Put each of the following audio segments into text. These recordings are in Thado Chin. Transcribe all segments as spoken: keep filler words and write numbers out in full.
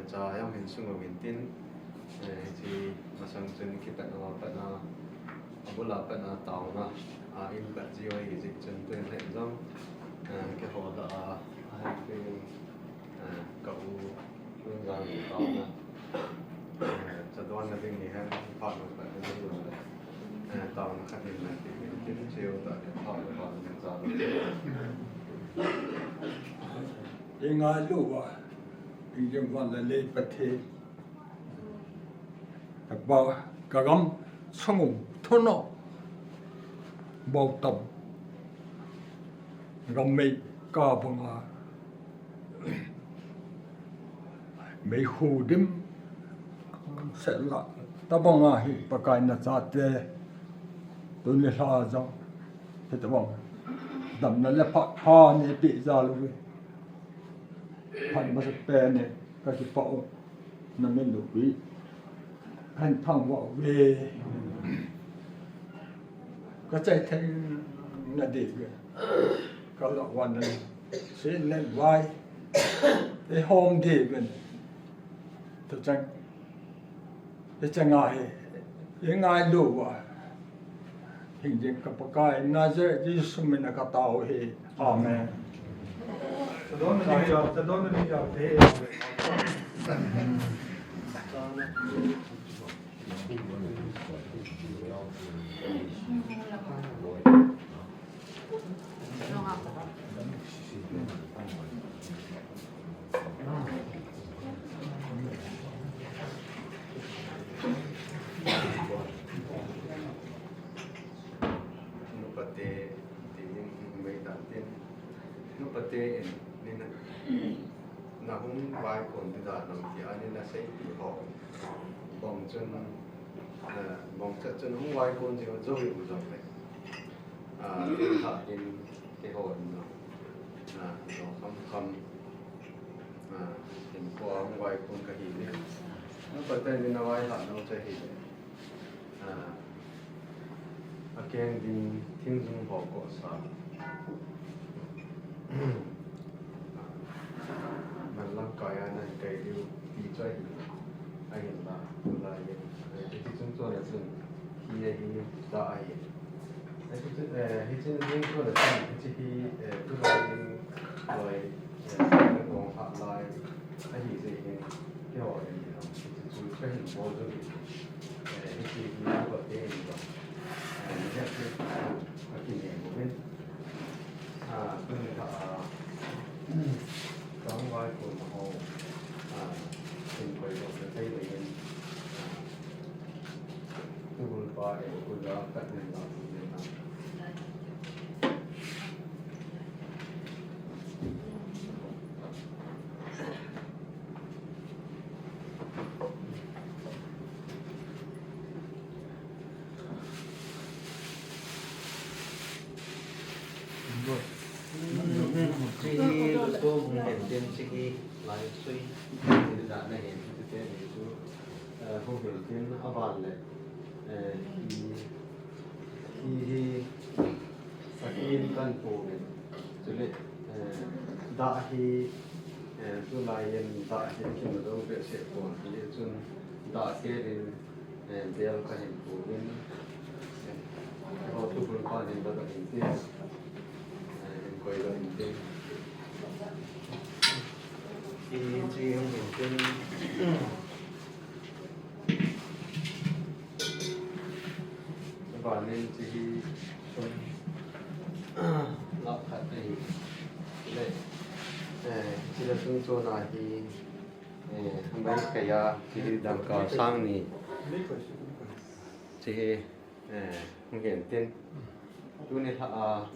Cha jong hin sung uvin tin, eh, hiche masang chun kipatna a patna, abul a patna taona, a in pat jiu ahi jeh chun tuin lheh jong, eh, keiho lah a, ahin tuin, eh, ka u Lungjang taona, eh, cha donna ding ni hen, phat patna ding le, eh, taona khat in na ti, tin cheu ta le, phat patna cha. Ingailu uva, ingjing van le lei Pathen. Tapa, ka gam sung u thunoh bou tam. Gam mei ka banga. Meikhu dim sela. Tabanga hi Pakai na chate. Tuni lha jong. Hitabang. Damna le phat pha neipe jal uve. Phat masapen in kakipah u, na min loupi. Kahin thangvah uve. Ka chai thei na diu ve. Ka lah uva na sin le vai. Eihom diu ve. Tuchang Hiche ngai, ingailu uva. Hingjing ka Pakai, Nazareth Jesu min a ka tao u ahi. Amen. Nupate, ti ning mei dan tin. Nupate in, ni na, na hung vaikon ti dan lam ti a ni na sei ti ho. Bong chun, eh, bong chat chun hung vaikon ti ho jo hi u jong le. Ah, tin kha tin, keiho in jong. Ah, jong kham kham. Ah, tin ko a hung vaikon ka hi ni. Nupate ni na vai ha no cha hi. Ah, akeng ding thingjung ho ko sa. Man lamkai a nahin kai diu ti chu ahi. Ahinla, tulai in. Eh, hiche chungchon a chun, hi, hi, da ahi. Eh, hiche, eh, hiche chungchon a chun, hiche hi, eh, tulai in, loi, eh, kong ha lai. Ahi jeh hin, keiho in, hiche chu kahin bol jong hi. Eh, hiche hi, nupate in jong. Eh, hiche, akinem uvin. Ah, tuni kha, ah, kang vai kun ho, ah, kin koi lo na thei le yin, ah, tu bul pa e, kun la, kat nen la, kun nen la. Hiche hi luto hung hen tin hiche hi lai sui tin da na hin hiche te ni chu, eh, hung hen tin aban le, eh, hi, hi, hi, Pathen kan pu uvin. Chule, eh, da hi, eh, tulai in da hi kimu dong behseh pon. Chule chun da kei din, eh, bel kahin pu uvin. Eh, ho tu bul pa din da kahin ti. Eh, hin koi da hin ti. Hiche hung hin tin. Vanin hiche hi sun, lakh khat ahi. Le, eh, hiche la sun chona hi, eh, mai kaya, hiche hi dangka sang ni. Hiche hi, eh, hung hen tin. Tuni lha a,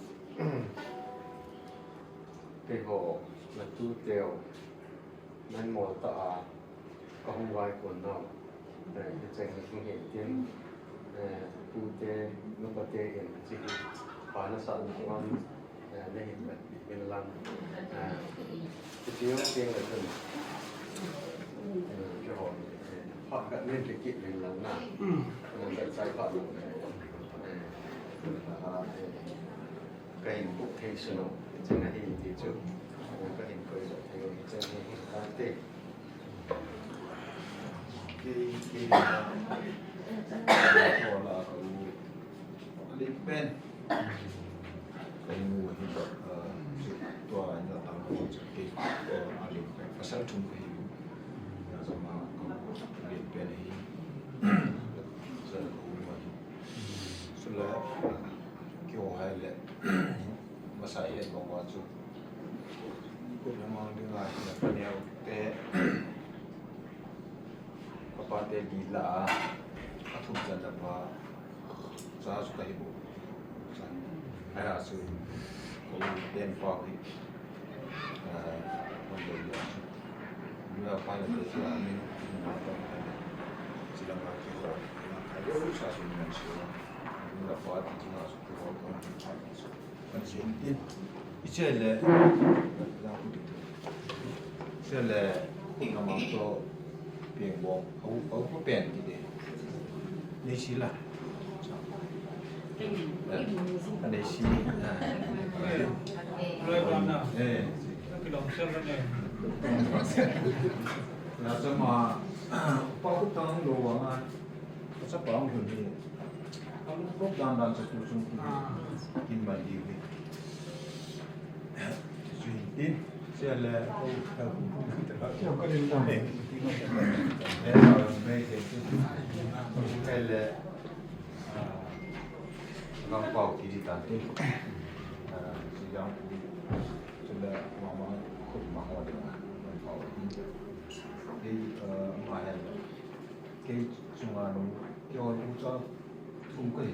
keiho, na tu teu, nan mol ta a, Ka hung vaikon nau. Eh, hicheng hi hung hin tin, eh, pute, nupate in hiche hi. Pa nasa nau, eh, nahin vet uvin lang. Eh, hiche jong teng le chun. Eh, keiho, eh, phat khat nahin vet kit uvin lang na. Eh, vet chai phat lang. Eh, ah, eh, kahin bol thei sun u. Hicheng ahi ti chu. Eh, kahin koi jo thei u. Hicheng hi hin kate. Kei, kei, a, tua la ka u, a len pen. Ka u hi, a, chu, tua, na tang ko chu kei, a, a len pen. Pasal thum ka hi u. Na zama ka u, a len pen hi. Sa ka u ma hi. Sula, kio hai le. Masa hi bang wa chu. Kut na mang ding a, na pa neo te. Papa te di la, a thum chan la pa, sa su ka hi bo. Sa, ai a su, ko pen pa hi. Ah, ko de ya su. Ni a pa na te sa, ni, ni ma pa na te. Sila ma ki ko, na ka yo sa su ni su. Ni la pa ti na su ko ko ni pa su. Ichele, ichele, ngama to pengbo, au, au ko pen kide. Nei si la. Nei si. Eh. Na sama, pa ko tang lo wa ma. Sa pa ang ni. Ang ko dan dan sa tu sung kin. Ah. Kin man di. Tin, sele, sele, ah, Gangpao kiti tante. Ah, si Gangpao, sele, mama, kut mama, Gangpao. Kei, ah, ma hen. Kei chunga nu, kei ol u cha thum kahi.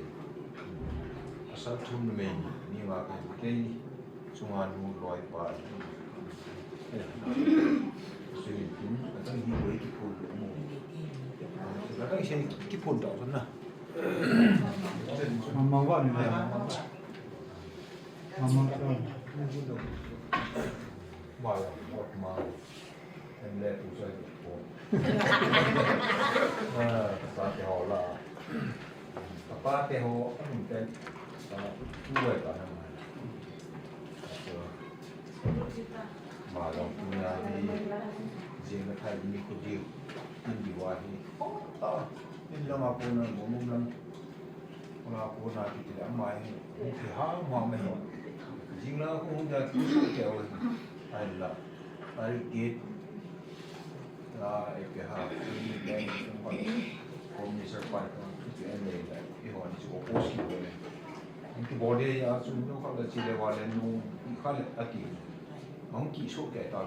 Pasal thum numei ni, ni nga kahi. Kei chunga nu loi pa. Eh, sui tin, atang hi boi kiphun do mo. Atang hi kiphun do na. Mama wa ni. Mama wa. Mama wa. Em le tu sai ko. Ah, ka pa te ho la. Ka pa te ho, a lum ten. Ah, tu wai pa na ma. Ma lo tu na ni. Jing na thai ni ko diu. Ni diu a hi. Ah, ni lo ma ko na mo mo na. Kona kona kiti le ama hi, hung kiha ma ma hi. Jing la ko hung da ki su ke o. Ai la. Ai ke. La e ke ha. Ni le ni ko ni sir pa ko ki en le la. I ho ni ko ko si ko le. Hung ki bol de ya su no ka la chi le wa le no. I ka le a ki. Hung ki su ke ta.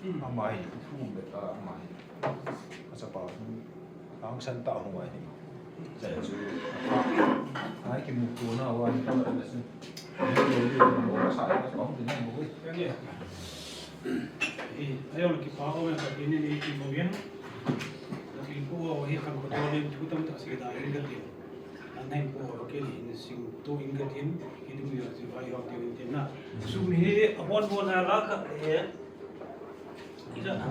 Ama hi, thu be ta ama hi. Ka sa pa. Ang san ta hung ai. Sa chu. Ai ki mu tu na wa ni ta na sin. Ni lo ni lo sa ta kong ni mo. Kani. Eh, ayo ki pa ko ka ni ni ki mo yan. Ki ko wa hi kan ko to ni tu tam ta si da in ka ti. An nai ko wa ki ni sing tu in ka tin. Ki tu ya si wa yo ti ni na. Sum hi a bon bon na la ka eh. Ija na.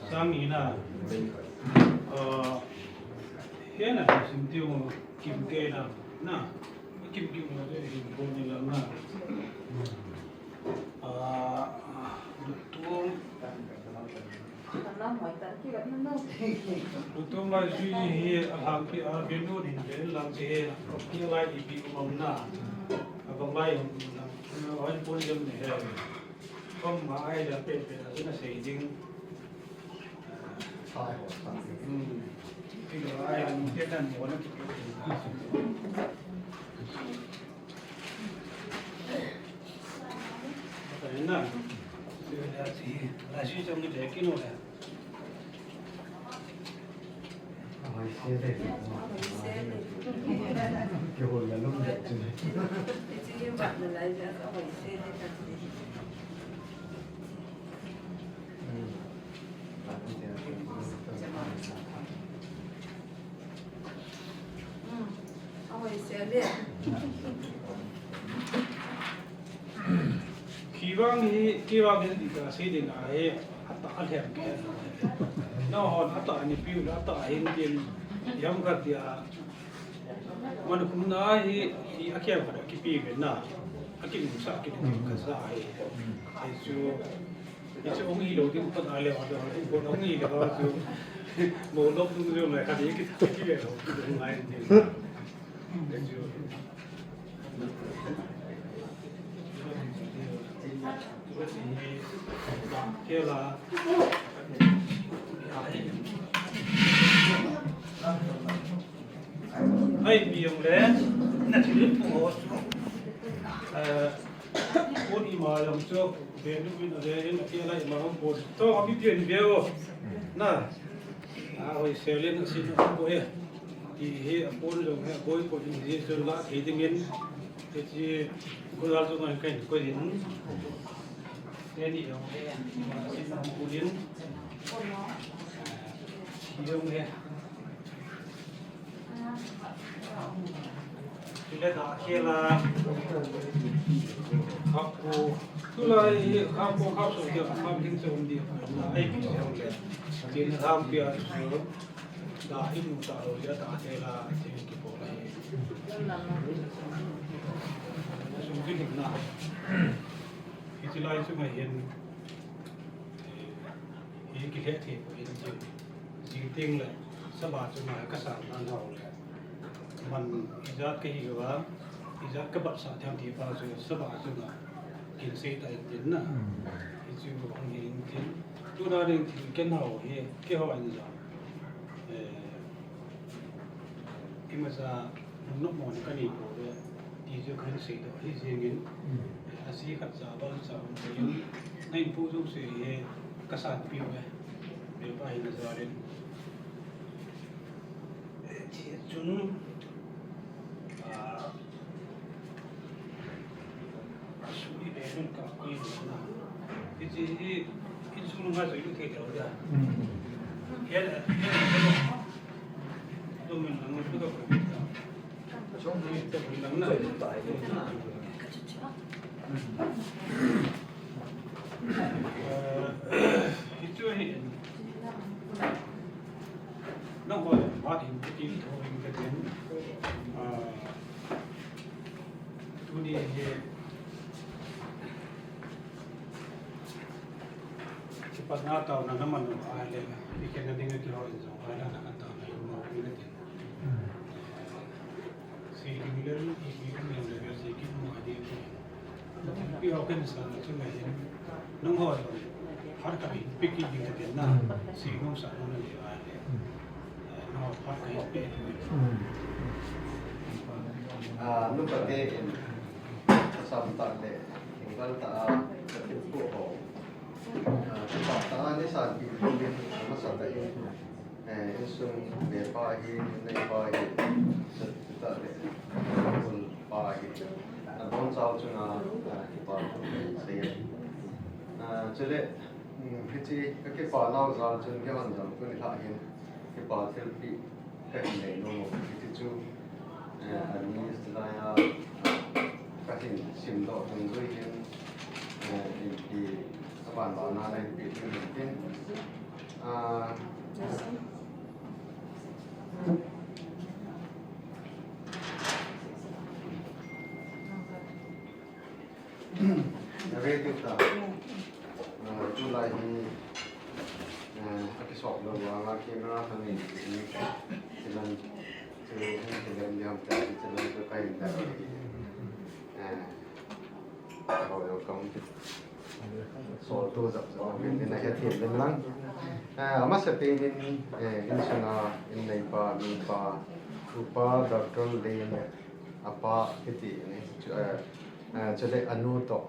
Sang ni na. Ah, he na, sim tiu kim ke na. Na. Kim kim na de hin ko ni la na. Ah, tu. Tu mai sui hi a lang ki a benu ni de lang ki he. Ki lai i bi um na. A bang lai um na. Oi pon jam ni he. Kom ma ai da pe pe da na sei ding. Sai ho sa. Hmm. Pi lo ai an ke dan mo na ki pe. Ka na. Sai da si. La si jam ni de ki no da. Kivang hi, kivang hi di ka si din a hi, ata a lhem ke. Na hon ata ni piu, ata hin din, yam ka tia. Man kum na hi, hi a kiam ka ki pi ve na. A ki sa ki ka sa hi. Ai su. Hichu hung hilou ding pan a leh, a leh, hung kon hung hilou a chu. Mo lop dung jong lai khat hi ki, ki ve lou, ki dung lai ding. Hichu. Kela. Ai, mi jong le, na thil pu ho chu. Eh, Pon ima jong chu, Benjamin a le, in a kela ima jong pon. To, a mi pian ve o. Na. A hoi sel in a sin a pon e. Ti hi a pon jong hi a boi ko in ji chun la thei ding in. Ti chi ko dal chu ngai kai ko in. Te ni jong hi. A sin a pon in. Ti jong hi. Chule dah khela. Khap ko. Tulai hi khap ko khap so dia khap ding se um dia. Ai pi se um le. Tin ham pia su. Dah hi mu ta lo dia dah khela. Tin ki ko lai. Sum ki na. Hichi lai chu ngai hin. Hi kilheh thei poi in ti. Jing teng le, saba chunga ka sang dan hou le. Man ijat ka hi uva, ijat ka batsah thei ti pa chu saba chunga kin sei ta in tin na. Hichu hung hi in tin. Tuna ding thil ken hou hi, keiho in jong. Eh, Imacha nopmo ka nei pouve, ti chu kahin seidoh ahi jengin, a ji khat cha bang cha um poi in, na in pu jouse hi kasanpi uve, Beipa hina jal in. Ti chun, ah, Sum hi be nun ka koi na. Hichi hi insung nga joi lu thei thei dia. He la, he la, he la. Lo min lang lu ka koi ta. Sum hi te koi lang na. Eh, hichu hi. Nangho le, phat hin kiti tho hin katin. Ah, Tuni hi kipatna taona naman u ahile, ikhenna dinga kihou in jong ahile, na kan taona hi mo hi natin. Sei ding le, ipi um jong le, sei ki um a ding. Ipi ho ken sa na chu ngai hin. Nangho jong phat khat hin pe kit ding katin na. Sei nung sa nung na le ahile. Ah, nu pate in, asam tah le, thinglhang tah a, ka thilpeh ho. Ah, kipah tah a, neisanpi in, amasatah in, eh, insung Beipa hi, neipa hi, sat tah le, pa hi, abonchauva chunga, ah, kipa thu kahin sei e. Ah, chule, um, hiche, ka kipa nau jal chun, keiman jong tuni lha hin, kipa thilpeh kahin nei nom u, hiti chu, eh, ani silai a, kahin simdoh dungjuiyin, eh, inpi aban bana inpi ding hintin, ah, Ready ta. Ah, tulai hi, ah, akisop lou vanga camera khat nei, chilang, chilang, chilang jam ta, chilang tu kai ta. Ah, kau yo kau. So tu jap jap, ni na ya ti lang. Ah, amasapen in, eh, insunga, inneipa, nupa, upa, Doctor Lem, apa, kiti ni, chu, eh, eh, chule anu toh.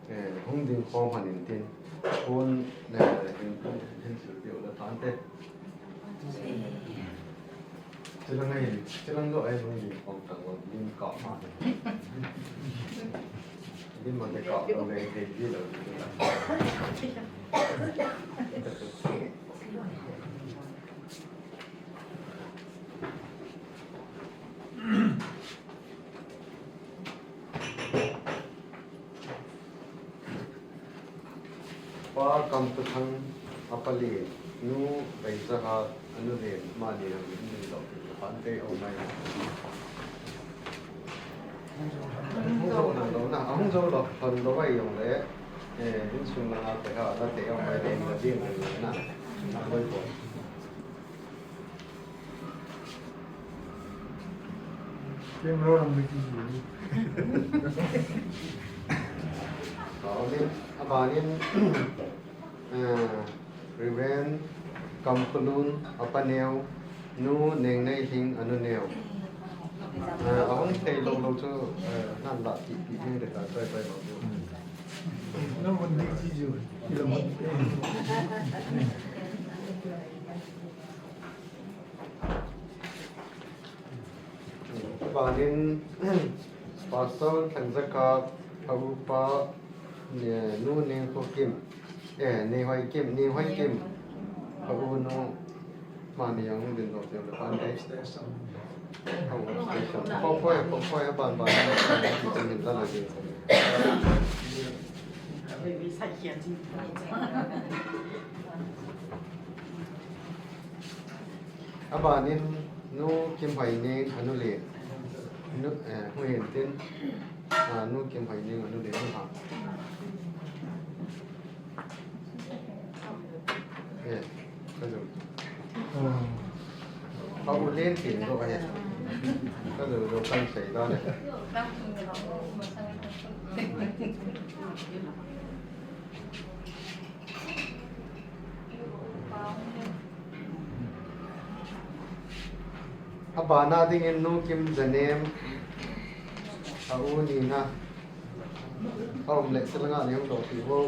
Eh, hung ding khom hon intin. Pon, eh, hin, hin silpeh u le thante. Chilang ngai, chilang lo ai hung ding khom tang lo, ding ka ma. Ding ma de ka, lo le, de, de lo, de lo. Pa Kamtothang, apa Lem, nu Beijahat, anu Lem, amani hung min lo, pan te o mai. Hung jou lhon lou na, hung jou lhon lou vai jong le. Eh, insung langa pekha la te ka mai le na din na na. Na koi ko. Camera lam ni ki ji. Ka o ni, abanin, eh, Reverend Kamkhulun, apa neo, Nu Nengneihing anu neo. Eh, ahung thei lou lou chu, eh, nan la ti ti ni de ta choi choi lou chu. Nang hon ding chi ju, kila hon. Abanin, Pastor Thangjaka, a upa, ne, Nu Nengkhokim, eh, Nehoi Kim, Nehoi Kim, a u nu, Mani ang din lo tiang le pan dai. Ang station. Ko ko ko ko ban ban. Tin la la din. Abanin Nu Kimhoineng anu le. Nu, eh, hu hin tin. Ah, Nu Kimhoineng anu le nu ha. Eh, ka zo. Ka u len tin zo ka he. Ka zo zo kan sei da le. Abana dingin Nu Kimjanem, a u nina. A um le sil nga ni um lo ti vo.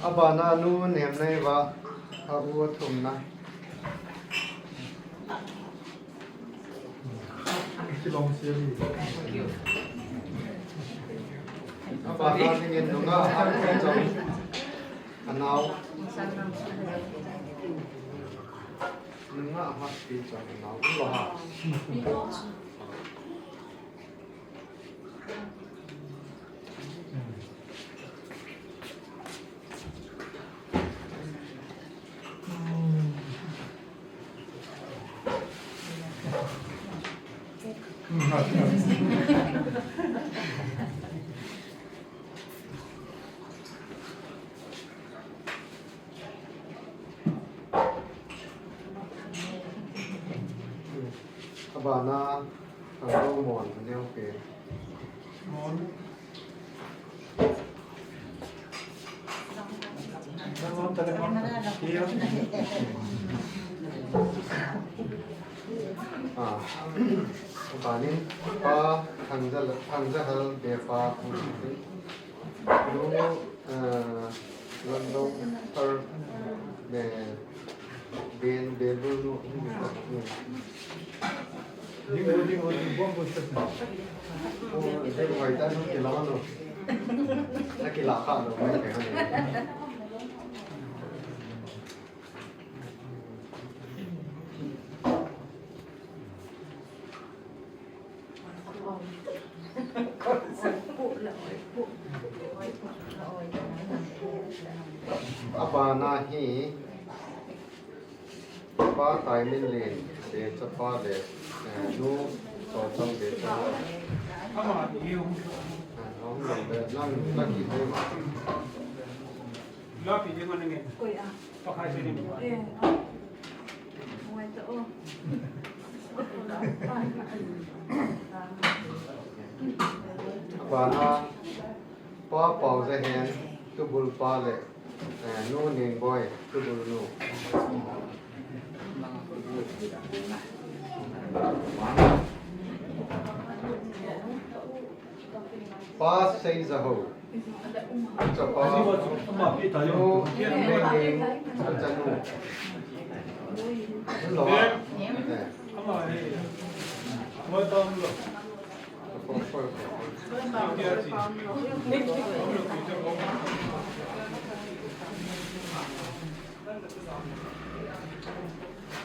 Abana Nu Nemneiva, a u athumna. Kilong seli. Abana dingin nunga a chong anao. Nunga a mat pi chong anao. Lo ha. Abana, Thangdou Mon, aneo pen. Mon. Ah, abanin, Pa Thangja, Thangjahal Bepa, Nu, eh, London, Thar, eh, Ben, Ben, Ben, Nu, Nu, Nu. Ding, ding, ding, bomb, bomb, bomb. Oh, ding, wai, ta, nu, kila, nu. Ta, kila, ka, nu, mai, mai, mai. Abana hi Pa Taiminlen, Dechapa le, eh, Nu Sochang Dechapa. Eh, nang, nang, nang, nang, Lapi ding ngan nge. Koi a. Pakai sini. Eh. Ngai to o. Abana, Pa Paojahen, tubul pa le, eh, Nu Nengboi, tubul nu. Pa Seijahou. Chapa. Nu Kimneining, achanu. Lo a. Eh.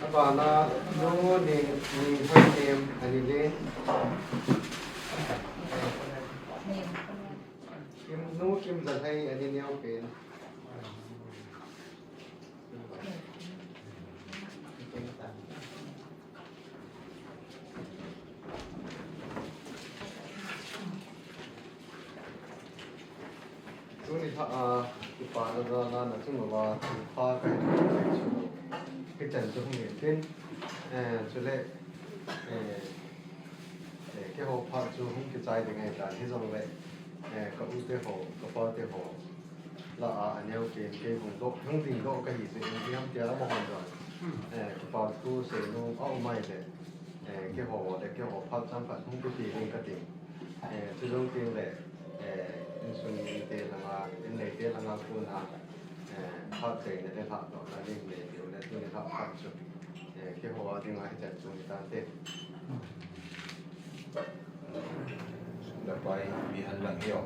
Abana, Nu Ning, Ninghoinem, anile. Kim, Nu Kimjalhei, ani neo pen. A, kipana jal a nachung uva, thilpha kahin nei chu. Hichan chu hung hitin, eh, chule, eh, eh, keiho phat chu hung kichai ding ahitan, hijongle, eh, ka u te ho, ka pa te ho lah a, aneo pen kei hung doh, hung dingdoh kahi jeh in, ipi ham tia amahon jong, eh, kipa thu seinom aum ahile, eh, keiho le keiho phat chomkhat hung kipe ding kati. Eh, chujou teng le, eh, insung mite langa, inneite langa kona, eh, phat chaina le lhahdohna ding nei diu le tuni lhah phat chu, eh, keiho a dinga hichan chu hitante. Sum le pai mi henlang hiu.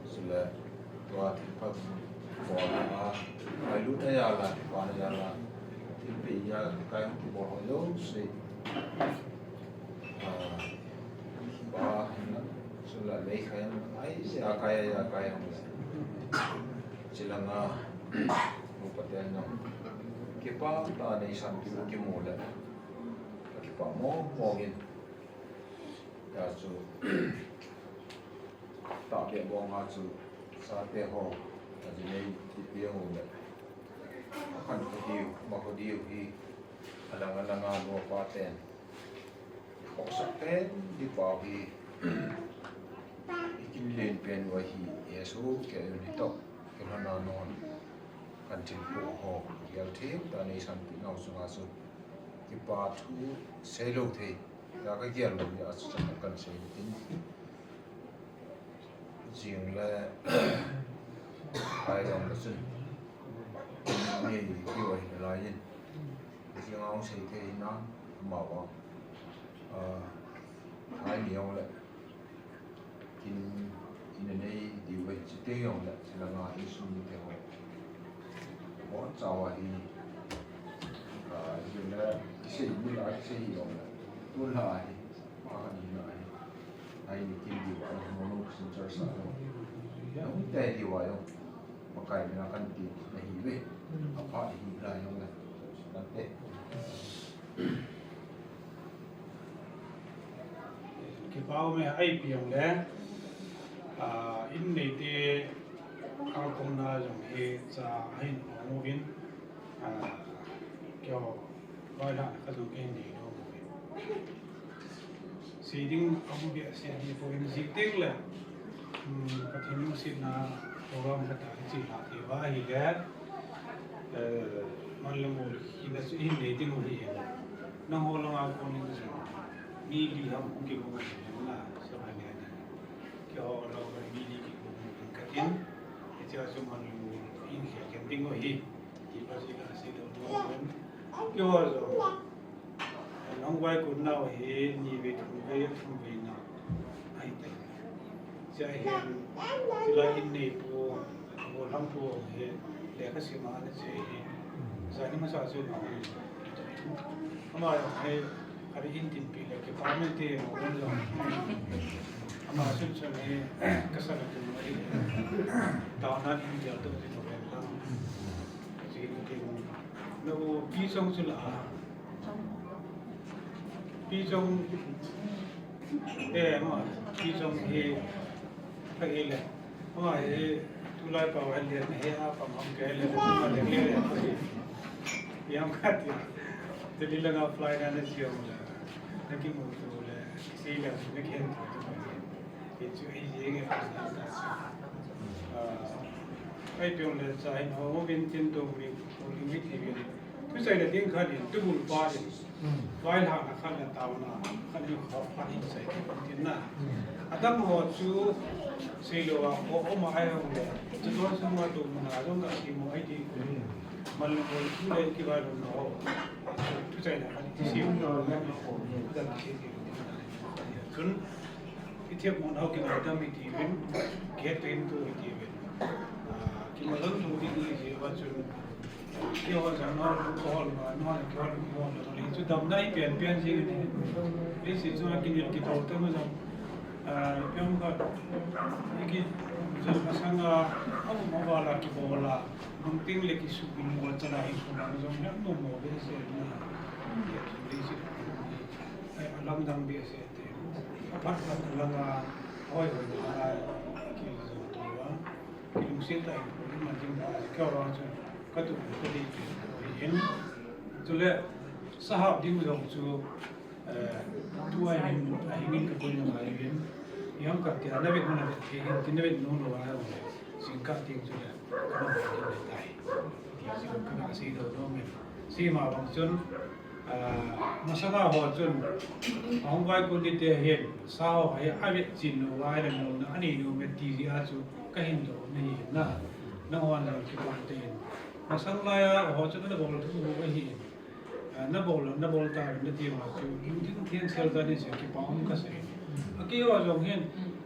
Sum le tua thilpha bol a, ngailutna jal a, kipana jal a, thilpeh jal a, kai hung kibol ho jouse. Ah, pa henlang, sum le pai kai henlang, ai, akai, akai henlang. Chulanga, upa te henlang. Kipa tah a neisan kimu le. Kipa mong mong in. Hijeh chun, tahbeh banga chu, chate ho, ajinei ti piang u le. Akhan kho diu, ma kho diu hi, alang alanga nu pa ten. Khohsah pen, di pau hi, ikin len pen u ahi, Jesu kei un hitoh, kilhona non. Kan thilpeh ho, gel thei, tah neisan pi nau chunga chu. Kipa thu, seilou thei. Tua kagel lou jeh a chu chomkhat kahin sei tin. Jing le, ai jong le chun. Ni, kiu ahi nalai in. Jing a hung sei thei hinam, amavang. Ah, ai ni jong le. Kin, ina nei diu ahi, chuteng jong le, chulanga insung mite ho. Boncha uva hi, ah, jing le, kisei ni la, kisei jong le. Tun la hi, ma kan ni la hi. Ai ni kin diu a, mo no kisin char sa lo. Jong te diu a jong. Pakai mina kan ti, na hi ve. Apha hi la jong le. Kan te. Kipa um e, ahi piang le, ah, inneite kalkhomna jong hi cha ahin hong uvin, ah, keiho vailhahna khat jong kahin nei nom uvin. Sei ding aum behseh dipoi, jing teng le, um, Pathen lungsetna program khat a iche lha thei uva ahile, eh, man le mol hina chu ihin nei ding u ahi. Nangho langa kon in jong mi li ham hung kigong ahi na, sa ba le ni. Keiho langa mi li kigong in katin, hichea chu man le mol ihin khel khen ding u ahi. Ti pa si ka si lo mo. Keiho jong. Nang vai kun nau hi ni ve thum ve thum ve na. Ai te. Sia hin. Sila in nei pu. Mo lam pu hi. Lekha sim a na che hi. Sa ni ma sa su na. Ama ya hai. Ari in tin pi le ke pa me te mo jong. Ama sun sun hi. Ka sa na tu mo hi. Tao na in dia tu ti mo ve na. Ji ni ke mo. Napu Pi Chong chu la. Pi Chong. Eh, ama, Pi Chong hi. Ka hi le. Ama hi, tulai pau hi le, na hi a pam ham ke le, ma le le le. Yang ka ti. Te di la nga fly na na ji le. Na kimu tu le. Si le, na ki hen tu. Hi chu hi ji nge. Ah, ai piong le cha hin ho, ho vin tin tu mi, tu mi ti vin. Thuchaina ding khat in, tubul pa in, vailhahna khat le taona khat in, kho phat in sei kit in tin na. Adang ho chu, sei lou a, kho um a ai hung le, chu don sung a tu mun a, jong ka si mo ai ti. Man le mo chu le ki vai lou na ho. Thuchaina khat in, si mo. Adang ki si ti. Chun, i thiam mun ho ki na dam i ti vin, ki het pen tu i ti vin. Ah, ki ma lang tu ti ni si va chun, Kihol sa no, kihol ma, no, kihol, kihol, kihol. Chu damna hi pian pian jing ni. Ni si chu a kinel kithou te ma jong. Ah, pian ka, ni ki, jong ka sang a, a um a vala kibol a. Nung ting le kisu bin mo cha la hi su ma jong, na no mo be se na. Ni si. Ai, a lam dang be se te. A phat phat lang a, hoi hoi na, ki jong tu a. Kilungset tah in, man ding, kei vang chu, ka tup ka dei chu, ahin. Chule, sahap ding jong chu, eh, tua hin, ahingin ka koi na ngai hin. Iham ka tia, na vet, na vet, hin, tin na vet, nung lo, na vet, sing ka ting chu le, ka na vet, na vet, tai. Ti chu ka na sei do, do men. Sei ma bang chun, Ah, masanga ho chun, ahung vaikun ding te hin, sa ho hi avet chin lou, vai le lou na, anei nom e ti jeh a chu kahin doh nahi na. Nangho jong kipah tah in. Masang lai a ho chu nabol thu ho ahi. Ah, nabol, nabol ta nati ma chu, ding theng sel ta ni se kipah um kasei. Akei ho jong hin,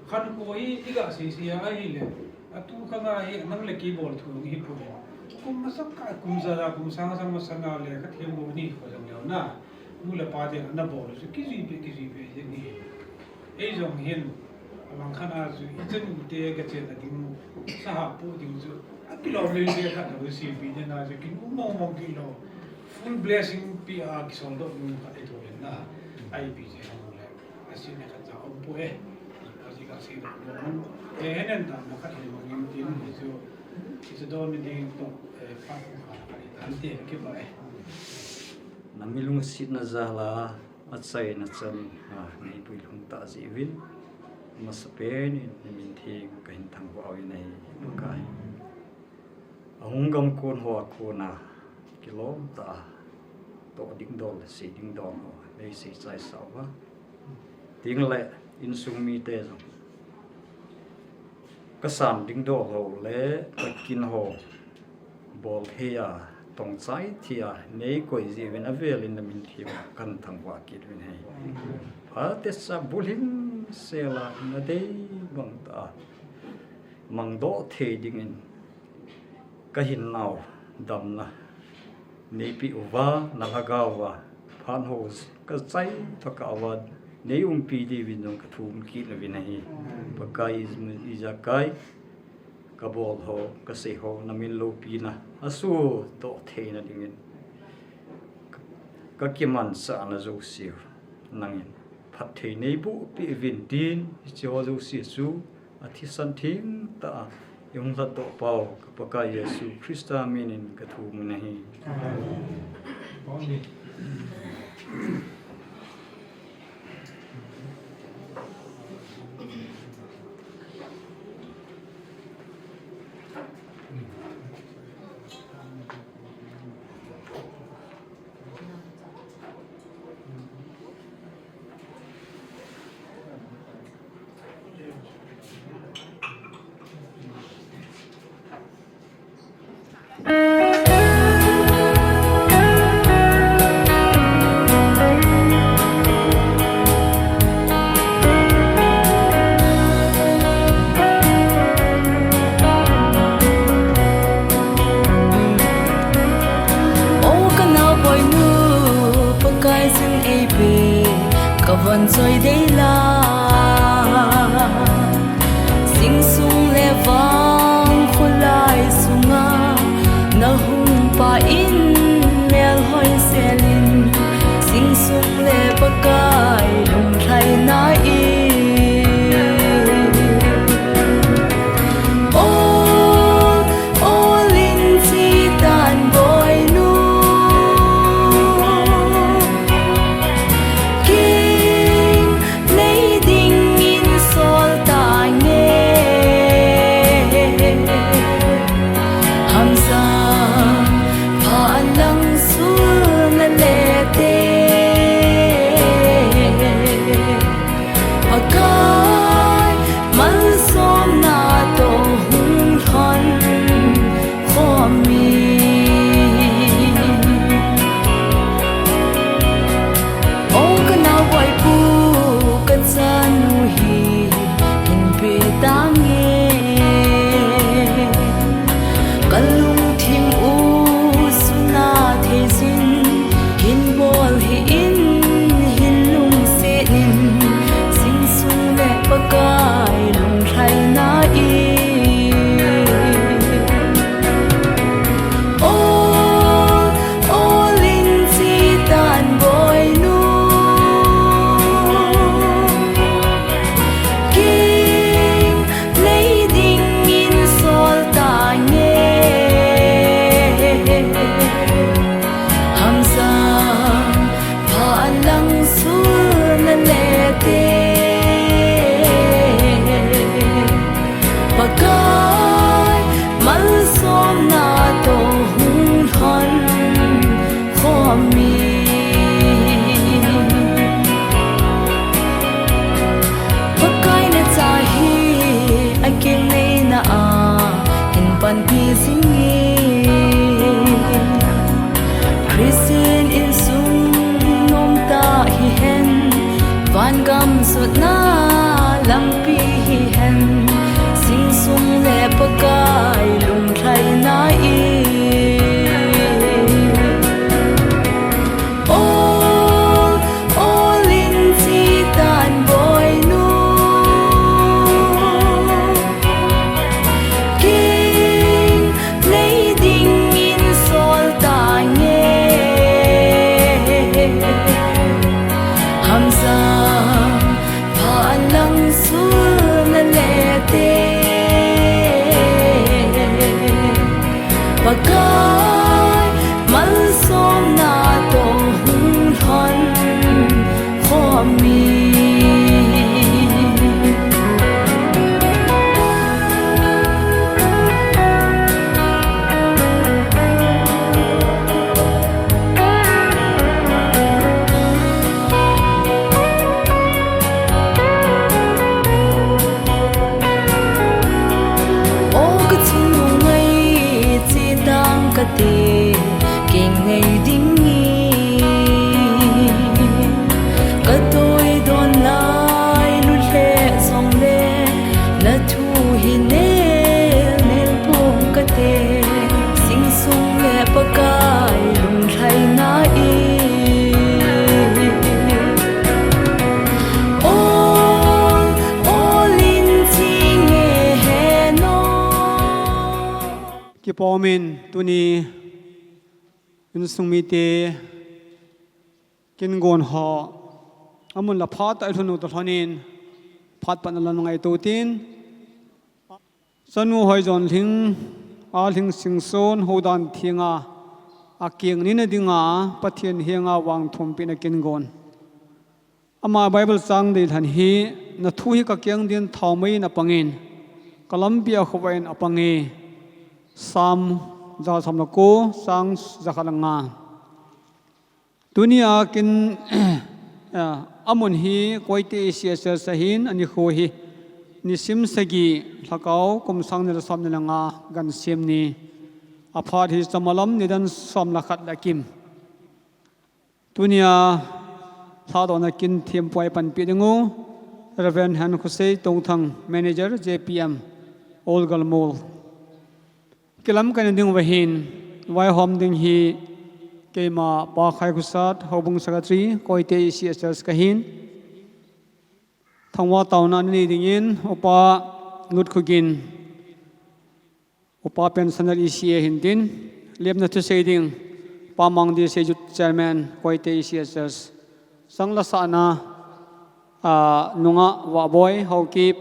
khankho hi iga sei sei a ahile. Atu khang a hi nang le kei bol thu hi poi. Kum masang ka, kum ja ja, kum sang sang masang a le ka them lou ni kho jong leu na. Nu le pa te na bol chu kijui pe, kijui pe jeng hi. Ei jong hin, alang khat a chu ichan u te ka chen a ding, sahap pu ding chu. Akilom le le khat a si pi jeng a chu kin um mong mong kilo. Full blessing pi a kisol doh nu khat ei tho jeng na. Ai pi jeng le. Asina khat cha um poi. Asi ka si na no. Eh, henen ta na khat hi mangin tin ni chu. Kisu don ni ding to, eh, pa ku kha kha ni tan te kipah e. Na mi lungsetna jal a, achaina chan, a, neipui lhung tah jeh uvin. Masapen in na min theng kahin thangvah u ahi, Pakai. Ahung gam kon hoa kona, kilom tah a, toh ding dol, sei ding dol ho, nei sei chai sah uva. Tin le, insung mite jong. Ka san ding dol ho le, ka kin ho, bol thei a, tong chai thei a, nei koi jeh uvin avel in na min theng kahin thangvah kit uvin ahi. Phatecha bulhing sel a, na dei bang tah a, mangdoh thei dingin, Ka hinnau damna neipe uva, na lhagao uva, phat ho ka chai thakah uva, nei umpi diuvin jong ka thum kit nauvin ahi. Pakai, ijakai ka bol ho, ka sei ho, na min loupina asuhdoh theina dingin ka, ka kimansahna jouse nangin phatthei neiboh peh uvin tin, hiche ho jouse chu athisan theng tah a ihung lhatdoh pau, ka Pakai Jesu Christa minin ka thum u ahi. Amen. O ka naoboinu, Pakai jin eipe, ka von choi dei la. Jingsung le vang kholai sunga, na hung pa in melhoi selin, jingsung le Pakai lunglhai na in. O, o lin chi tan boinu, king nei Na to hung lhon khom mi. O ka chung ngai chi tang ka ti, king ngai ding i. Ka toi don lai lu le zong le, na thu hi nel nel pong ka te, sing sung le Pakai lung lhai na i. Ol, ol in chi nge he no. Kipomin tuni insung mite kin gon ho amun la phat tai lhunu to lhonin phat pan la ngai to tin. Sanu hoi zon hling, a hling sing son ho dan thianga, a kiang ni na dinga, Pathian hianga vang thum pina kin gon. Ama Bible sang dei lhan hi, na thu hi ka kiang din thau mai na pangin, ka lampi a khuva in a pangi. Sam za sam la ko, sang za kha la nga. Tunia kin, ah, amun hi Koite A C S S ahin, ani kho hi nisim sagi lhakao kum sang ni la som ni la nga gan sim ni. A phat hi Chamalam nidan som la khat la kim. Tunia thadona kin thim puai panpi dingu, Reverend Han Khusei Tongthang, Manager, J P M, Old Galmol. Kilam kan ding vahin, vaihom ding hi keima Pa Khai Khusat, Houbung Secretary, Koite A C S S kahin. Thangwa tauna ni dingin, Upa Lut Khugin, Upa Pensioner E C A hintin, lepna thusei ding, Pa Mangdi Sejut Chairman, Koite A C S S. Sang la sana, a, nunga Vahboi, Haokip,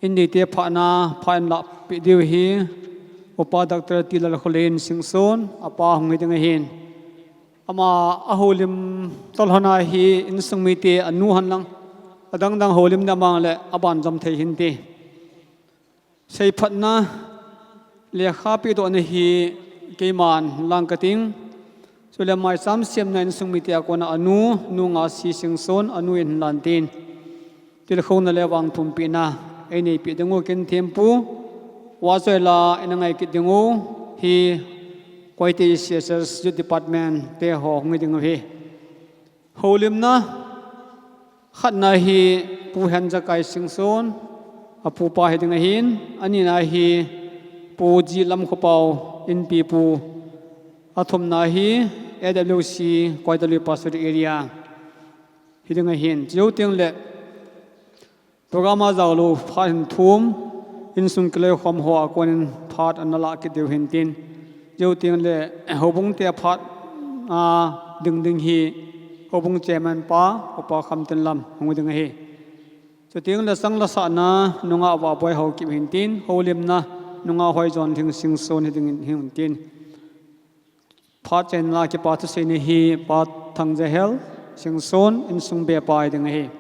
Indi te phana, pha in la pi diu hi, Upa Doctor T Lalkholen Singson, apa hung hi ding ahin. Ama a holim tolhona hi insung mite anu han lang, adang dang holim na mang le aban jam thei hin ti. Seiphatna lekha pi dohna hi keiman lang ka ting. Chule mai sam siamna insung mite a kona anu, nu nga si Singson, anu in lan tin. Tilkhouna le vang thumpina, ei nei pi dingu kin thempu. Wa choi la, ina ngai kit dingu, hi Koite C S S Youth Department te ho hung hi ding hi. Holimna, khatna hi Pu Henjakai Singson, a pupa hi ding ahin, anina hi Pu G Lamkhopau, Inpi Pu, a thumna hi A W C Koitalui Pastor Area hi ding ahin. Chiu ting le, Program a jao lou phat hin thum, insung kiloi khom ho a konin phat ana la kit diu hin tin. Jeu ting le, houbung te phat a ding ding hi, houbung chairman pa, Upa Khamtinlam, hung ding ahi. Chu ting le sang la sa na, nunga Vahboi Haokip hin tin, holimna, nunga Hoijon Lhing Singson hi ding hin tin. Phat chen la kipa thusei ni hi Pa Thangjahel Singson insung be pa hi ding ahi.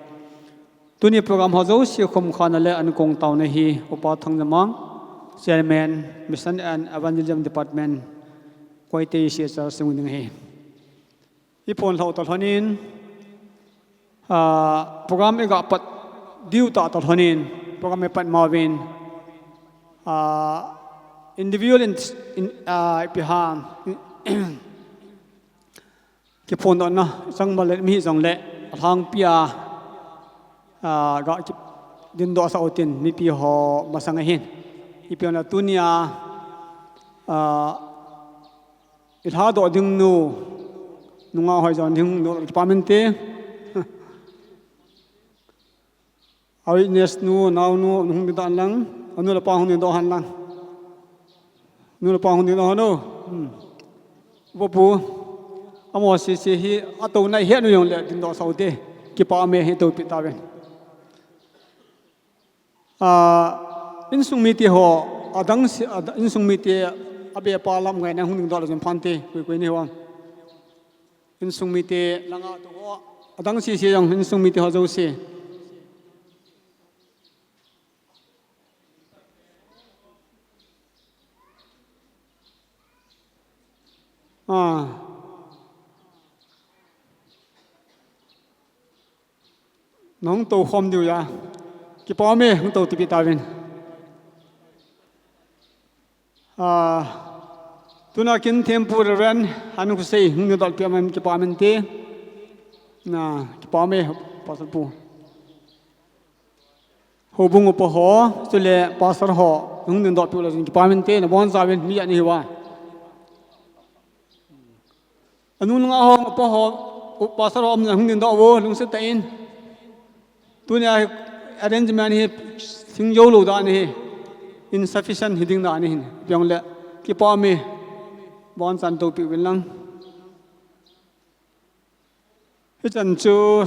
Tuni program ho jouse khum khana le an kong tauna hi Upa Thangjamang, Chairman, Mission and Evangelism Department, Koite C S R sung ding ahi. I pon lhau ta lhonin, Ah, program i ga pat diu ta ta lhonin, program i pat ma uvin, ah, individual in, in, ah, ipi ham, kiphondohna, chang ma le mi jong le, a lhangpi a, ah, ga ki, dindoh sa utin, mipi ho masang ahin. Ipi na tunia, ah, I lhadoh ding nu, nunga Hoijon ding nu, department te. A witness nu, nao nu, hung ding dan lang, anu le pa hung ding doh han lang. Nu le pa hung ding doh han o. Hmm. Upa pu, amo si si hi, ato nai he nu jong le ding doh sau te. Kipa me hi to pi ta ven. Ah, insung mite ho, adang si, ad-, insung mite a be pa lam ngai na hung ding doh la jong phante, kui kui ni ho. Insung mite langa tu ho. Adang sese jong insung mite ho jouse. Ah. Nahung tou khom diu ahi. Kipa ume, hung tou tipi tauvin. Ah, tuna kin thempu Reverend Hankhosei hung ding dol pia man kipa mente. Na, kipa ume, Pastor pu. Houbung upa ho, chule Pastor ho, hung ding dol pia la jin kipa mente, nabonchauvin mi ahin hiuva. Anu nunga ho, apa ho, u-, Pastor ho, umna hung ding doh vo, lungset tah in. Tunia arrangement hi, sing jou lou dan ahi, insufficient hiding dan ahi, piang le, kipa ume, bonchan toupi uvin lang. Hichan chu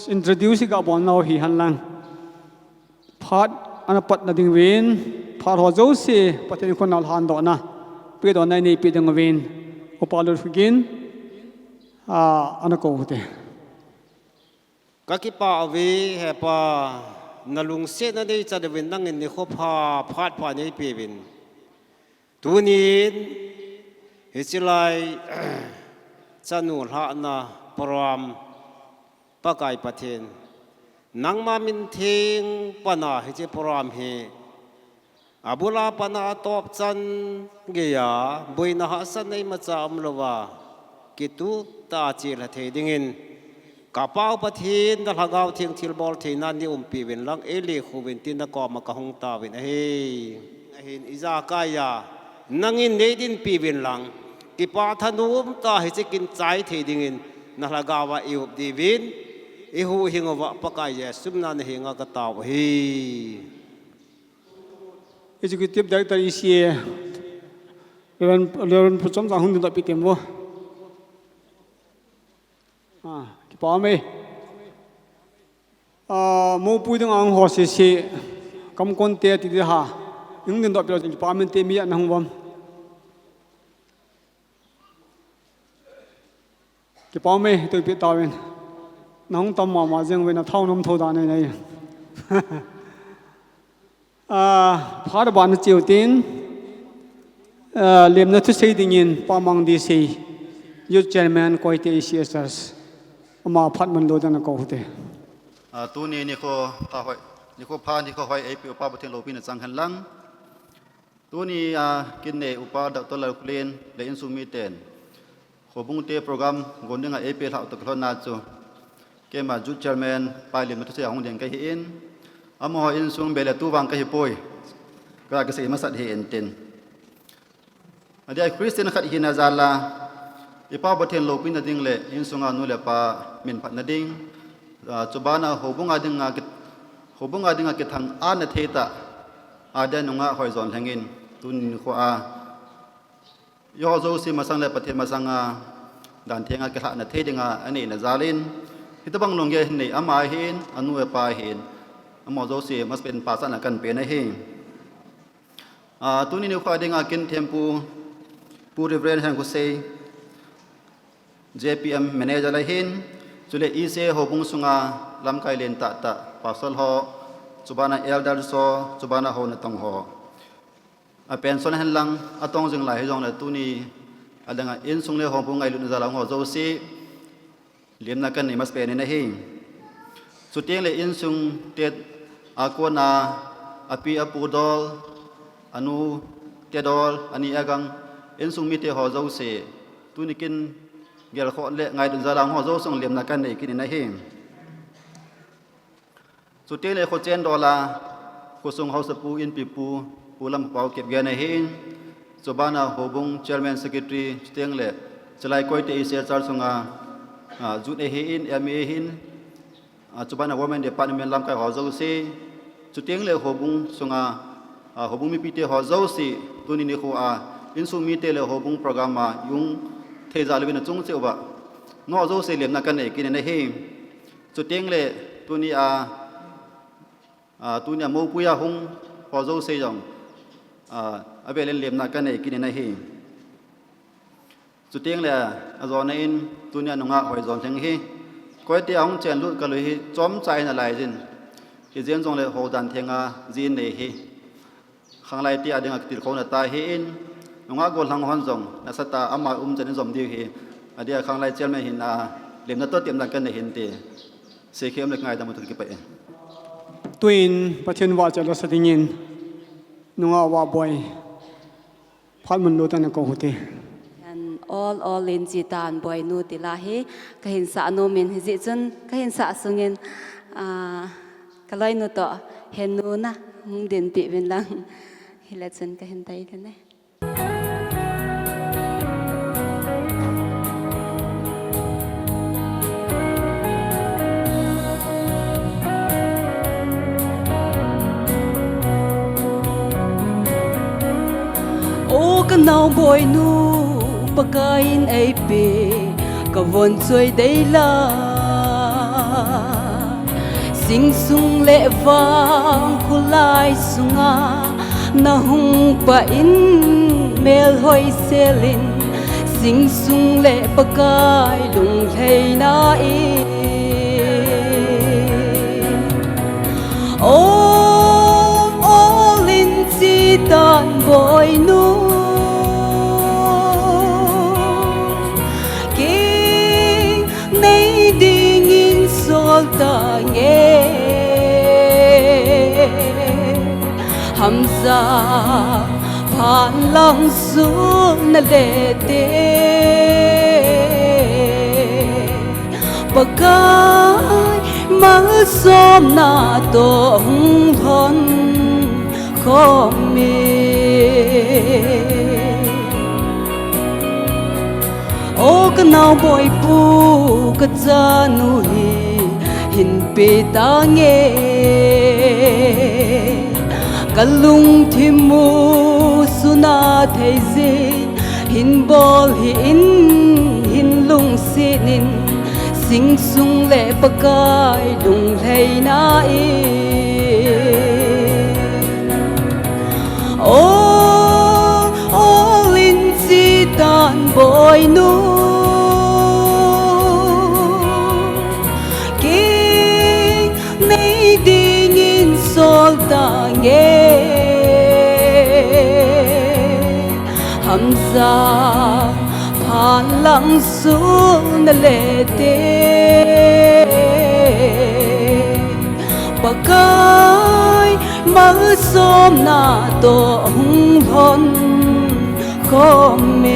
introduce hi kabol nau hihen lang. Phat ana patna ding uvin, phat ho jouse, Pathen in khut na lhan dohna, pe dohna inei peh ding uvin, Upa Lutkhogin, ah, ana kou u hite. Ka kipa uve, he Pa, na lungsetna neichan uvin nangin nikho pha, phat pha neipeh uvin. Tunin, hiche lai, chanu lhahna program, Pakai Pathen, nangma min theng pana hiche program hi, abula pana atop chan geiya, boina hahsatna imacha umlouva, kituh tah a chelha thei dingin, Ka Pau Pathen, na Lhagao Theng thilbol theina neiumpi uvin lang, eile khu uvin tin na koma kahung tauvin ahi. Ahin ijakai a, nangin neidinpi uvin lang, kipa thanom tah a hiche kin chai thei dingin, na Lhagao a eihup diuvin, eihuhhing uva Pakai Jesu mina na henga katao u ahi. Executive Director E C A, Reverend, Reverend Pu Chomjang hung ding doh peh temo. Ah, kipa ume. Ah, moupui dinga hung ho sese, kam konte ti ding ham. Hung ding doh peh la jin kipa mente mi ana hung uvam. Kipa ume, toupi tauvin. Nahung tam mama jeng uvin, nathao nom thou dan ahi nai. Ah, phat abana cheu tin, ah, lemna thusei dingin Pa Mangdisei, Youth Chairman, Koite E C A Church, ama phat mun lou ding ana kou u hite. Ah, tuni nikho pha hoi, nikho pha, nikho hoi eipeh u Pa Pathen loupina chang hen lang. Tuni a kin nei upa Doctor Lalkholen le insung miten, houbung te program gon dinga eipeh lhah u toh kilhonna chu, keima Youth Chairman Pai Lim na thusei a hung ding kahin, amaho insung beh le tu vang kahipoi, ka kisei masat hi intin. Adia Christian khat hina jal a, i Pa Pathen loupina ding le insunga nu le pa min phatna ding, ah, chubana houbunga dinga ki, houbunga dinga kithang-atna thei tah, adia nunga hoijon lhengin, tuni nikho a, eiho jouse masang le Pathen masanga, dan thenga kilhahna thei dinga aneina jal in, hitobang lunggel hin nei ama ahin, anu apa ahin, amaho jouse masapen pachatna kahin pe ahi. Ah, tuni nikho a dinga kin thempu, Pu Reverend Hengkhosei, J P M Manager ahin, chule E C A houbung sunga lamkai len tahtah, Pastor ho, chubana Elders ho, chubana hou natong ho. A pension hen lang, atong jing lai hijongle tuni, adinga insung le houbung ngailutna jal a hung ho jouse, lemna kahin nei masapen in ahi. Chuteng le insung te a kona, api apu dol, anu te dol, ani agang, insung mite ho jouse, tuni kin gelkhoh le ngailutna jal a hung ho jouse lemna kahin nei kit in ahi. Chuteng le khochen dol a, khosung haosapu, inpipu, Pu Lamkhopau Kipgen ahin, chubana houbung Chairman Secretary, chuteng le, chulai Koite E C A Church sunga, ah, Youth ahin, M A ahin, ah, chubana Women Department lamkai ho jouse, chuteng le houbung sunga, ah, houbung mipite ho jouse, tuni nikho a, insung mite le houbung program a, hung thei jal uvin achung cheh uva, nangho jouse lemna kahin nei kit in ahi. Chuteng le, tuni a, ah, tuni a moupui a hung ho jouse jong, ah, avel in lemna kahin nei kit in ahi. Chuteng le ajona in tunia nungah Hoijonlheng hi koiti a hung chenlut kal u hi chomcha in alaijin. Hijeng jongle houdan thenga jin nei hi. Khanglai te a dinga kitilkhouna tah ahin, nungah gollhang hon jong nasatah a ama umchan in jom diu hi, adia Khanglai chairman hina lemna toh tepna kanei hin ti seikhem le kangaidam u toh kipah e. Tuin Pathen vahchoi lasa dingin nungah Vahboi Phatmunlut ana kou u hite. An ol ol in chi tan Boinu ti la hi kahin sah nom in hijeh chun kahin sah sungin, ah, kaloinu toh Henu na hung dinpeh uvin lang. Hile chun kahin dei le ne. O ka nao Boinu, Pakai in eipeh ka von choi dei la. Sing sung le vang khulai sunga na hung pah in, mel hoi sel in, sing sung le Pakai lunglhaina in. Ol ol in chi tan Boinu, kei nei dingin sol tange. Hamsa phan lang sun na le te, Pakai malsomna toh hung lhon khom e. O ka nao Boipu, ka chanu hi hin pe tange. Ka lungthim u suna thei jin, hin bol hih in, hin lungset in, sing sung le Pakai lunglhaina in. Ol ol in chi tan Boinu, kei nei dingin sol tange. Hamsa phan lang sun na le te, Pakai malsomna toh hung lhon khom e.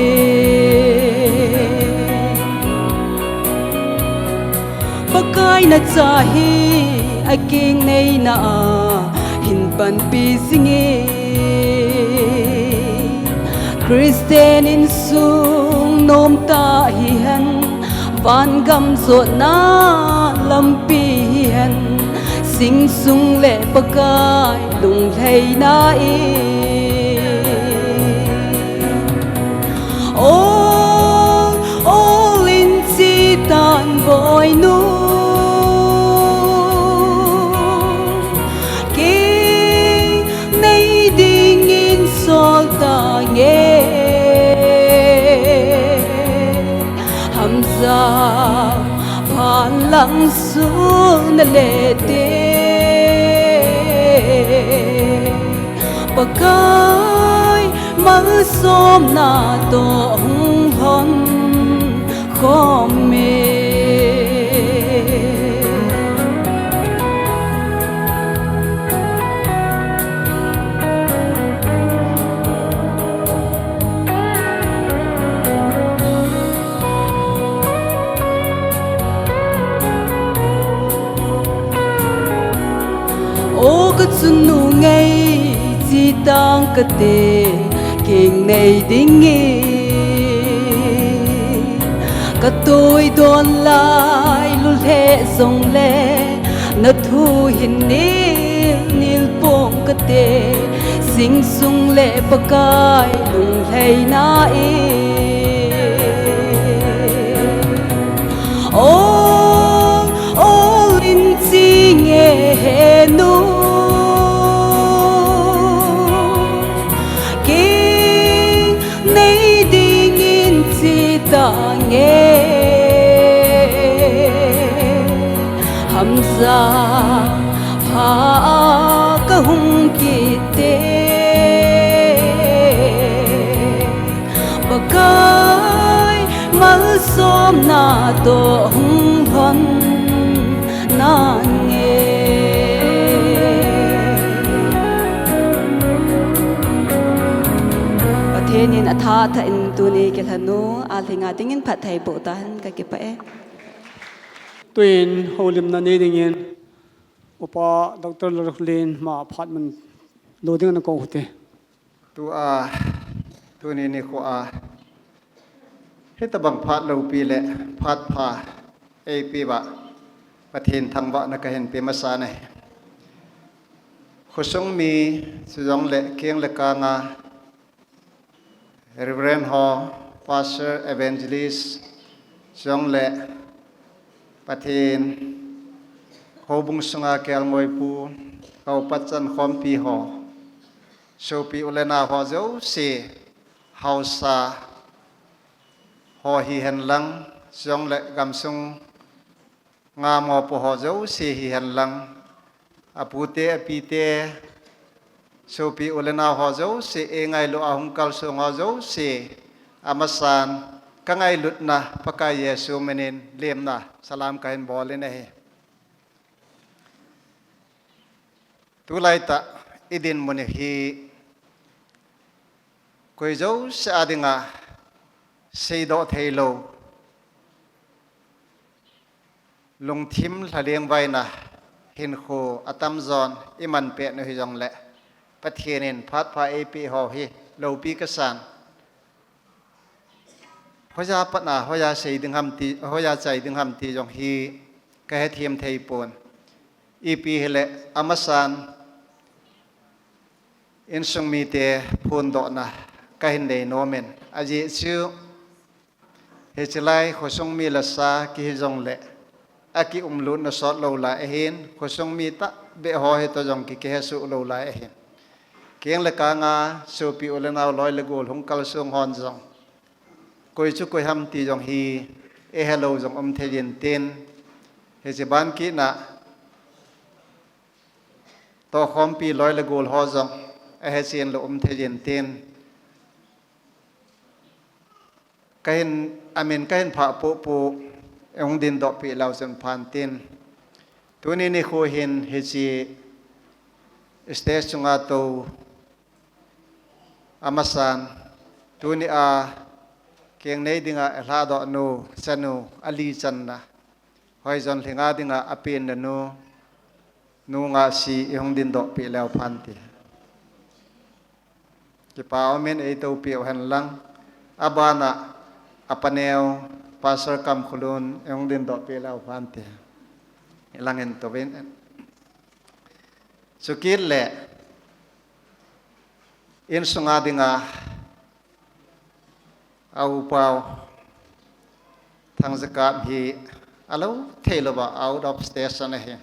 Pakai na cha hi a keng neina a hin panpi jing e. Christian insung nom tah hihen, van gam jotna lampi hihen, sing sung le Pakai lunglhaina in. Ol ol in chi tan Boinu, kei nei dingin sol tange. Hamsa phan lang sun na le te, Pakai malsomna toh hung lhon khom e. O ka chunnu ngei, chi tang kate, keng nei dingin. Ka toi don lai lulheh jongle, na thu hin nil nil pong kate, sing sung le Pakai lunglhaina in. Ol ol in chi nge Henu, keng nei dingin chi Nge hamsa pha ka hung kit te, Pakai malsomna toh hung lhon nange. Pathen in atha thah in tuni kilhanu alhinga dingin phatthei boh tahen, kakipah e. Tuin houlimna nei dingin Upa Doctor Lalruklen ma phat mun lo dingin akou u hite. Tua, tuni nikho a, hitabang phat loupi le phat pha eipeuva Pathen thangvahna kahin pe masa nahi. Khosung mi, chujongle keng le kanga Reverend ho, Pastor, Evangelist, chujongle Pathen houbung sunga kelngoi pu, houpat chan khompi ho, sopi u le nao ho jouse, haosa ho hihen lang, chujongle gamsung ngam ho po ho jouse hihen lang, apute, apite, sopi u le nao ho jouse, eingailu a hung kalsong ho jouse, amasan, kangailutna Pakai Jesu minin lemna salam kahin bol in ahi. Tulai tah idinmun hi koi jouse a dinga seidoh theilou, lungthim lhaleng vaina hinkho atamjon iman pet u hijongle, Pathen in phat pha eipeh ho hi loupi kasan. Hoiya patna, hoiya sei ding ham ti, hoiya chai ding ham ti jong hi kahethem thei pon. Ipi hile amasan insung mite phondohna kahin nei nomin. Ajeh chu, hiche lai khosung mi lasa kihi jongle, akiumlutna sot lou lai ahin, khosung mi tahbeh ho hitoh jong ki, kihesoh lou lai ahin. Keng le kanga sopi u le nao loi le gol hung kalsong hon jong, koi chu koi ham ti jong hi, eihelou jong um thei intin, hiche ban kitna tohkhompi loi le gol ho jong, ahechen lou um thei intin, kahin, amin kahin phah popo, eihung dindoh peh leu chun phan tin. Tuni nikho hin hiche stage chunga tou amasan, tuni a keng nei dinga eilhadoh nu, chanu, ali channa, Hoijon lhinga dinga apenna nu, nu Ngahsi ihung dindoh peh leu phan ti. Kipa umin eitoupeh u hen lang, abana apaneo, Pastor Kamkholun ihung dindoh peh leu phan ti. Ilangin touvin. Chukit le, insunga dinga, a upau Thangjakap hi alou theilouva out of station ahi.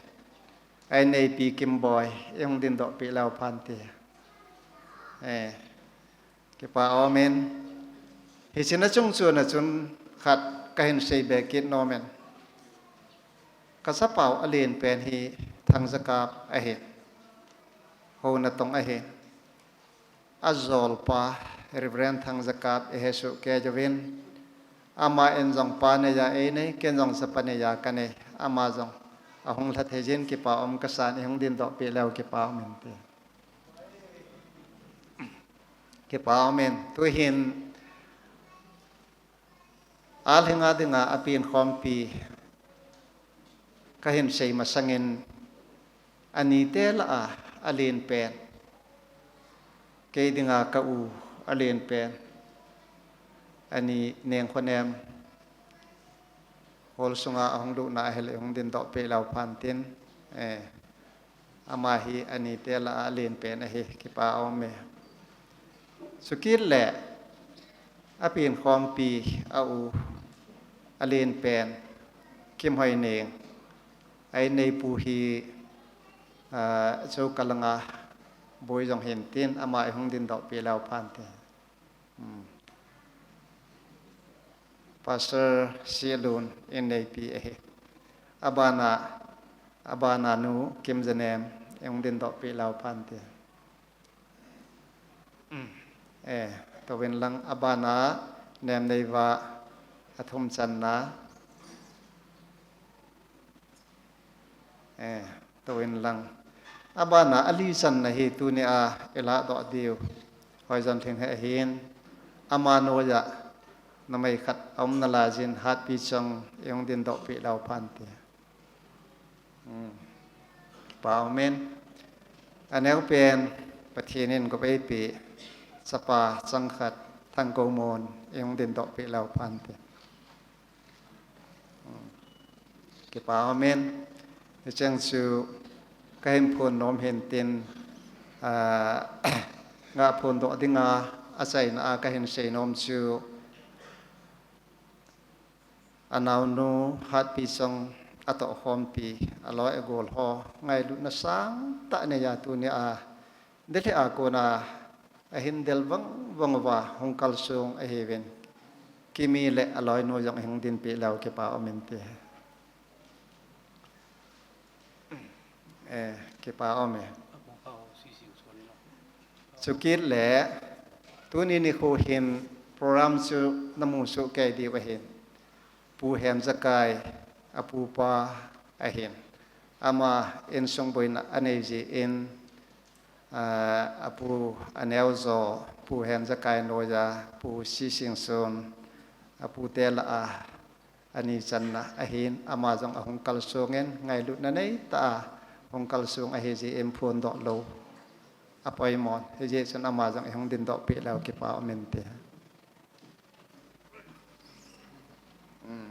Aineipi Kimboi, ihung dindoh peh leu phan ti. Eh, kipa umin. Hiche na chungchon a chun khat kahin seibe kit nomin. Kachapau alen pen hi Thangjakap ahi. Hou natong ahi. Ajolpa Reverend Thangjakap ihesoh kei jouvin. Ama in jong pa neiya einei, ken jong chapa neiya kanei. Ama jong ahung lha thei jin kipa um kasan ihung dindoh peh leu kipa umin ti. Kipa umin tuhin Alhinga dinga apenkhompi kahin sei masangin anite lah a alen pen. Kei dinga ka u alen pen. Ani Nengkhonem. Hall sunga ahung lutna ahile hung dindoh peh leu phan tin. Eh. Ama hi anite lah a alen pen ahi, kipa ume. Chukit le, apenkhompi a u alen pen, Kimhoineng, aineipu hi, ah, chu kalanga boi jong hin tin, ama ihung dindoh peh leu phan tin. Hmm. Pastor Sialun in neipi ahi. Abana, abana nu Kim Janem, eung din doh pi lau phan ti. Eh, tovin lang abana nem neiva athum channa. Eh, tovin lang. Abana ali channa hi tunia ila doh diu. Hoijan thing he hin. Ama noja. Namai khat aum nalajin hatpi chong eung din doh pi lau phan ti. Hmm. Pa amen. Aneu pen Pathen in ko pi chapa chang khat thang ko mon eung din doh pi lau phan ti. Hmm. Kipa amen. Hicheng chu kahin phun nom hin tin, ah, nga phun doh dinga achaina a kahin sei nom chu anaunu hatpi chong atoh khompi aloi agol ho ngailutna sangtah neija tunia Delhi a kona ahin del vang vang uva hung kalsong ahiuvin. Kimi le aloinu jong hung dinpi leu kipa um inte. Eh, kipa um e. Chukit le, tuni nikho hin program chu namu soh kei diu ahin. Pu Hemjakai, apupa ahin. Ama insung boina anei jin, ah, apu aneo jo, Pu Hemjakai noija, Pu Sisingsun, apute lah a, ani channa ahin, ama jong ahung kalsongin, ngailutna neitah a, hung kalsong ahi jin phondoh lou apoimo, hijeh chun ama jong ihung dindoh peh leu kipa um inte. Hmm.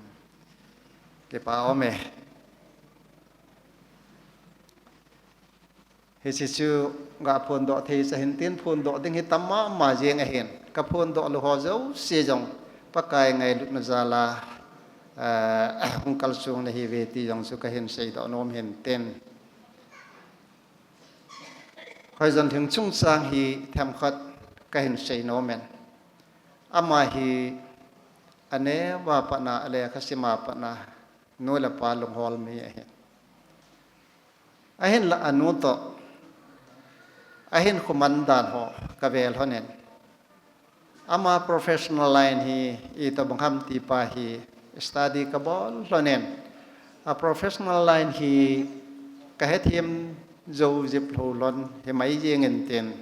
Kipa um e. Hiche chu ga phondoh thei cha hin tin phondoh ding hi tam mama jeng ahin. Ka phondoh lou ho jouse jong Pakai ngailutna jal a, eh, hung kalsong nahiuve ti jong chu kahin seidoh nom hin tin. Hoijan Lhing chungchang hi themkhat kahin sei nom in. Ama hi aneo a pat a, alekha sim a pat a, nu le pa lunghol mi ahin. Ahinlah anu toh ahinkho man dan ho kavel lhonin. Ama professional line hi itobang ham ti pa hi study kabol lhonin. A professional line hi kahethem jou jep lou lhon himai jeng in tin.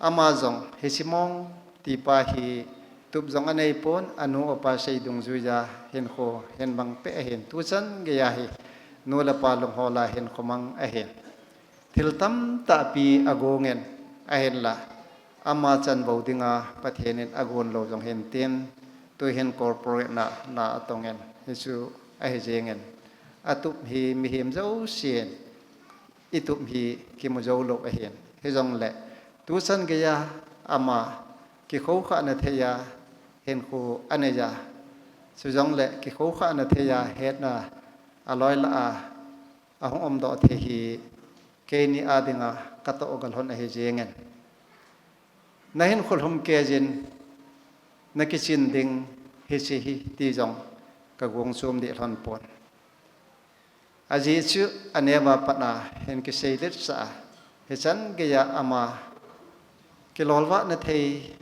Ama jong hiche mong ti pa hi tup jong anei pon, anu apa sei dungjuija hinkho hin mang peh ahin, tuchan geiya hi nu le pa lunghol a hinkho mang ahin. Thil tamtah pi agong in ahinlah ama chanvou dinga Pathen in agon lou jong hin tin, tuhin corporate na, na atong in, hichu ahi jeng in. Atup hi mihem jousen itup hi kimu jou lou ahin. Hijongle, tuchan geiya ama kikhoukhah na theiya hinkho aneiya. Chujongle, kikhoukhah na theiya hetna aloi lah a, ahung umdoh thei hi keini a dinga katoh gal lhon ahi jeng in. Nahinkho lhum kei jin, nakichen ding hiche hi ti jong kagong chom deh lhon pon. Ajeh chu aneo a pat a hin kisei letsah a, hichan geiya ama kilolvah na thei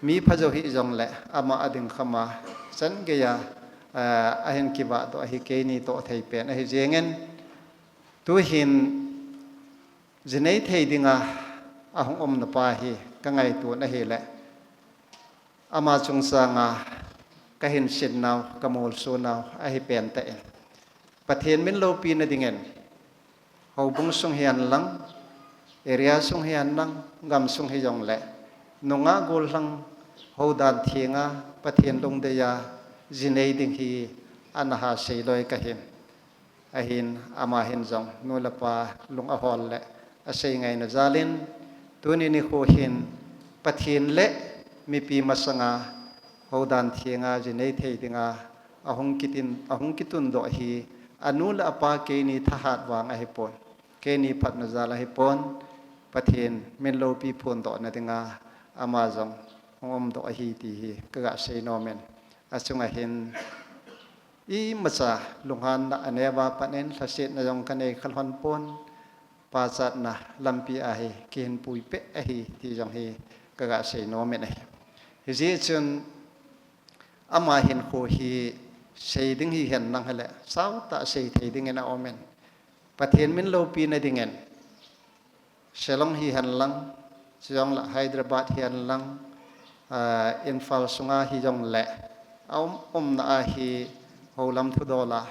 mi pha jou hijongle ama ading kham a chan geiya, eh, ahin kivahdoh ahi keini toh thei pen ahi jeng in. Tuhin jinei thei dinga ahung umna pa hi kangaito na hile. Ama chungchang a kahin sin nau, kamolso nau ahi pen tah in. Pathen min loupina dingin, houbung sung hihen lang, area sung hihen lang, gamsung hijongle, nungah gollhang houdan thenga Pathen lungdei a jinei ding hi ana ha sei loi kahin. Ahin ama hin jong nu le pa lung ahol le asei ngaina jal in, tuni nikho hin Pathen le mipi masanga houdan thenga jinei thei dinga ahung kitin, ahung kitundoh hi anu le apa keini thahat vang ahipon, keini phatna jal ahipon, Pathen min loupi phondohna dinga ama jong hung umdoh ahi ti hi kaga sei nom in. achunga hin imacha lunghanna anei uva pat in lhasetna jong kanei khalhon pon, pachatna lampi a hi kihin puipeh ahi ti jong hi kaga seinom in ahi. Hijeh chun ama hinkho hi sei ding hihen lang hileh sautah sei thei dingin aum in, Pathen min loupina dingin Shillong hihen lang, chujongleh Hyderabad hihen lang, ah, Imphal sunga hijongleh, aum umna a hi houlam thudol a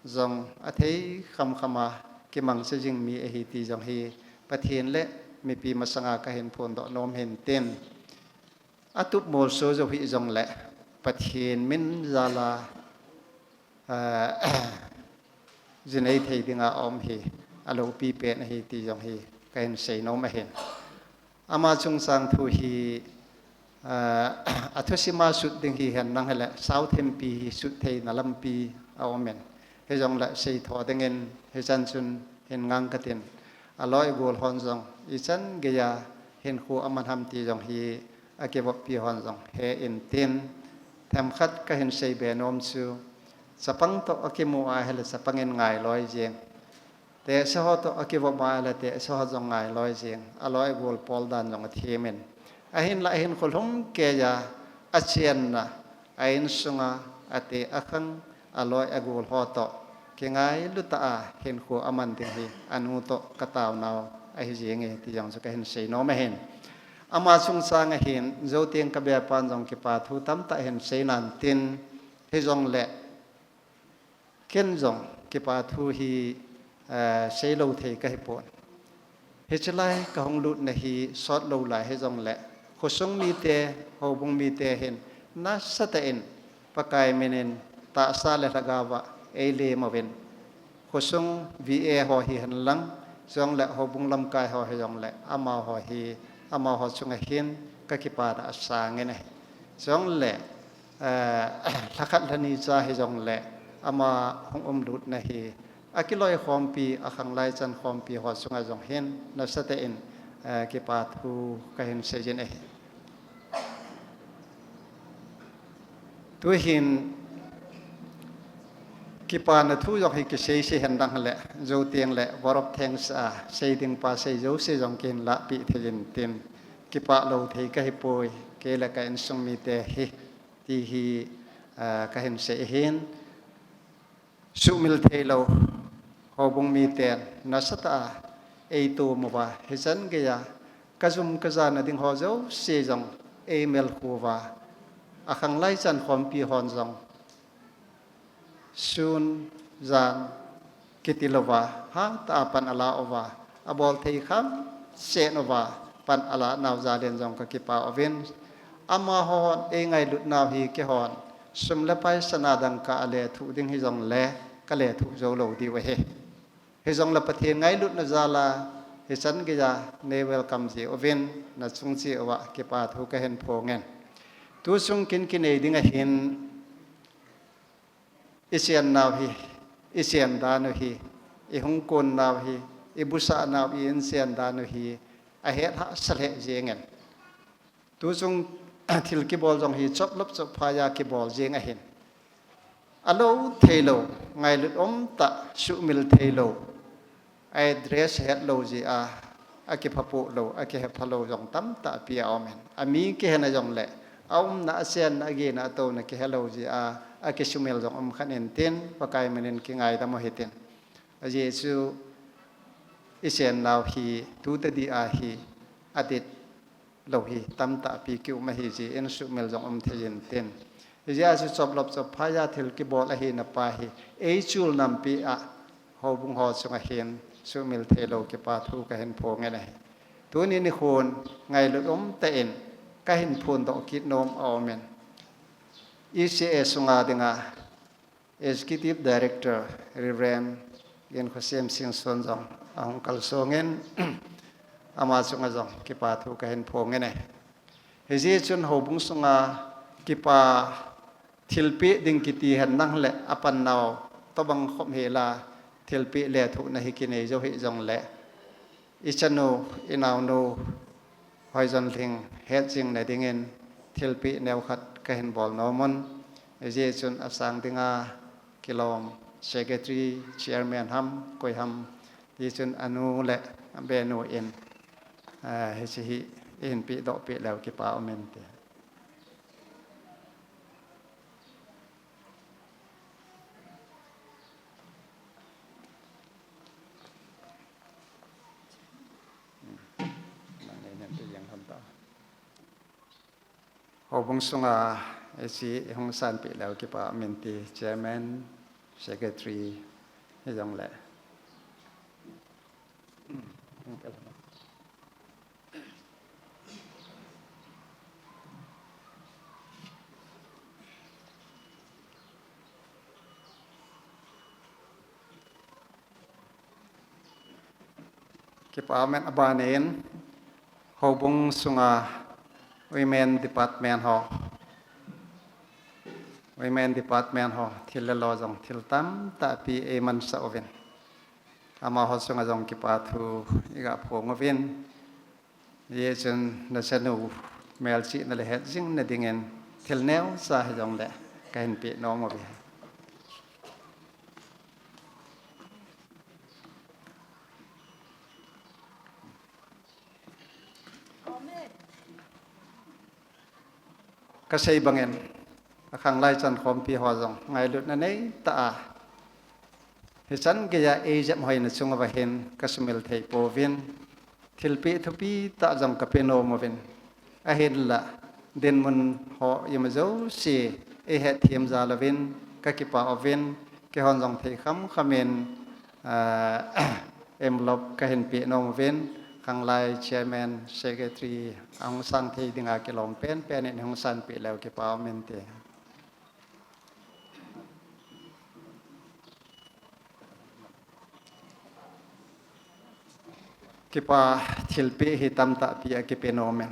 jong athei khamkham a kimangcha jing mi ahi ti jong hi Pathen le mipi masanga kahin phondoh nom hin tin. Atup molso jou hijongleh Pathen min jal a, ah, jinei thei dinga aum hi aloupi pen ahi ti jong hi kahin seinom ahin. Ama chungchang thu hi, ah, athusim a sut ding hihen lang hileh sauthem pi hi sut theina lampi aum in. Hijongleh seitho dingin hichan chun hin ngang katin, aloi agol hon jong ichan geiya hinkho aman ham ti jong hi akivoppi hon jong he in tin. Themkhat kahin seibe nom chu, chapang toh akimu a hileh chapang in ngailoi jeng, tehse ho toh akivop a hileh tehse ho jong ngailoi jeng, aloi agol pol dan jong athem in. Ahinlah hinkho lhumkeiya achenna, a insunga ate akhang, aloi agol ho toh kingailu tah a hinkho aman ding hi anu toh kataonau ahi jenge ti jong chu kahin seinom ahin. Ama chungchang a hin jouteng kabepan jong kipathu tamtah hin seinan tin, hijongleh ken jong kipathu hi, eh, seilou thei kahipon. Hichelai kahung lutna hi sotlou lai hijongleh khosung mite, houbung mite hin nasatah in Pakai minin tahsa le lhagaova eilem uvin, khosung V A ho hihen lang, chujongleh houbung lamkai ho hijongleh amaho hi, amaho chunga hin kakipana asang in ahi. Chujongleh, eh, lhakhat lhani cha hijongleh ama hung umlutna hi akiloikhompi, akhanglai chan khompi ho chunga jong hin nasatah in, eh, kipathu kahin seijin ahi. Tuhin kipana thu jong hi kiseisei hen lang hileh, jouteng leh word of thanks a seiding pa sei jouse jong kihin lahpeh thei intin, kipah lou thei kahipoi, kei le ka insung mite hi, ti hi, ah, kahin sei ahin. Suhmil theilou houbung miten nasatah a eitom uva, hichan geiya kajum kajana ding ho jouse jong eimelkhu uva, akhanglai chan khompi hon jong sun jan kiti louva hatah a pan ala uva, abol thei khamset uva pan ala nau jal in jong kakipah uvin. Amahon eingailut nau hi keihon sum le pai sana dangka alethuh ding hijongleh kalethuh joulou diu ahi. Hijongleh Pathen ngailutna jal a hichan geiya nei welcome ji uvin, nachung cheh uva kipathu kahin phong in. Tuchung kin kinei ding ahin, ichen nau hi, ichen dan u hi, ihung kon nau hi, ibusah nau, i-inchen dan u hi ahet hahsa lheh jeng in. Tuchung thil kibol jong hi choplop chopphaiya kibol jeng ahin. Alou theilou, ngailut umtah, suhmil theilou, a address hetlou jeh a, akiphapoh lou, akihepha lou jong tamtah pi aum in. Ami kihena jongleh, aumna, achenna, agena, atouna kihelou jeh a, akisumil jong um khan intin, Pakai minin kingaidam u hitin. Ajeh chu, ichen nau hi, tutadi a hi, adit lou hi tamtah pi kium ahi jeh in suhmil jong um thei intin. Hijeh a chu choplop chopphaiya thil kibol ahina pa hi, eichul nampi a houbung ho chunga hin suhmil theilou kipathu kahin phong in ahi. Tuni nikhon ngailut umtah in kahin phondoh kit nom aum in. E C A sunga dinga Executive Director Reverend Genkhosim Singson jong ahung kalsong in, ama chunga jong kipathu kahin phong in ahi. Hijeh chun houbung sunga kipa thilpeh ding kiti hen lang leh apan nau tobang khop hela thilpeh lethuhna hi kinei jou hijongleh, ichanu, inaonu, Hoijonlhing hetjingna dingin thilpeh neokhat kahin bol nom un. Hijeh chun asang dinga kilom secretary, chairman ham, koi ham, ti chun anu le abenu in, ah, hiche hi ihin pehdoh peh leu kipa um inte. Houbung sunga hiche ihung sanpeh leu kipa um inte, chairman, secretary, hijongle. Kipa um in, abanin, houbung sunga women department ho, women department ho, thil le lo jong, thil tamtah pi eimansah uvin. Amaho sunga jong kipa thu iga phong uvin. Hijeh chun nachanu melchihna le hetjingna dingin thil neocha hijongle kahin peh nom uve. Kasei bangin, akhanglai chankhompi ho jong ngailutna neitah a, hichan geiya eijep hoina chunguva hin kasumil thei pouvin, thilpeh thupi tah jong kape nom uvin, ahinla dinmun ho ima jouse eihetthem jal uvin kakipa uvin, keihon jong thei khamkham in, ah, envelope kahin peh nom uvin, khanglai chairman, secretary ahung sang thei dinga kilom penpen in hung sanpeh leu kipa um inte. Kipa, thilpeh hi tamtah pi akipe nom in,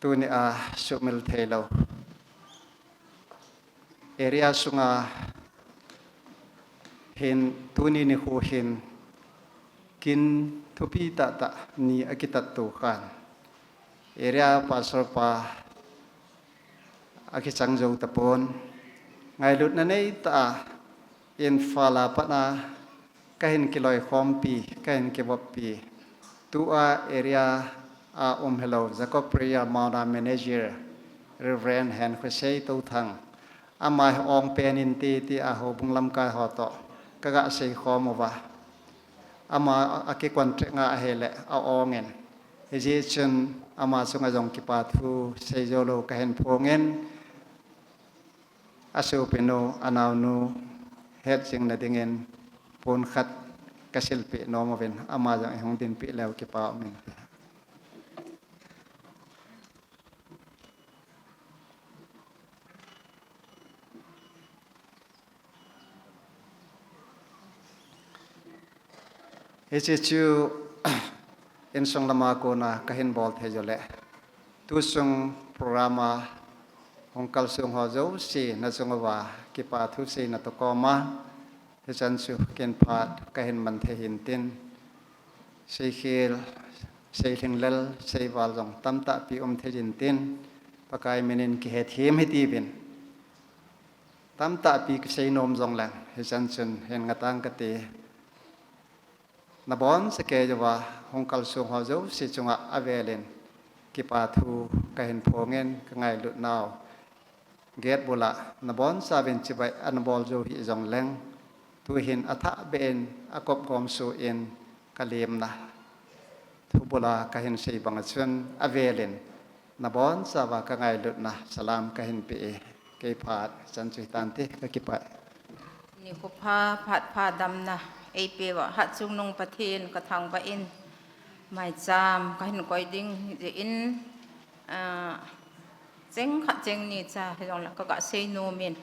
tunia sumil theilou area sunga hin tuni nikho hin kin thupi tahtah ni akitatto khan, area pastor pa akichang jou tapon, ngailutna neitah a Imphal a patna kahin kiloikhompi, kahin kivoppi, tua area a um hilou Jacob Prayer Mount a manager Reverend Henkhoisei Touthang, ama hi ong pen inte tia houbung lamkai ho toh kaga seikhom uva, ama akicontact nga ahile aong in, hijeh chun ama chunga jong kipa thu seijou lou kahin phong in, asopinu, anaonu hetjingna dingin pon khat kasilpeh nom uvin, ama jong ihung dinpeh leu kipa um inte. Hiche chu insung lama kona kahin bol thei jouleh, tusung program a hung kalsong ho jouse nachung uva kipa thu seina toh koma, hichan chu kin phat kahin man thei hintin, seikhel, seilhinglel, seival jong tamtah pi um thei jintin, Pakai minin kihethem hitiuvin. Tamtah pi kisei nom jongleng, hichan chun hin ngatang kate. Nabonchauva hung kalsong ho jouse chunga avelin kipa thu kahin phong in, kangailutnau gate bula nabonchauvin chibai ana bol jou hih jongleng, tuhin athahbeh in akop gomsoh in kalemna thu bula kahin sei banga chun avelin nabonchauva kangailutna salam kahin pe e. Kei phat chan chu hitante, kakipah e. Nikho pha, phat pha damna eipeuva Hatchungnung Pathen kathangvah in, maicham kahin koi ding jeh in, ah, cheng khat cheng ni cha hijongle kaga sei nom in.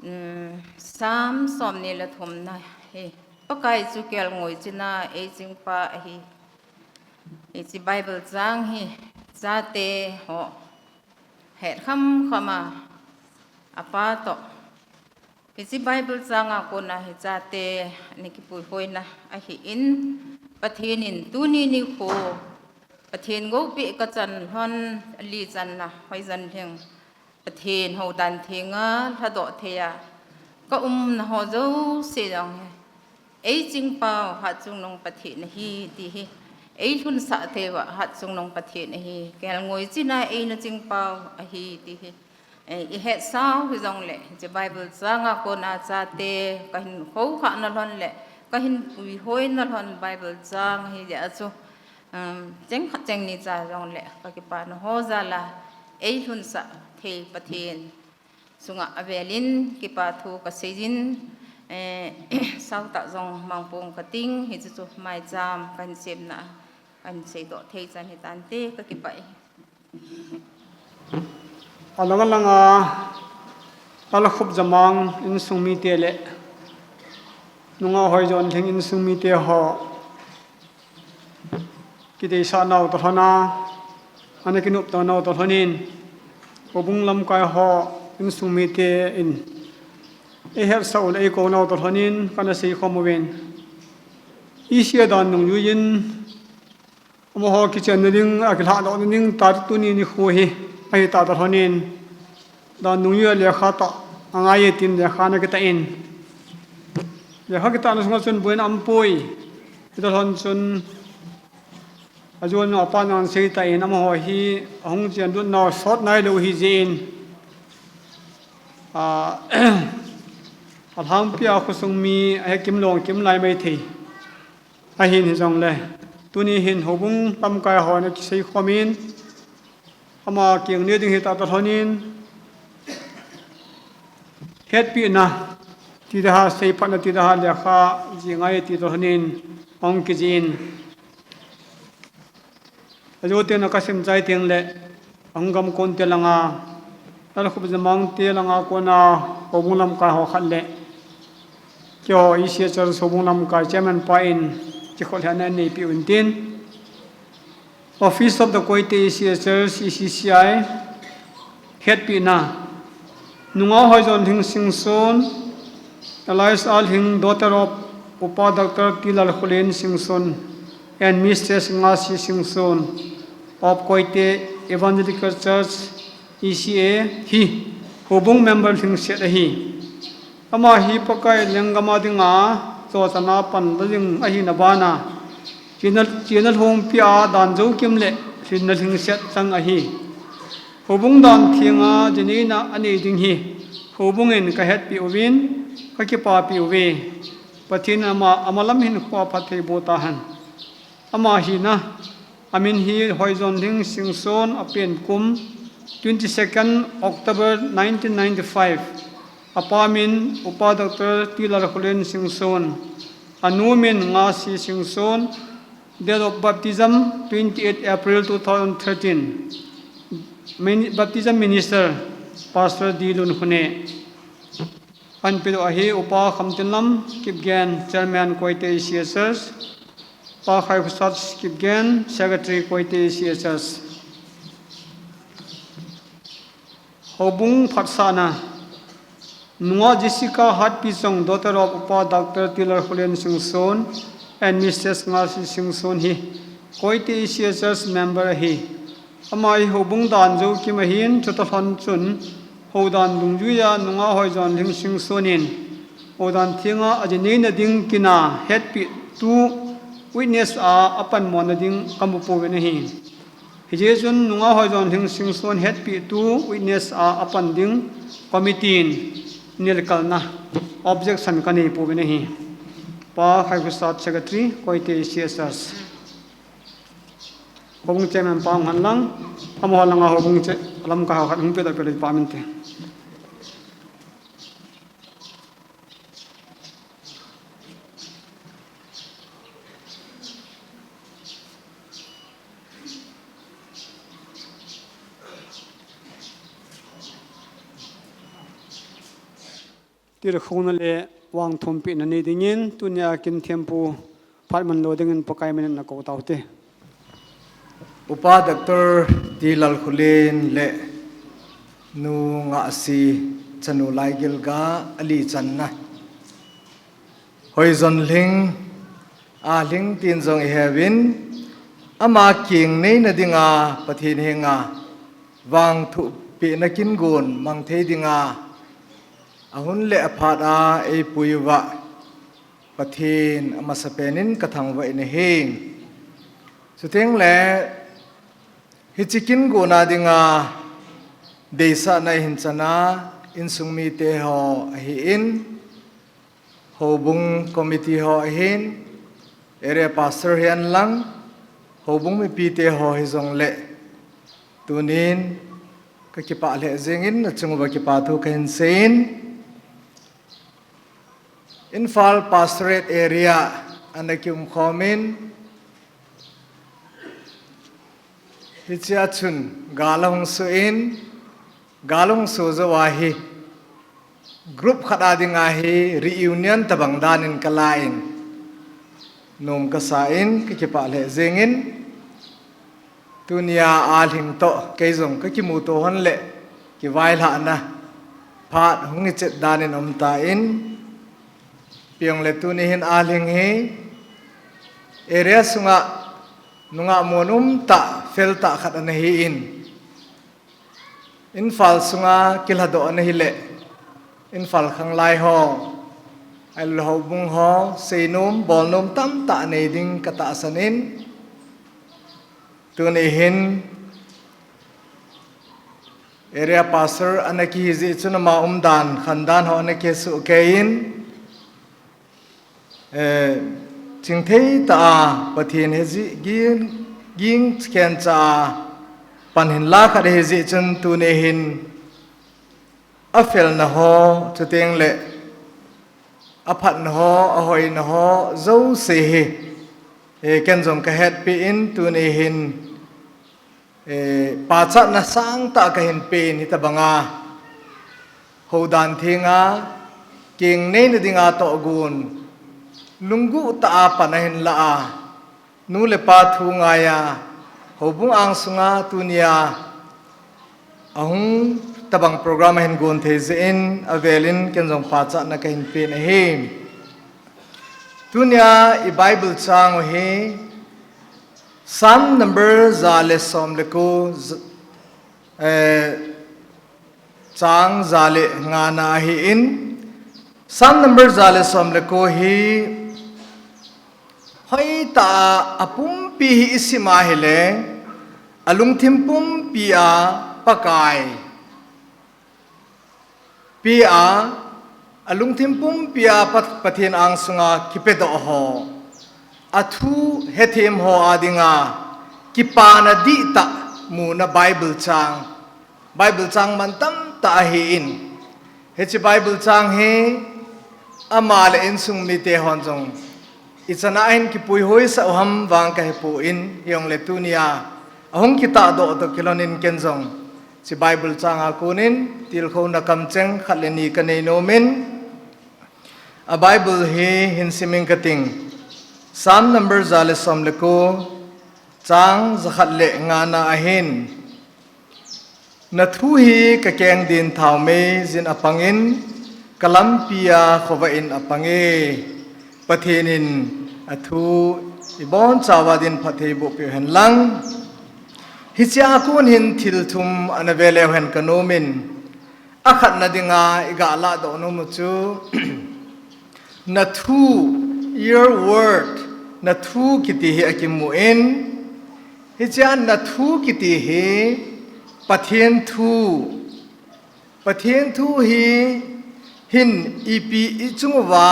Um, Psalm somni le thumna hi, Pakai chu kelngoi china eichingpa ahi. Hiche Bible chang hi chate ho het khamkham a, apa toh, hiche Bible changa kona hi chate ana kipuihoina ahin, Pathen in tuni nikho Pathen goupeh kachan lhon li channa hoijan lhing Pathen houdan thenga lhadoh thei a ka umna ho jouse jong hi, ei chingpau Hatchungnung Pathen ahi ti hi, ei lhunsah thei uva Hatchungnung Pathen ahi, kelngoi china eina chingpau ahi ti hi, eh, i hetsau hijongle, hiche Bible changa kona chate kahin khoukhah na lhon le kahin puihoi na lhon Bible chang hi jeh a chu, um, cheng khat cheng ni cha jongle kakipana ho jal a ei lhunsah thei Pathen chunga avelin kipa thu kasei jin, eh, sautah jong mangpong kating, hichu chu maicham kahin semna kahin seidoh thei chan hitante, kakipah e. Alang alanga Lalkhup Jamang insung mite le Nungah Hoijonlhing insung mite ho kideisah nau toh lhona, ana kinopto nau toh lhonin, houbung lamkai ho insung mite in eihetsah u le eikou nau toh lhonin kana seikhom uvin, E C A dan nungjuiyin amaho kichenna ding, akilhahdohna ding tah tuni nikho hi ahitah toh lhonin, dan nungjui a lekha tah angai e tin lekha ana kitah in, lekha kitahna sunga chun boina aumpoi. Hitoh lhon chun ajon nu apan ana seitah in, amaho hi ahung chenlut nau sot nailou ahi jeh in, a, alhangpia khosung mi ahe kimlou kimlai maithei ahin, hijongle tuni hin houbung lamkai hon akiseikhom in, ama keng ne ding hitah toh lhonin, hetpehna ti daha, seiphatna ti daha lekha jih angai ti toh lhonin ahung kijih in, ajoten akasim chai tengle ahung gamkonte langa, Lalkhup Jamang te langa kona houbung lamkai ho khat le keiho E C A Church houbung lamkai chairman pa in kikhollhahna aneipeh uvin tin, Office of the Koite E C A Church, E C C I, hetpehna, Nungah Hoijonlhing Singson, alias A. Lhing, daughter of Upa Doctor T. Lalkholen Singson and Mistress Ngasi Singson of Koite Evangelical Church, E C A hi houbung member lhingset ahi. Ama hi Pakai lenggam a dinga chochanna panla ding ahina bana, chena, chena lhongpia dan joukim le lhinna lhingset chang ahi. Houbung dan thenga jineina anei ding hi houbung in kahetpeh uvin, kakipapeh uve. Pathen in ama, amalam hinkho phatthei boh tahen. Ama hina, amin hi Hoijonlhing Singson, apen kum twenty-second October nineteen ninety-five. Apa min Upa Doctor T. Lalkholen Singson. Anu min Ngasi Singson. Date of baptism twenty-eight April two thousand thirteen. Min-, baptism minister Pastor D. Lunkhone. Ahin pedoh ahi Upa Khamtinlam Kipgen, Chairman Koite E C A Church, Pa Khaikhosat Kipgen, Secretary Koite E C A Church. Houbung phatsahna, Nungah Jessica Hatpichong, daughter of Upa Doctor T. Lalkholen Singson and Mistress Ngasi Singson hi Koite E C A Church member ahi. Ama hi houbung dan joukim ahin, chutoh lhon chun houdan dungjuia Nungah Hoijonlhing Singson in houdan thenga ajineina ding kin a hetpehtu witness a apanmona ding kamu pouvin ahi. Hijeh chun Nungah Hoijonlhing Singson hetpehtu witness a apan ding committee in nilkalna, objection, kanei pouvin ahi. Pa Khaikhosat, Secretary, Koite E C A Church. Houbung chairman pa hung hen lang, amaho langa houbung che-, lamkai ho khat hung pedoh peh le pa min te. Tilkhouna le vangthumpehna nei dingin, tunia kin thempu phat manlou dingin Pakai minin nakou taute. Upa Doctor T. Lalkholen le Nu Ngahsi chanu Laigilga ali channa. Hoijonlhing, Alhing tin jong iheuvin, ama keng neina dinga Pathen henga vangthu-, pehna kin gon mang thei dinga, a hun le a phat a eipui uva Pathen a masapen in ka thangvah in ahi. Chuteng le hiche kin gon a dinga deisahna i hin chan a, insung mite ho ahin, houbung committee ho ahin, area pastor hi ahin lang, houbung mipite ho hijong le, tunin ka kipah lheh jengin, na chung uva kipa thu ka hin seiyin, Imphal Pastorate Area ana kium khom in, hichea chun gal ahung suh in, gal ahung suh jou a hi, group khat a dinga hi reunion tabang dan in ka la in, nom ka sa in, ka kipah lheh jengin, tunia alhing toh kei jong ka kimuto hon le kivailhahna phat hung hi chet dan in um tan, ipi hijong le tuni hin alhing hi area sunga nungah mon um tah, fel tah khat ana hi in, Imphal sunga kilhadoh ana hi le, Imphal khanglai ho, ahilou le houbung ho, seinom, bolnom tamtah nei ding ka tahsan in, tuni hin area pastor ana kihi jeh chun ama umdan, khandan ho ana kihe soh kei in, eh, chingthei tah a Pathen hejeh ging, ging khen cha a pan hin la khat ahi jeh chun tuni hin a felna ho, chuteng le a phatna ho, a hoina ho jouse hi, eh, ken jong ka hetpi in tuni hin, eh, pachatna sangtah ka hin pe in, hitabanga houdan thenga keng neina dinga tohgon, lungguh tah a pan ahin la a, nu le pa thu ngai a, houbung angsunga tunia ahung tabang program ahin gon thei jeh in, avel in ken jong pachatna ka hin pe in ahi. Tunia i Bible chang u hi Psalm number ja le som le ko, j-, eh, chang ja le ngana ahin, Psalm number ja le som le ko hi hoitah a pumpi hi i sim a hile, a lungthim pumpi a Pakai pe a, a lungthim pumpi a Pat-, Pathen angsunga kipedoh ho, a thu hethem ho a dinga kipana dihtah muna Bible chang, Bible chang mantam tah ahin, hiche Bible chang hi ama le insung mite hon jong ichan a ahin kipui hoisah u ham vang ka hepon, hijong le tunia ahung kitahdoh toh kilhon in ken jong hiche Bible chang a kon in tilkhouna kamcheng khat le ni ka nei nom in, a Bible hi hin sim ing kating. Psalm number ja le som le ko, chang ja khat le ngana ahin. Na thu hi ka keng din thaomei jin apang in, ka lampi a khovah in apang e. Pathen in a thu i bonchauva din phatthei boh peh u hen lang. Hichea kon hin thil thum ana ve leu hen ka nom in, a khatna dinga i ga lahdoh nom u chu, na thu, your word, na thu kiti hi akimu in, hichea na thu kiti hi Pathen thu, Pathen thu hi hin ipi i chung uva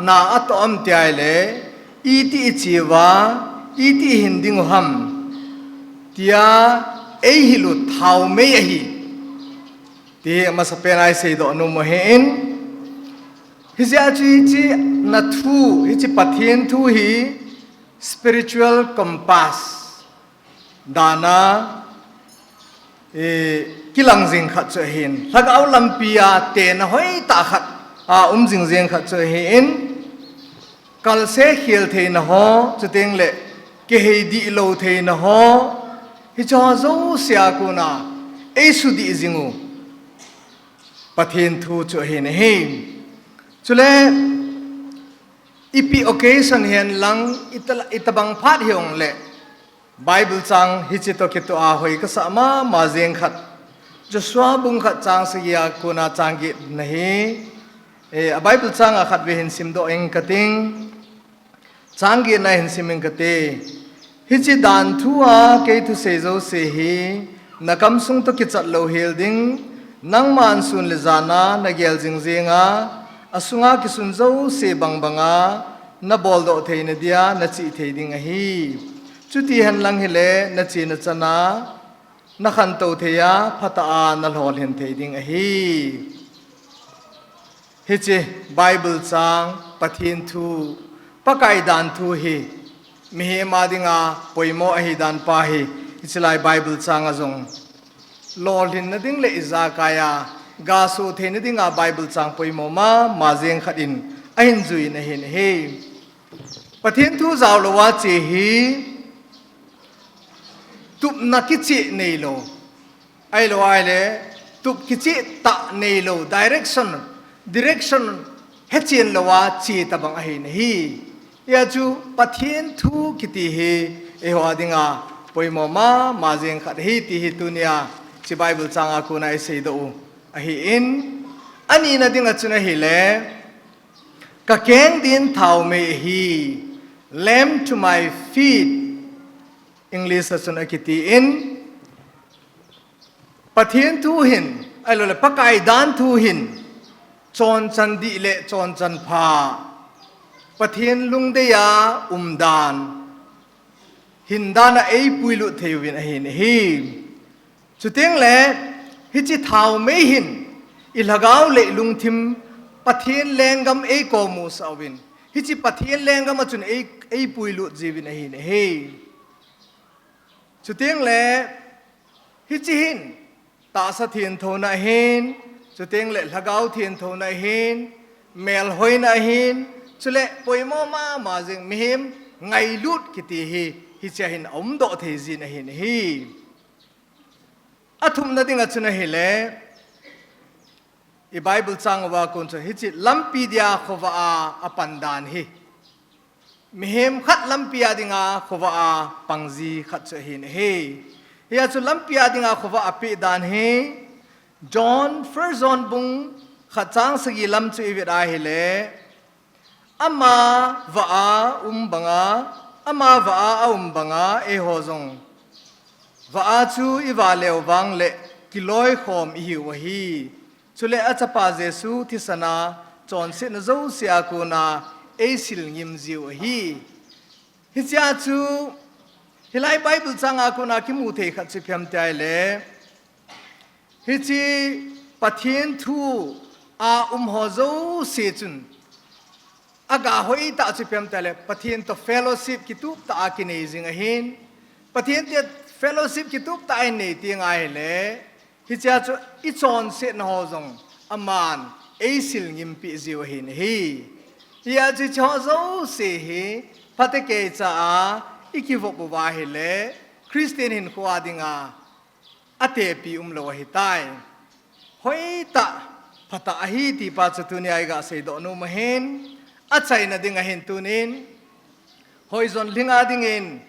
na atoh am ti ahile, iti i che uva, iti i hin ding u ham, tia eihil u thaomei ahi, ti amasapen a i seidoh nom u ahin. Hijeh chun hiche na thu, hiche Pathen thu hi spiritual compass dan a, eh, kilang jing khat chu ahin. Lhagao lampi a tena hoitah khat a um jing jeng khat chu ahin. Kalse khel theina ho, chuteng le kihei dihlou theina ho, hiche ho jouse a kona eisudih jing u Pathen thu chu ahin ahi. Chule, ipi occasion hihen lang, ita-, itabang phat hijong le, Bible chang hiche toh kitoh a hoi kasah mama jeng khat, Joshua bung khat chang sagi a kona chang get na hi, eh, a Bible chang a khat ve hin simdoh ing kating. Chang get na hin sim ing kate. Hiche dan thu a kei thusei jouse hi, na kamsung toh kichat lou hel ding, nangman sun le jan a na gel jing jeng a, asunga kisun jouse bang bang a, na boldoh theina dia na chih thei ding ahi. Chuti henlang hile, na chena chan a, na khantou thei a, phatah a na lolhin thei ding ahi. Hiche Bible chang, Pathen thu, Pakai dan thu hi, mihem a dinga poimo ahi dan pa hi, hiche lai Bible chang a jong lolhinna ding le ijakai a, gasoh theina dinga Bible chang poimo mama jeng khat in ahin jui in ahin ahi. Pathen thu jao lou a che hi, tupna kicheh neilou. Ahilou ahile, tup kicheh tah neilou. Direction, direction hechen lou a che tabang ahi nahi. Hijeh chun Pathen thu kiti hi, eiho a dinga poimo mama jeng khat ahi ti hi tunia, hiche Bible chang a kona iseidoh u ahin. Ani na dinga chun ahile, ka keng din thaomei ahi, lamp to my feet, English a chun akiti in, Pathen thu hin, ahilou le Pakai dan thu hin, chonchan dih le chonchan pha, Pathen lungdei a umdan, hindan a eipuilut thei uvin ahi nahi. Chuteng le, hiche thaomei hin, i lhagao le i lungthim, Pathen lenggam eikomu sah uvin, hiche Pathen lenggam a chun ei, eipuilut jiuvin ahi nahi. Chuteng le, hiche hin, tahsa thenthouna ahin, chuteng le lhagao thenthouna ahin, melhoina ahin, chule poimo mama jeng mihem ngailut kiti hi, hiche a hin aumdoh thei jin ahi nahi. Athumna dinga chun ahile, i Bible chang uva kon chu hiche lampi dia khovah a apan dan hi, mihem khat lampi a dinga khovah a pangji khat chu ahi nahi. Hijeh chun lampi a dinga khovah a peh dan hi, John, First John bung khat chang sagi lam chu ivet ahile, ama vah a um banga, ama vah a aum banga eiho jong vah a chu ivah leu vang le kiloikhom ihiu ahi. Chule achapa Jesu thisan a chonsetna jouse a kona eisil ngim jiu ahi. Hichea chu, hilai Bible chang a kona kimu thei khat chu ipi ham tia ahile, hiche Pathen thu a um ho jouse chun, aga hoitah chu ipi ham tia ahile, Pathen toh fellowship kitup tah a kinei jing ahin, Pathen toh fellowship kitup tah a inei teng ahile, hichea chu ichonsetna ho jong aman eisil ngim peh jiu ahi nahi. Hijeh chun hiche ho jouse hi, phatecha a ikivop uva ahile, Christian hinkho a dinga atepi umlou ahitai. Hoitah, phatah ahi ti pa chu tunia iga seidoh nom ahin, achaina ding ahin tunin, hoijon lhing a dingin,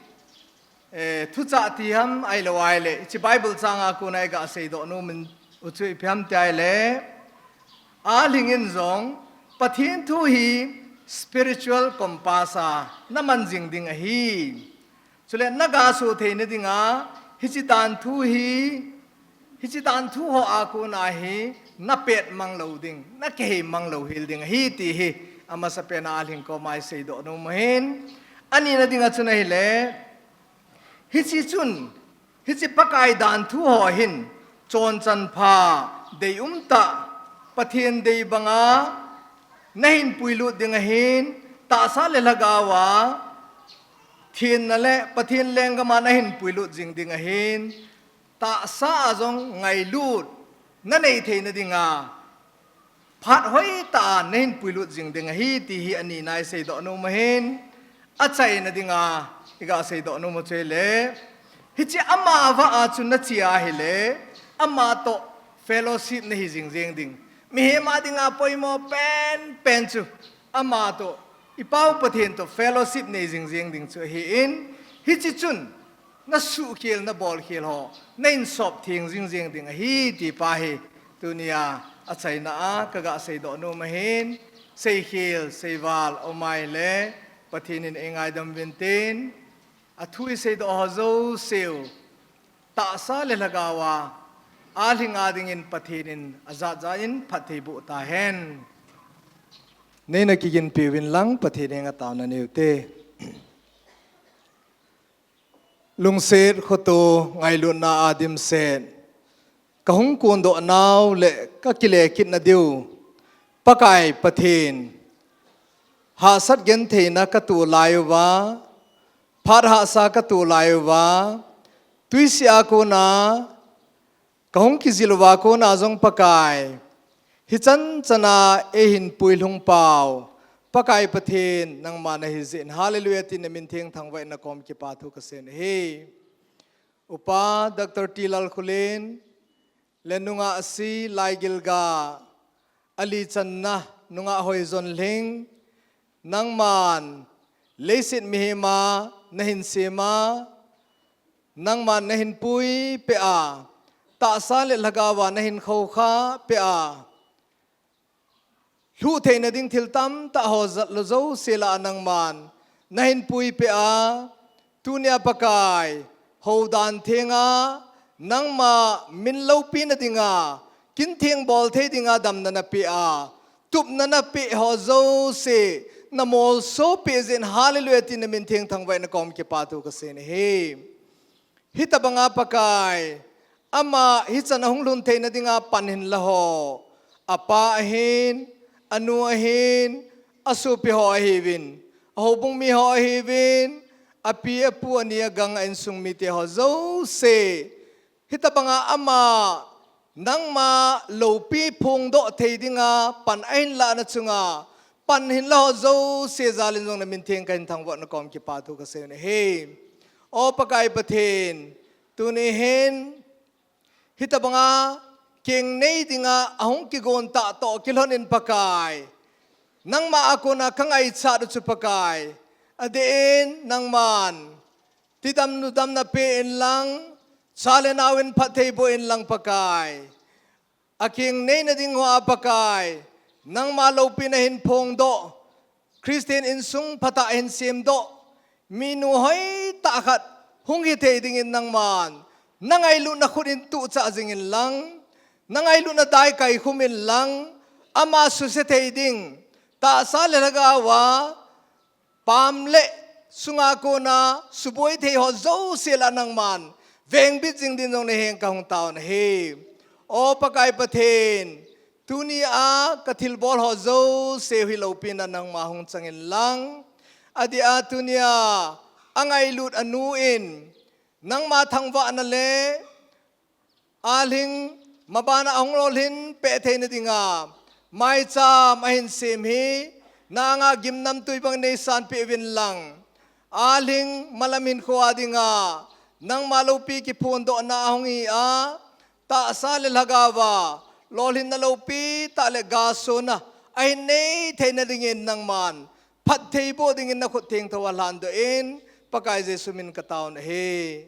eh, thuchah ti ham ahilou ahile, hiche Bible chang a kona iga seidoh nom u chu ipi ham tia ahile, alhing in jong, Pathen thu hi spiritual compass a naman jing ding ahi. Chule nagasoh theina dinga, hiche dan thu hi, hiche dan thu ho a kona hi, napet mang lou ding, nakihei mang lou hel ding ahi ti hi, amasapen a alhing koma iseidoh nom ahin. Anina dinga chun ahile, hiche chun, hiche Pakai dan thu ho hin, chonchan pha, deium tah, Pathen dei banga, nahin puilut ding ahin, tahsa le lhagao a, thenna le Pathen lenggam a nahin puilut jing ding ahin, tahsa a jong ngailut nanei theina dinga, phat hoitah a nahin puilut jing ding ahi ti hi anina iseidoh nom ahin, achaina dinga iga seidoh nom u chu ahile, hiche ama vah a chu nache ahile, ama toh fellowship nahi jing jeng ding. Mihem a dinga poimo penpen chu, ama toh, i Pa u Pathen toh fellowship nei jing jeng ding chu ahin, hiche chun, nasuhkhel, nabolkhel ho, nahin sop theng jingjing ding ahi ti pa hi, tunia achaina a kaga seidoh nom ahin, seikhel, seival, umai le, Pathen in eingaidam uvin tin, athu iseidoh ho jouseu, tahsa le lhagao a, alhing a dingin Pathen in ajat jat in phatthei boh tahen. Neina kiginpi uvin lang Pathen henga taona neute. Lungset, khoto, ngailutna a dimset, kahung kondoh nau le kakile kit nadiu, Pakai Pathen, hahsat gentheina katoh lai uva, phat hahsa katoh lai uva, tuisih a kona, kahung kijil uva kona jong Pakai, hichan chana eihin puilhung pau, Pakai Pathen, nangma nahi jeh in, Hallelujah, tin namin theng thangvah in nakom kipathu kasei ahi. Upa Doctor T Lalkholen, le nungah C Laigilga, ali channa nungah Hoijonlhing, nangman leiset mihem a nahin sem a, nangman nahin puipeh a, tahsa le lhagao a nahin khoukhah peh a, lhuh theina ding thil tamtah ho jat lou jouse lah a nangman nahin puipeh a, tunia Pakai, houdan thenga, nangma min loupina dinga, kin theng bol thei dinga damna napeh a, tupna napeh ho jouse, namolso peh jeh in Hallelujah tin namin theng thangvah in nakom kipathu kasei ahi. Hitabanga Pakai, ama hichan ahung lhun theina dinga pan hinla ho, apa ahin, anu ahin, asopi ho ahiuvin, ahoubung mi ho ahiuvin, api apu ani agang a insung mite ho jouse, hitabanga ama nangma loupi phongdoh thei dinga pan ahin lahna chunga pan hinla ho jouse jal in jong namin theng kahin thangvah nakom kipathu kasei ahi. O Pakai Pathen, tuni hin hitabanga keng nei dinga ahung kigon tah toh kilhon in Pakai, nangma a kona kangaichat u chu Pakai, adeh in nangman tidam nudam napeh in lang, cha le nao in phatthei boh in lang Pakai, akeng neina ding hoa Pakai, nangma loupina hin phongdoh, Christian insung phatah hin semdoh, minu hoitah khat hung hithei dingin nangman nangailutna khut in tuchah jing in lang, nangailutna dai kaikhum in lang, ama suse thei ding, tahsa le lhagao a pam le sunga kona suboi thei ho jouse lah a nangman vengbit jing din jong nahenga kahung taona ahi. O Pakai Pathen, tunia kathilbol ho jouse hi loupina nangma hung chang in lang, adeh a tunia angailut anu in nangma thangvahna le alhing mabana ahung lolhin peh theina dinga maicham ahin sem hi, na anga gimnamtui bang neisanpeh uvin lang, alhing malam hinkho a dinga nangma loupi kiphondohna ahung hi a, tahsa le lhagao a lolhinna loupi tah le gasona ahin nei theina dingin nangman phatthei boh dingin nakhut thengtho alhandoh in, Pakai Jesu min kataona ahi.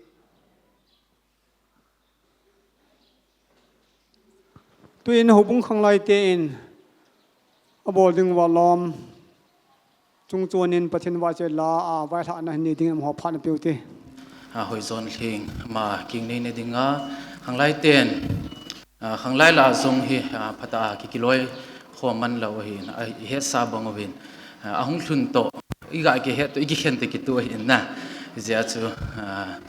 Tuin houbung khanglaite in abol ding uva lom chungchon in Pathen vahchoi la a vailhahna hin nei dingin amaho phat napeh u hite. A, Hoijonlhing, ama keng neina dinga khanglaiten, a, khanglai lah a jong hi, a, phatah a ki, kiloi khom man lou ahin, a, ihetsa bang uvin, a, ahung lhun toh iga kihet toh ikikhen toh kitoh ahin na. Hijeh a chu, a,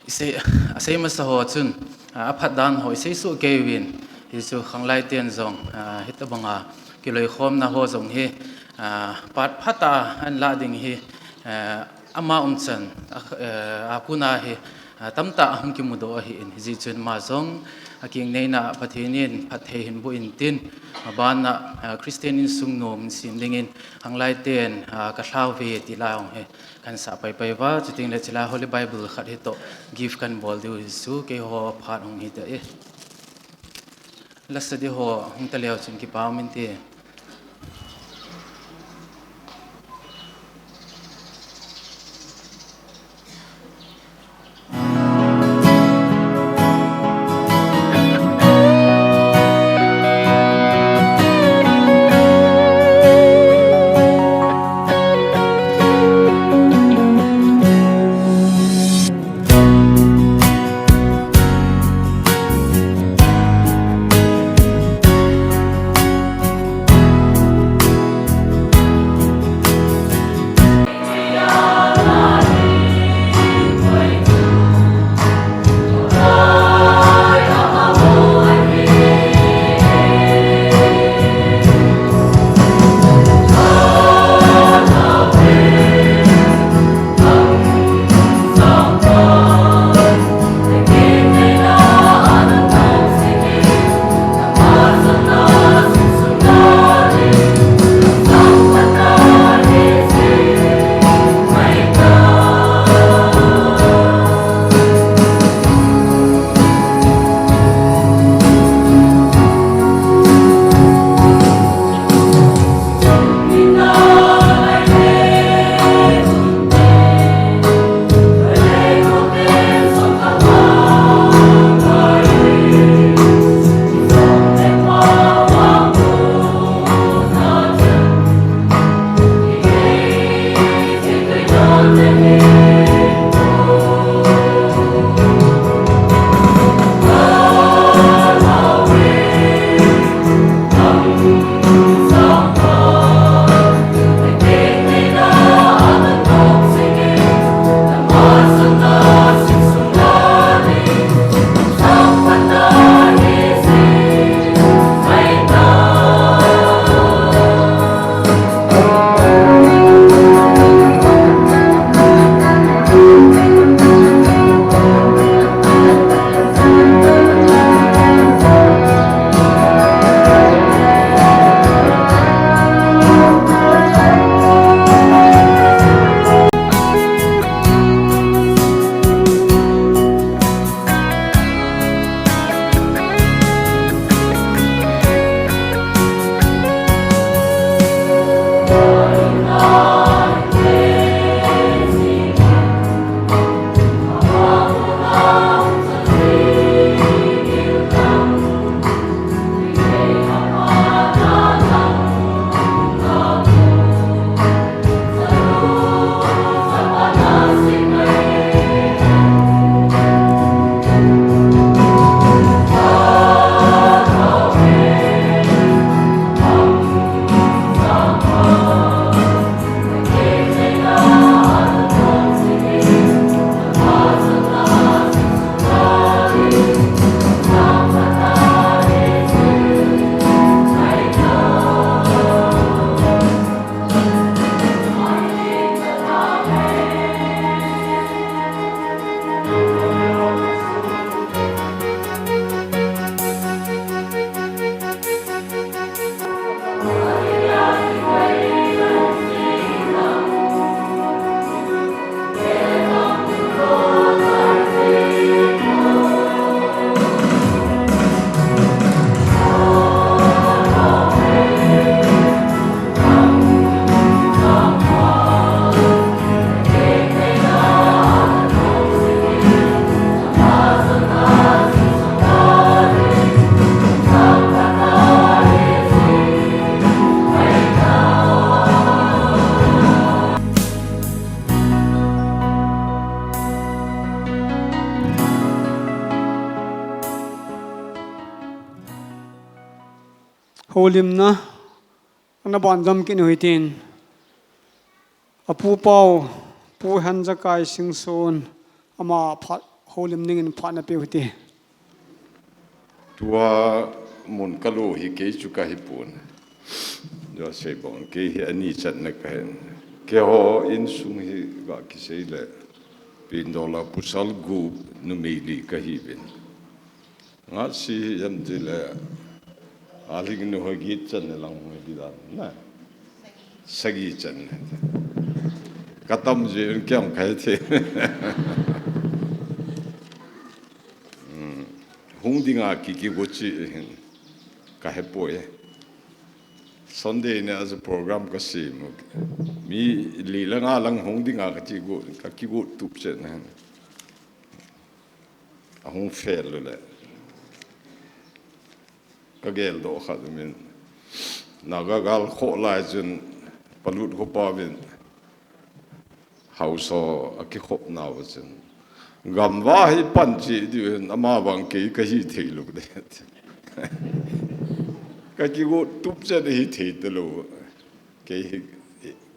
isei, asei masa ho chun, a, aphat dan ho isei soh kei uvin, hichu khanglaiten jong, a, hitabanga kiloikhomna ho jong hi, a, phat phatah a ahin lah ding hi, a, ama umchan, a, a, a kona hi, a, tamtah ahung kimudoh ahin, hijeh chun ama jong akeng neina Pathen in phatthei hin boh intin, abana, a, Christian insung nom sem dingin khanglaiten, a, kalhauve ti la jong hi kahin sah paipai uva, chuteng le chule Holy Bible khat hitoh gift kahin bol diu hichu keiho phat hung hite. Lasa di ho hung taleu chun kipa um inte. Holimna ana banjam kit u hitin, apu pau, Pu Henjakai Singson, ama phat holim dingin phat napeu hite. Tua mun kalu hi kei chu kahipon. Joseph Bong kei hi ani channa kahin. Keiho insung hi ga kisei le, pindola pasal gup numei li kahiuvin. Ngasi jam ti le, aling nu ho git channa lang ho di dan na. Sagi channa. Katam ji un kiam kai the. Hung dinga ki kigo chi hin. Kahepoi. Sunday ni aja program kasem. Mi li lang alang hung dinga kakigo, kakigo tup channa. Ahung fail le. Kagel doh khat min. Naga gal kho lai chun palut kho pa min. Hausa akikhop nau chun. Gamva hi pan chi diu hin ama bang kei kahi thei lou de. Kakigo tup channa hi thei talou. Kei hi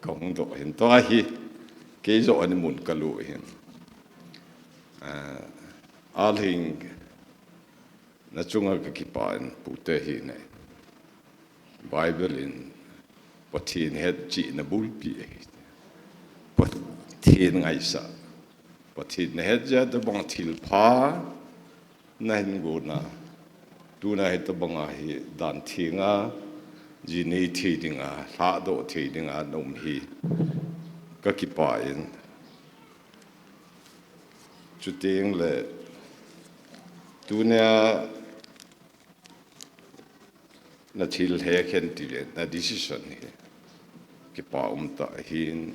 kahung doh hin tua hi. Kei jo ani mun kalu hin. Ah, alhing na chunga kakipah in pute hi ne. Bible in Pathen het chihna bulpi ahi. Pathen ngaisah. Pathen nahet jeh a tabang thilpha nahin gona. Tuna hitabanga hi dan thenga, ji nei thei dinga, lhadoh thei dinga, na um hi kakipah in. Chuteng le, tunia na thil hekhen ti le, na decision hi. Kipa um tah ahin,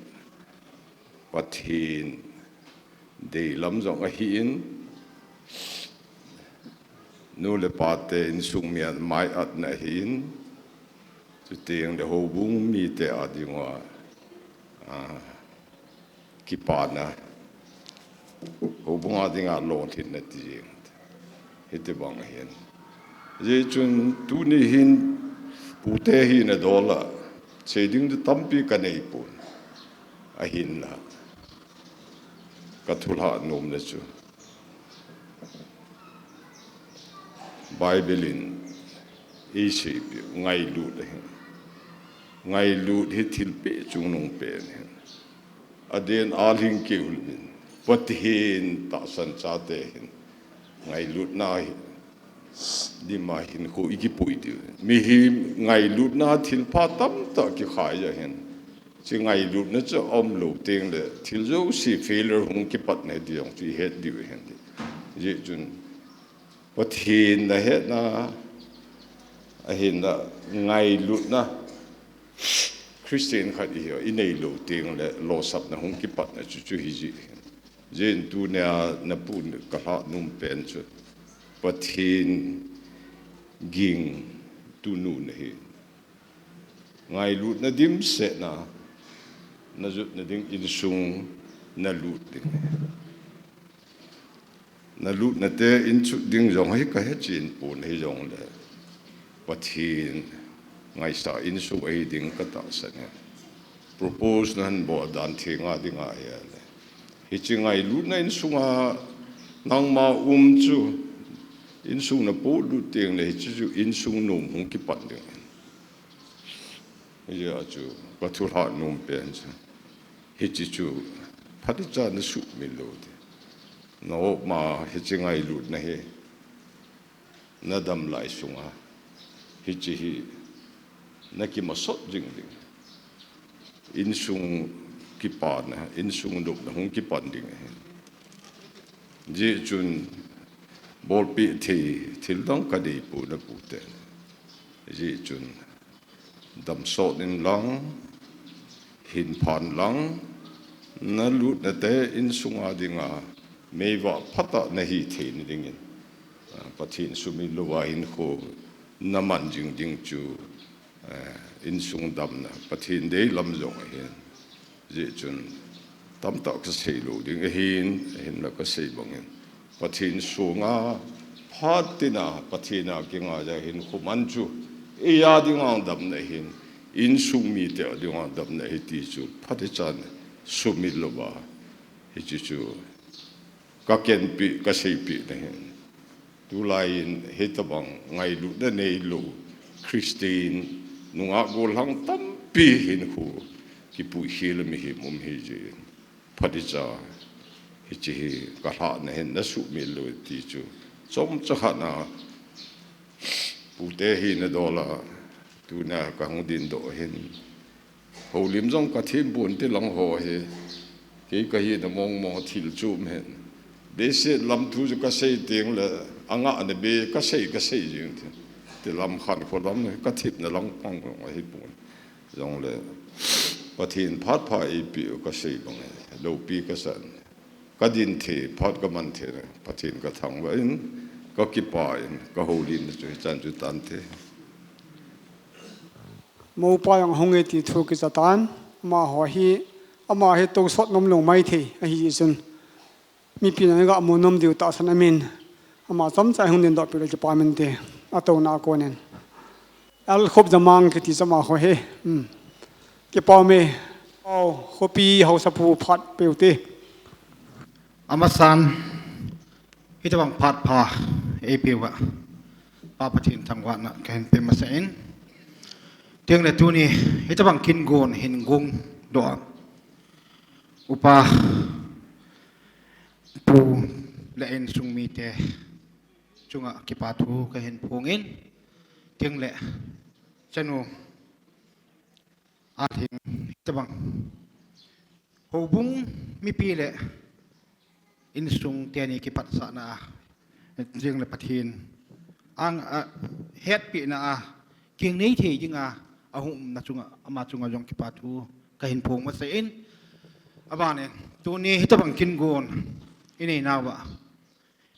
Pathen deilam jong ahin, nu le pate insung mi a mai-atna ahin, chuteng le houbung mite a dinga, ah, kipana. Houbung a dinga lolhinna ti jeng. Hitibang ahin. Hijeh chun tuni hin pute hina dola. Sei ding tampi kanei pon. Ahinla. Kathulhah nomna chu. Bible in eiseipeh u ngailut ahi. Ngailut hi thilpeh chungnung pen ahi. Aden alhing keu min. Pathen tahsan chate hin. Ngailutna hi. Dima hinkho ikipui diu. Mihem ngailutna thilpha tamtah kikhai ahin. Chi ngailutna chu aum lou teng le, thil jouse failure hung kipatna hi ti jong chu ihet diu ahin. Hijeh chun, Pathen nahetna, ahinla ngailutna, Christian khat ihi, inei lou teng le, losapna hung kipatna chu, chu hijeh ahin. Hijeh in tunia napu in kalhah nom pen chu, Pathen ging tunu nahi. Ngailutna dimset na, najotna ding insung nalut ding. Nalutna te inchut ding jong hi kahechen pon hijongle. Pathen ngaisah insung ahi ding katahsan e. Propose nahin bol dan thenga dinga ahile. Hiche ngailutna insunga nangma um chu insung napolut teng le hiche chu insung nom hung kipan ding. Hijeh a chu, kathulhah nom pen chu. Hiche chu, phatecha nasuhmil lou ding. Nangma hiche ngailutna hi, nadam lai sunga. Hiche hi, nakimasot jing ding. Insung kipana, insung nopna hung kipan ding ahi. Hijeh chun, bolpeh thei, thil dang kanei pon apute. Hijeh chun, damsot in lang, hinphan lang, nalutna te insunga dinga, meivah phatah nahi theina dingin. Ah, Pathen sumil louva hinkho, naman jing ding chu, eh, insung damna, Pathen deilam jong ahin. Hijeh chun, tamtah kasei lou ding ahin, ahinla kasei bangin. Pathen sunga, phat tina, Pathen a kinga jeh hin khuman chu, Eia dinga damna ahin, insung mite dinga damna ahi ti chu phatechan sumil louva, hiche chu ka kenpi, ka seipi na ahin. Tulai in hitabang ngailutna neilou Christian nungah gollhang tampi hinkho kipuikhel mihem um hijeh in, phatecha hiche hi ka lhahna hin na sumil lou ti chu chomcha khat na pute hi na dola tuna ka hung dindoh hin. Houlim jong ka thempon, tilang ho hi kei ka hina mong mong thil chom hin. Behseh lam thu chu ka sei teng le, angah na be ka sei, ka sei jing ti. Tilam khan kho lam ka thepna lang pang jong ahipon. Jongle Pathen phat pha eipeh u ka sei bang e, loupi ka san. Ka din thei, phat ka man thei na, Pathen ka thangvah in, ka kipah in, ka houlimna chu hichan chu tante. Moupa jong ahung e ti thu kicha tan, amaho hi, ama hi tousot nom lou maithei ahi jeh chun, mipi in ana ga mu nom diu tahsan amin, ama chomcha hung dindoh peh le kipa min te, atouna a konin. L. Khupjamang kiti chu amaho hi, um, kipa ume, au, khopi haosapu phat peu te. Amasan, hitabang phat pha eipeh uva, Pa Pathen thangvahna kahin pe masa in. Tengle tuni hitabang kin gon hin gongdoh a, Upa Pu le insung mite chunga kipa thu kahin phong in, tengle chanu Alhing hitabang houbung mipi le insung teni kipatsahna a, tengle Pathen ang, a, hetpehna a, kengnei thei dinga ahung umna chunga, ama chunga jong kipa thu kahin phong masa in, abanin tuni hitabang kin gon inei nauva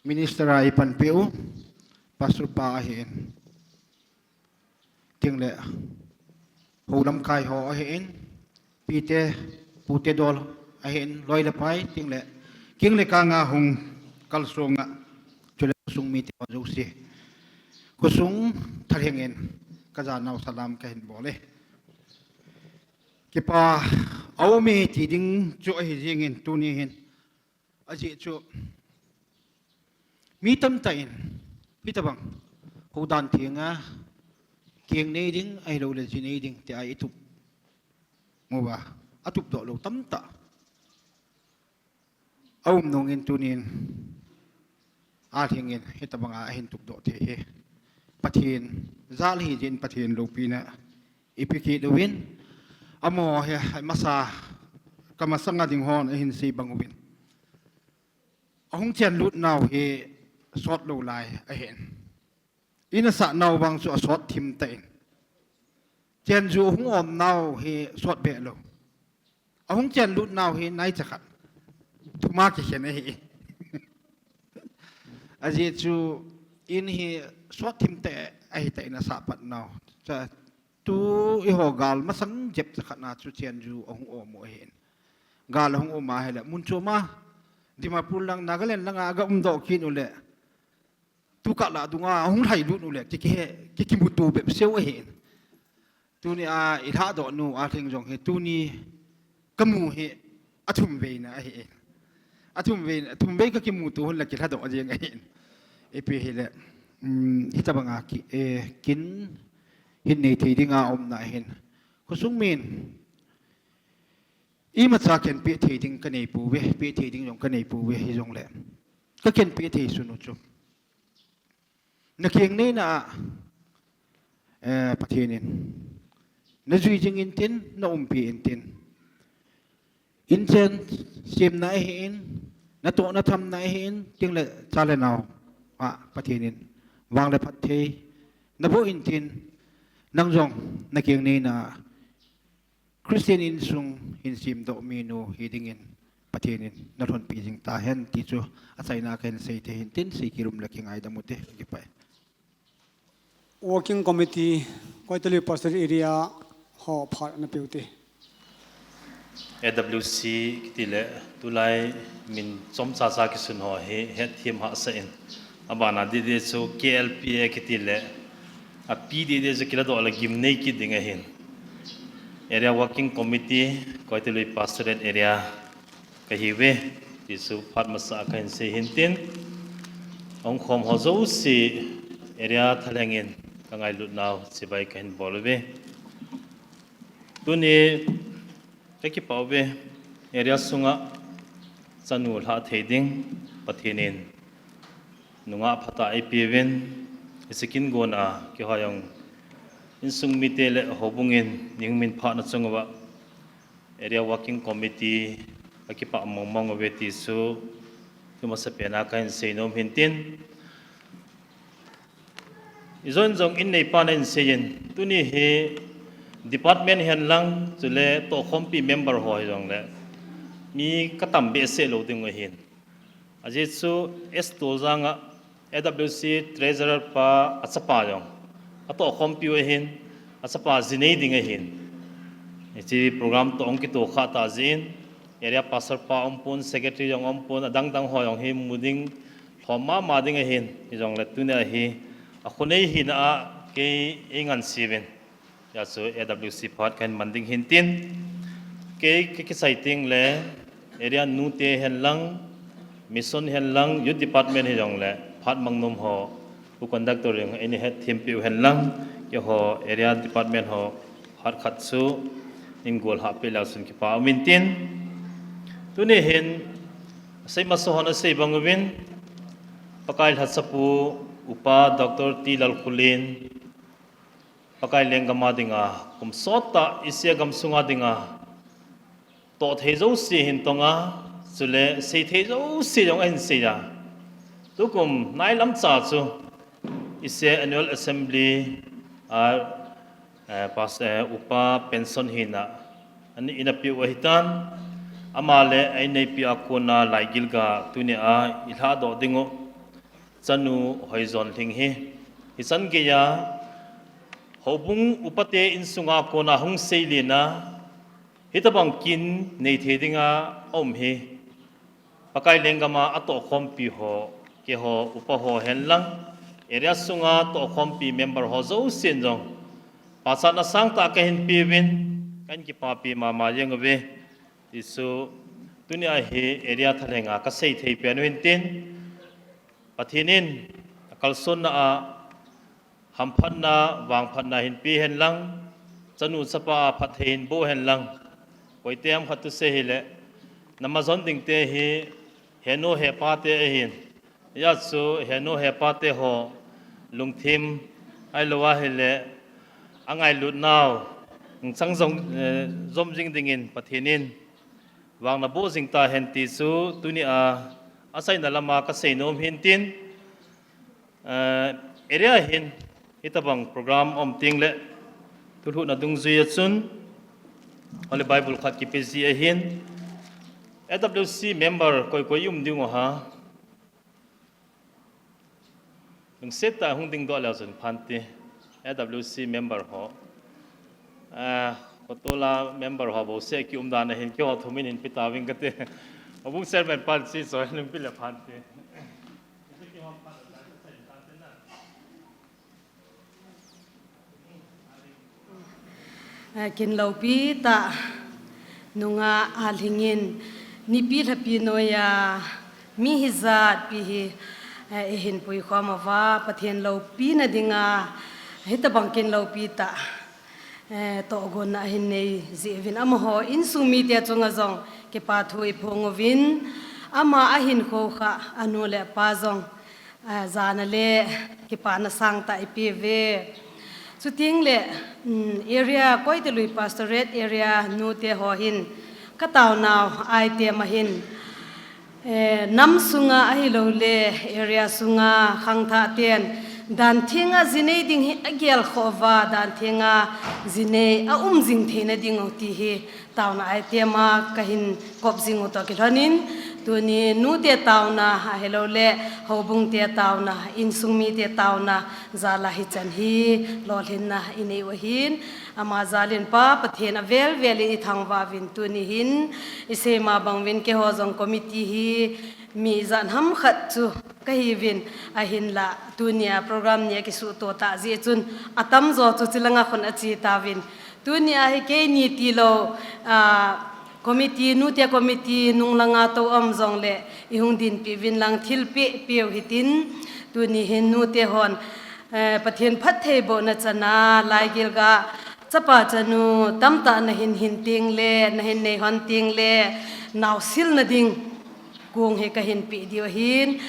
Minister a ipanpiu, Pastor pa ahin, tengle hou lamkai ho ahin, pite, pute dol ahin, loi le pai, tengle kin le kanga hung kalsonga, chule khosung mite ho jouse, khosung thalheng in kajanau salam kahin bol e. Kipa aume ti ding chu ahi jingin tuni hin, ajeh chu mi tamtah in hitabang houdan thenga kengnei ding ahiloule jinei ding tia itup, muva, atupdoh lou tamtah aum nungin tunin Alhingin hitabanga ahin tupdoh thei hi Pathen jal hijeh in Pathen loupina ipe kit uvin, amaho hi masa, kamasanga ding hon ahin sei bang uvin, ahung chenlutnau hi sotlou lai ahin, ina sahnau vang chu asot thim tan, chenju ahung omnau hi sot behlou, ahung chenlutnau hi naicha khat thuma kikhen ahi. Ajeh chu in hi sot thim tah ahitan, ina sah patnau, tu eiho gal masang jep cha khatna chu chenju ahung om u ahin, gal ahung um ahile mun choma Dimapur lang, Nagaland langa aga umdoh kit ule, tukah lah dunga ahung lhailut ule, ki, ki, kikimuto bep seu ahin. Tunia ilhahdoh nu Alhing jong hi tuni kamu hi athumveina ahin, athumvei, athumvei kakimuto hon la kilhadoh jeng ahin. Ipi hile, um, hitabanga ki, eh, kin hin nei thei dinga umna ahin, khosung min imacha kenpeh thei ding kanei pouve, peh thei ding jong kanei pouve, hijongle kakenpeh thei sunu chu nakengneina a, eh, Pathen in najui jing intin, naumpi intin, inchen semna ahin, natohna thamna ahin, tengle cha le nao a Pathen in vang le phatthei naboh intin, nang jong nakengneina a Christian insung hin semdoh minu hidingin Pathen in nalhonpi jing tahen ti chu achaina kahin sei thei hintin, seikhel um le kingaidam ute, kakipah e. Working Committee, Koitali Pastor Area ho phat ana peute. A W C kitile tulai min chomchacha kisun ho hi hetthem hahsa in, abana didi chu K L P A kitile api dede chu kiladoh le gimnei kit ding ahin. Area Working Committee, Koitalui Pastorate Area kahiuve, ti chu phat masa a kahin sei hintin, ahung khom ho jouse area thalheng in kangailutnau chibai kahin bol uve. Tuni kakipah uve, area sunga chanu lhah thei ding Pathen in nungah phatah eipeuvin, hiche kin gona keiho jong insung mite le houbung in ningmin phatna chung uva Area Working Committee kakipah mongmong uve ti chu thu masapen a kahin seinom hintin, ijou jong in neipa nahin seiyin, tuni hi department hen lang, chule tohkhompi member ho hijongle mi katam behseh lou ding ahin. Ajeh chu S Toljang a A W C Treasurer pa achapa jong atohkhompiu ahin, achapa jinei ding ahin. Hiche program toh hung kitoh khah tah jeh in, area pastor pa umpon, secretary jong umpon, adangdang ho jong hi mu ding lhom mama ding ahin, hijongle tunia hi akhonei hina a kei einganseuvin, hijeh chun A W C phat kahin man ding hintin, kei kakisai tengle area nute hen lang, mission hen lang, youth department hijongle phat mangnom ho, pu conductor jong eina hetthempeh u hen lang, keiho area department ho phat khat chu eingol hahpeh leu chun kipa um intin, tuni hin sei masa hon asei bang uvin, Pakai lhachapu Upa Doctor T Lalkholen, Pakai lenggam a dinga kum sottah Asia gamsunga dinga tohthei jouse ahin tonga, chule seithei jouse jong ahin seiya, tukum nailamcha chu Asia Annual Assembly a Upa pension hina ana peh u ahitan, ama le a inneipi a kona laigilga tunia ilhahdoh dingu chanu Hoijonlhing hi, hichan geiya houbung upate insunga kona hung seilena hitobang kin neithei dinga aum hi Pakai lenggam a atohkhompi ho, keiho upa ho hen lang, area sunga tohkhompi member ho jousen jong pachatna sangtah kahin peuvin, kahin kipapi mama jeng uve, ti chu tunia hi area thalhenga kasei thei penu hintin, Pathen in akalsonna a hamphatna, vangphatna hinpe hen lang, chanu chapa a phatthei hinboh hen lang, koitem khat thusei hile, namajon dingte hi henu hepate ahin, hijeh chun henu hepate ho lungthim ahilou ahile angailutnau chang jong jom jing dingin Pathen in vang naboh jing tahen ti chu tunia achaina lama kaseinom hintin, area hin hitobang program aum tengle thulhuhna dungjuia chun Holy Bible khat kipeji ahin, A W C member koi koi um dingu ham? Lungset tah a hung dingdoh leu chun phante, A W C member ho, khotola member ho bouseh kium dan ahin, keiho thumin hinpe tauving kate, houbung chairman pan chi choi lungpi le phante. Kin loupi tah nungah Alhingin nipi lhapi noiya mi hijatpi hi eihin puikhom uva, Pathen loupina dinga hitobang kin loupi tah tohgonna ahin nei jeh uvin amaho insung mite chunga jong kipa thu iphong uvin, ama ahinkho khah anu le apa jong jana le kipana sangtah ipeuve. Chutengle area Koitalui Pastorate area nute ho hin kataonau item ahin, nam sunga ahiloule area sunga khangthah ten danthenga jinei ding hi agelkhoh uva, danthenga jinei aum jing theina dingu ti hi taona item a kahin kop jingu toh kilhonin, Tuni nute tauna, ahilouleh houbungte tauna, insung mite tauna, jal a hichan hi lolhinna inei u ahin, ama jal in Pa Pathen avel vel in ithangvah uvin tuni hin, isei ma bang uvin keiho jong committee hi mi ijat ham khat chu kahiuvin, ahinlah tunia program ni akisuhto tah jeh chun atamjo chu chilanga khun ache tauvin. Tunia hi keini tilou, ah, committee, nute committee nung langa tou um jongleh ihung dinpi uvin lang thilpeh peh u hitin, tuni hin nute hon, eh, Pathen phattheibohna chana, Laigil ga chapa chanu tamtah nahin hin tengleh, nahin nei hon tengleh, naosilna ding kong hi kahin peh diu ahin.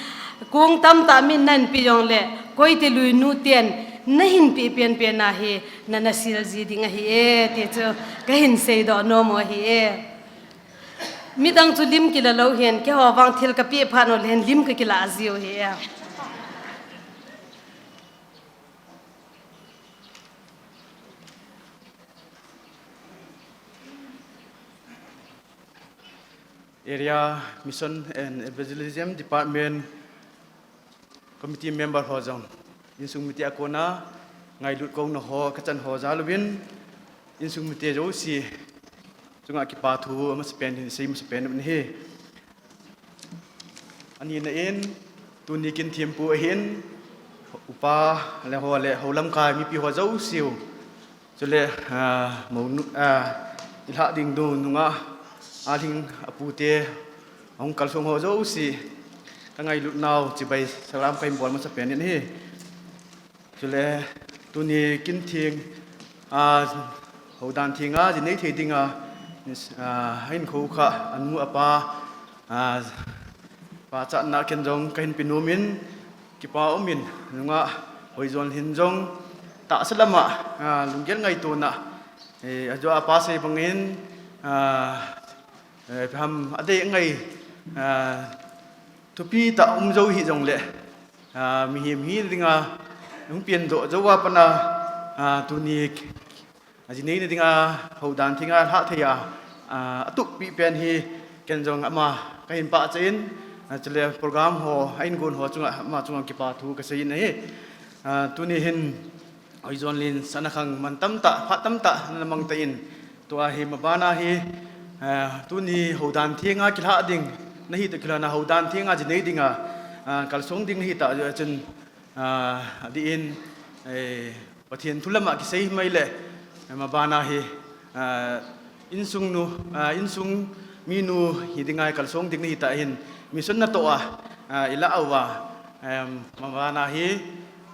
Kong tamtah min nahin peh jongleh, Koite lui nuten nahin peh penpen a hi nana sil ji ding ahi e, ti chu kahin seidoh nom u ahi e. Midang chu lim kila lou hin, keiho vang thil kapeh phat uleh hin lim kakilah jiu ahi e. Area Mission and Evangelism Department Committee member ho jong, insung mite a kona ngailut kouna ho kachan ho jal uvin, insung mite jouse chunga kipa thu amasapen in sei masapen u ahi. Anina in, tuni kin thempu ahin, upa le ho le houlamkai mipi ho jouse u. Chule, ah, monu, ah, ilhah ding ding nunga, alhing apute, ahung kalsong ho jouse, kangailutnau chibai salam kahin bol masapen in ahi. Chule, tuni kin theng, ah, houdan thenga, jinei thei dinga, ah, ahin khoukhah, anu apa, ah, pachatna ken jong kahin pe nom in, kipa um in, nunga Hoijonlhin jong, tahsa lama, ah, lunggel ngaitona, eh, ajo apa sei bangin, ah, eh, ham adei ngai, ah, thupi tah um jou hijongleh, ah, mihem hi dinga, hung pendoh jou a pat a, ah, tuni, ajinei na dinga, houdan thenga lhah thei a, ah, atup pi pen hi, ken jong ama kahin pachat in, ah, chule program ho, ahin gon ho chunga, ama chunga kipa thu kasei in ahi. Ah, tuni hin, Hoijonlhin sana khang man tamtah, phat tamtah, nana mang tan, tua hi mabana hi, ah, tuni houdan thenga kilhah ding, nahi tah kilhona houdan thenga jinei dinga, ah, kalsong ding nahi tah, chun, ah, adeh in, eh, Pathen thu lama kisei mai leh, eh, mabana hi, ah, insung nu, ah, insung minu hi dinga kalsong ding nahi tah hin, mission natoh a, ah, ilah uva, em, mabana hi,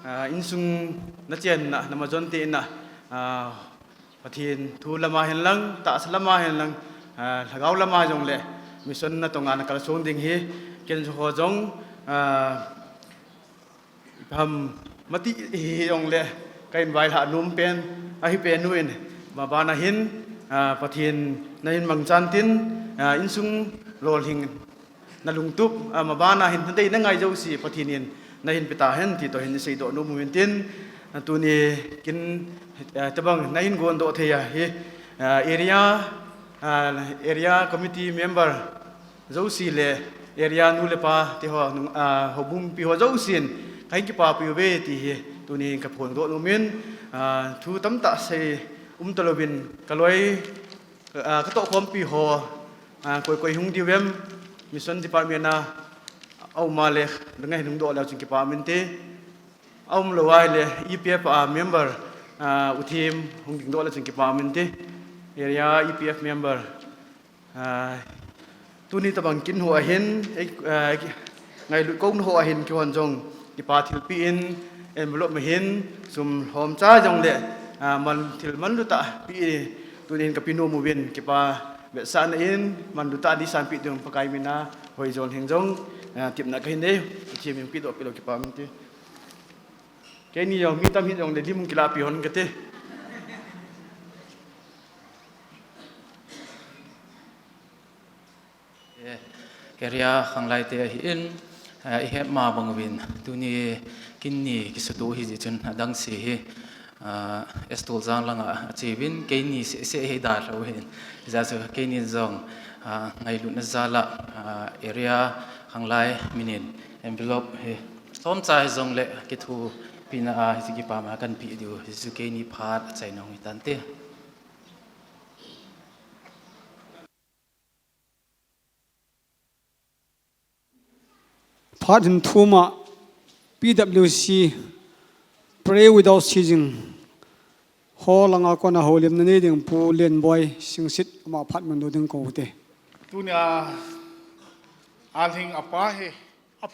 ah, insung nachenna, namajon tena, ah, Pathen thu lama hin lang, tahsa lama hin lang, ah, lhagao lama jongleh, mission natonga nakalsong ding hi, ken jong ho jong, ah, ham mati hijongleh, kahin vailhah nom pen, ahi pen u in, mabana hin, ah, Pathen nahin mangchan tin, ah, insung lolhing nalungtup, ah, mabana hin nadei nangai jouse Pathen in nahin pe tahen ti toh hin iseidoh nom u hin tin, ah, tuni kin, ah, tobang nahin gondoh thei a hi, ah, area, ah, area committee member jouse le area nu le pa te ho nung, ah, houbung pi ho jousen kahin kipapi uve ti hi tuni kaphondoh nom in, ah, thu tamtah sei um talouvin kaloi, ah, katoh khompi ho, ah, koi koi hung diu em, mission department a, aum a leh, ngai hung doh leu chun kipa um inte. Aum lou a leh, E P F a member, ah, U Thim hung ding doh leu chun kipa um inte. Area E P F member, ah, tuni tobang kin ho ahin, eh, ah, ngailut kouna ho ahin keihon jong kipa thilpeh in envelope ma hin sum lhomcha jongleh, ah, man thil manlu tah peh in tuni hin kape nom uvin kipa vetsahna in manlu tah di sanpeh ding Pakai mina Hoijonlhin jong, ah, tepna kahin nei, U Thim in pedoh peh leu kipa um inte. Keini jong mi tam hijongleh lim hung kilahpi hon kate. Eh, area khanglai te ahin, eh, ihet ma bang uvin, tuni kin ni kisuto hi jeh chun adang se hi, ah, Estol Jang langa acheuvin, keini seh seh hi dalhau hin. Hijeh chun keini jong, ah, ngailutna jal a, ah, area khanglai minin envelope hi, somcha hijongle kithopina a hiche kipama kanpe diu, hichu keini phat achaina hung hitante. Phat hin thum a P W C, Pray Without Ceasing, ho langa kona houlimna nei ding Pu Lenboi Singsit ama phat mandoh ding kaute. Tunia Alhing apa hi, ap-,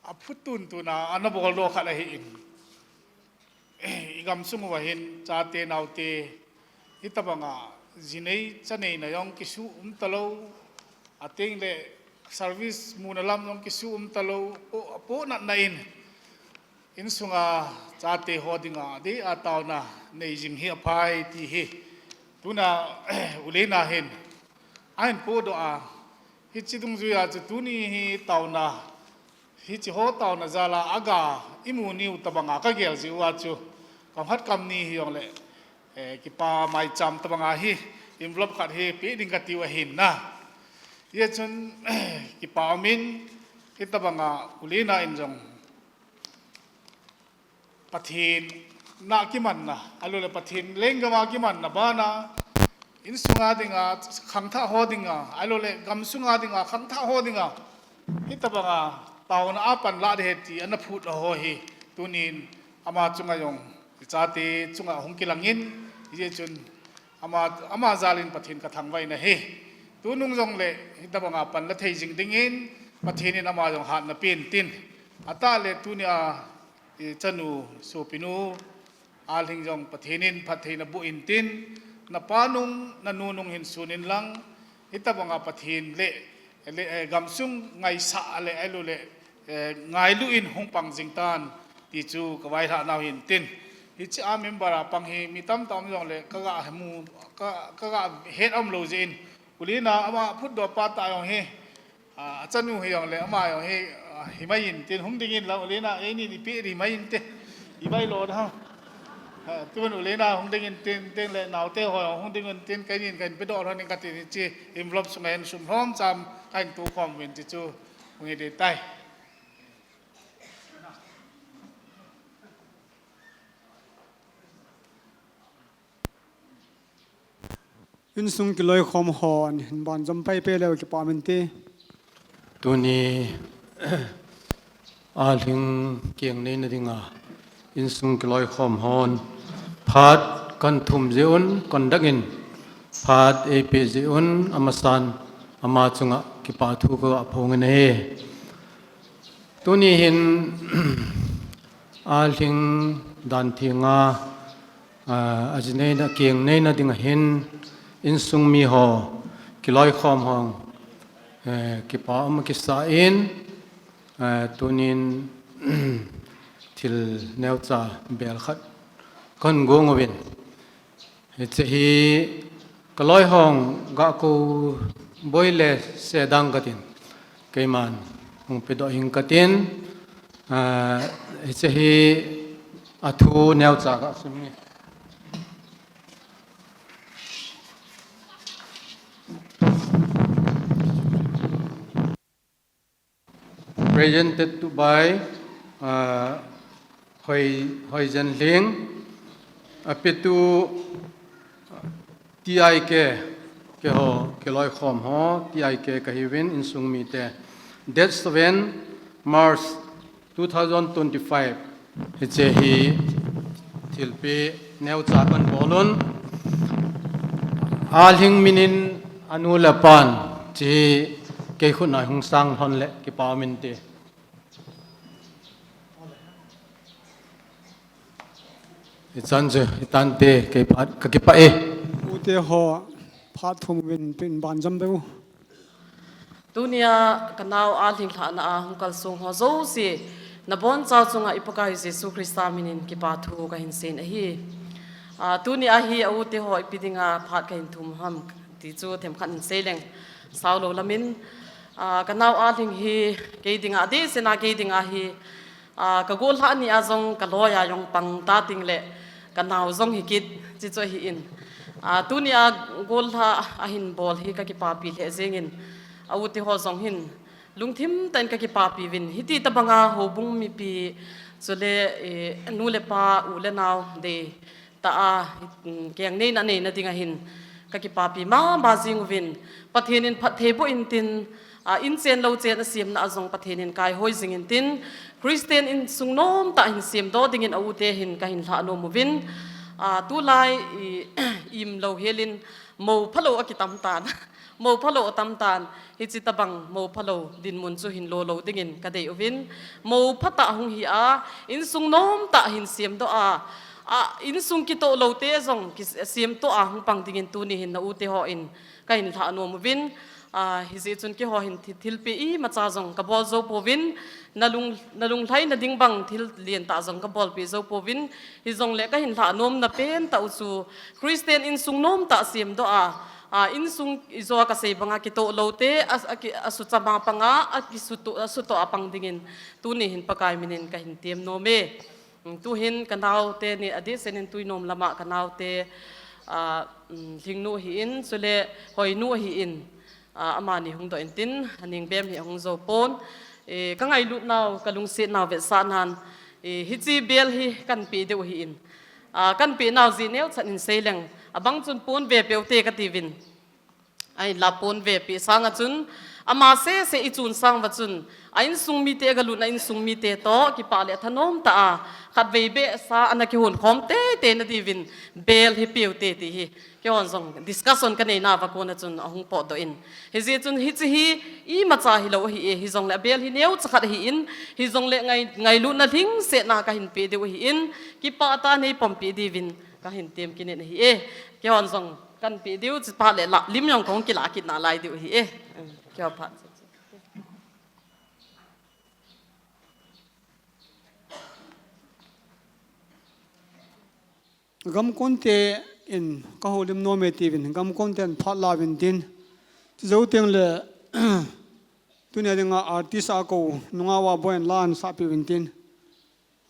aphu tuntuna ana boldoh khat ahin. I gamsung uva hin chate naote, hitabanga jinei chaneina jong kisuh umtalou, atengle service muna lam jong kisuh umtalou, po, po natna in, insunga chate ho dinga dei a taona nei jing hi aphai ti hi tuna U Lena hin ahin podoh a, hiche dungjuia chu tuni hi taona, hiche ho taona jal a aga imu niu tabanga kagel jeh uva chu, kam khat kam ni hijongle, eh, kipa maicham tabanga hi envelope khat hi pe ding katiu ahin na. Hijeh chun, kipa umin, hitabanga U Lena in jong Pathen na kimanna, ahiloule Pathen lenggam a kimanna bana, insunga dinga, khangthah ho dinga, ahiloule gamsunga dinga, khangthah ho dinga, hitabanga taona a panlah ding ahi ti ana phut ho hi, tunin ama chunga jong, ichate chunga hung kilangin, hijeh chun ama, ama jalin Pathen kathangvah in ahi. Tunung jongle hitabanga panla thei jing dingin Pathen in ama jong hatna pen tin, atahle tunia ichanu sopinu Alhing jong Pathen in phattheina boh intin, napa nung, nanu nung hin sun inlang, hitabanga Pathen le, le, eh, gamsung ngaisah le, ahiloule, eh, ngailu in hung pang jing tan, ti chu kavailhah nau hintin. Hiche a member a pang hi mi tamtah um jongle kaga mu, ka, kaga het umlou jeh in, U Lena ama phutdoh pa tah jong hi, ah, achanu hijongle ama jong hi, ah, himai intin, hung dingin lang U Lena, eini ipi himai inte, ivailo da. Ah, tun U Lena hung dingin tin, tin le naote ho jong hung dingin tin, keinin kahin pedoh lhonin katin, hiche envelope sunga hin sum lhomcham kahin tokhom uvin ti chu hung hiding tai. Insung kiloikhom hon hin banjom paipe leu kipa umin te. Tuni Alhing keng neina dinga insung kiloikhom hon phat kahin thum jeh un, conduct in phat eipeh jeh un, amasan ama chunga kipa thu kaga phong in ahi. Tuni hin Alhing dan thenga, ah, ajineina, keng neina dinga hin insung mi ho kiloikhom hon, eh, kipa um kisah in, eh, tunin thil neocha bel khat kahin gong uvin. Hiche hi kaloi hon gakou boi le sedang katin, keiman hung pedoh hing katin, ah, hiche hi athu neocha kasim nge. Presented to by, uh, Hoi, Hoijenlhing, apetu T I K, keiho, kiloikhom ho, T I K kahiuvin, insung mite. Date seven March two thousand twenty-five. Hiche hi thilpeh neocha kahin bol un. Alhing minin anu le apan, hiche hi kei khut a hung sang lhon le kipa um inte. Hichan chu hitante, kei phat kakipah e. Ute ho, phat thum uvin pin banjom beu. Tunia kanao Alhing lhahna a hung kalsong ho jouse, nabonchau chunga i Pakaiu Jesu Christa minin kipa thu kahin seiyin ahi. Ah, tunia hi a ute ho ipi dinga phat kahin thum ham ti chu themkhat hin seileng. Saulou lamin, ah, kanao Alhing hi kei dinga, adehsetna kei dinga hi, ah, kagollhah nia jong kaloi a jong pang ta tengle, Ka nao jong hi kit, chi chu ahi in. A, tuni a gollha ahin bol hi ka kipapi lheh jeng in. A u te ho jong hin, lungthim tah in ka kipapi uvin. Hiti tabanga houbung mipi, chule, eh, nu le pa, u le nau, dei tah a, mm, keng neina neina ding ahin. Ka kipapi mama jing uvin. Pathen in phatthei boh in tin, a, in chen lou chen a siamna a jong Pathen in kaihoi jing in tin, Christian insung nom tah hin siamdoh dingin a u te hin ka hin lhah nom uvin. A, tulai i, im lou hel in mo phalou a kitam tan. Mo phalou a tam tan. Hichi tabang mo phalou dinmun chu hin lo lou dingin ka dei uvin. Mo phatah hung hi a, insung nom tah hin siamdoh a, a, insung kitoh lou te jong ki, siamtoh a hung pang dingin tuni hin na u te ho in ka hin lhah nom uvin. A, hijeh chun keiho hin thi-, thilpeh imacha jong ka bol jou pouvin, na lung, na lunglhaina ding bang thil lentah jong ka bolpeh jou pouvin, hijongle ka hin lhah nomna pentah u chu Christian insung nom tah siamdoh a, a, insung ijo a ka sei banga kitoh lou te, a, a ki, a sucham a panga, a kisutoh, a sutoh a pang dingin tuni hin Pakai minin ka hin tem nom e. Mm, tuhin ka nao te ni adeh sen in Tuinom lama ka nao te, a, mm, Lhingnu hi in, chule Hoinu hi in, a, amani hung doh in tin, aning bem hi ahung jou pon. E, ka ngailut nau, ka lungset nau vetsah nan, e, hichi bel hi kan pe diu hi in. A, kan pe nau jeh neocha in sei leng, abang chun pon ve peu te ka ti uvin. Ahinla pon ve pe sanga chun, ama sese i chun sang uva chun, a insung mite, a galutna insung mite toh, kipah le thanom tah a, khatvei behseh a ana kihon khom teitei na diuvin, bel hi peu te ti hi. Keihon jong discussion ka neina uva kona chun ahung potdoh in. Hijeh chun hichi hi imacha hilou ahi e, hijongle a bel hi neocha khat ahi in, hijongle ngai, ngailutna lhingsetna ka hin pe diu ahi in, kipah tah a nei pompi diuvin ka hin tem kit in ahi e. Keihon jong kan pe diu, chuphat le la, lim jong kong kila kit nalai diu ahi e. Keiho phat. Gamkon te in ka houlim nom e tiuvin, gamkon ten phat la uvin tin. Chujou teng le, tunia dinga artist a kou, nungah a boina la an sahpi uvin tin.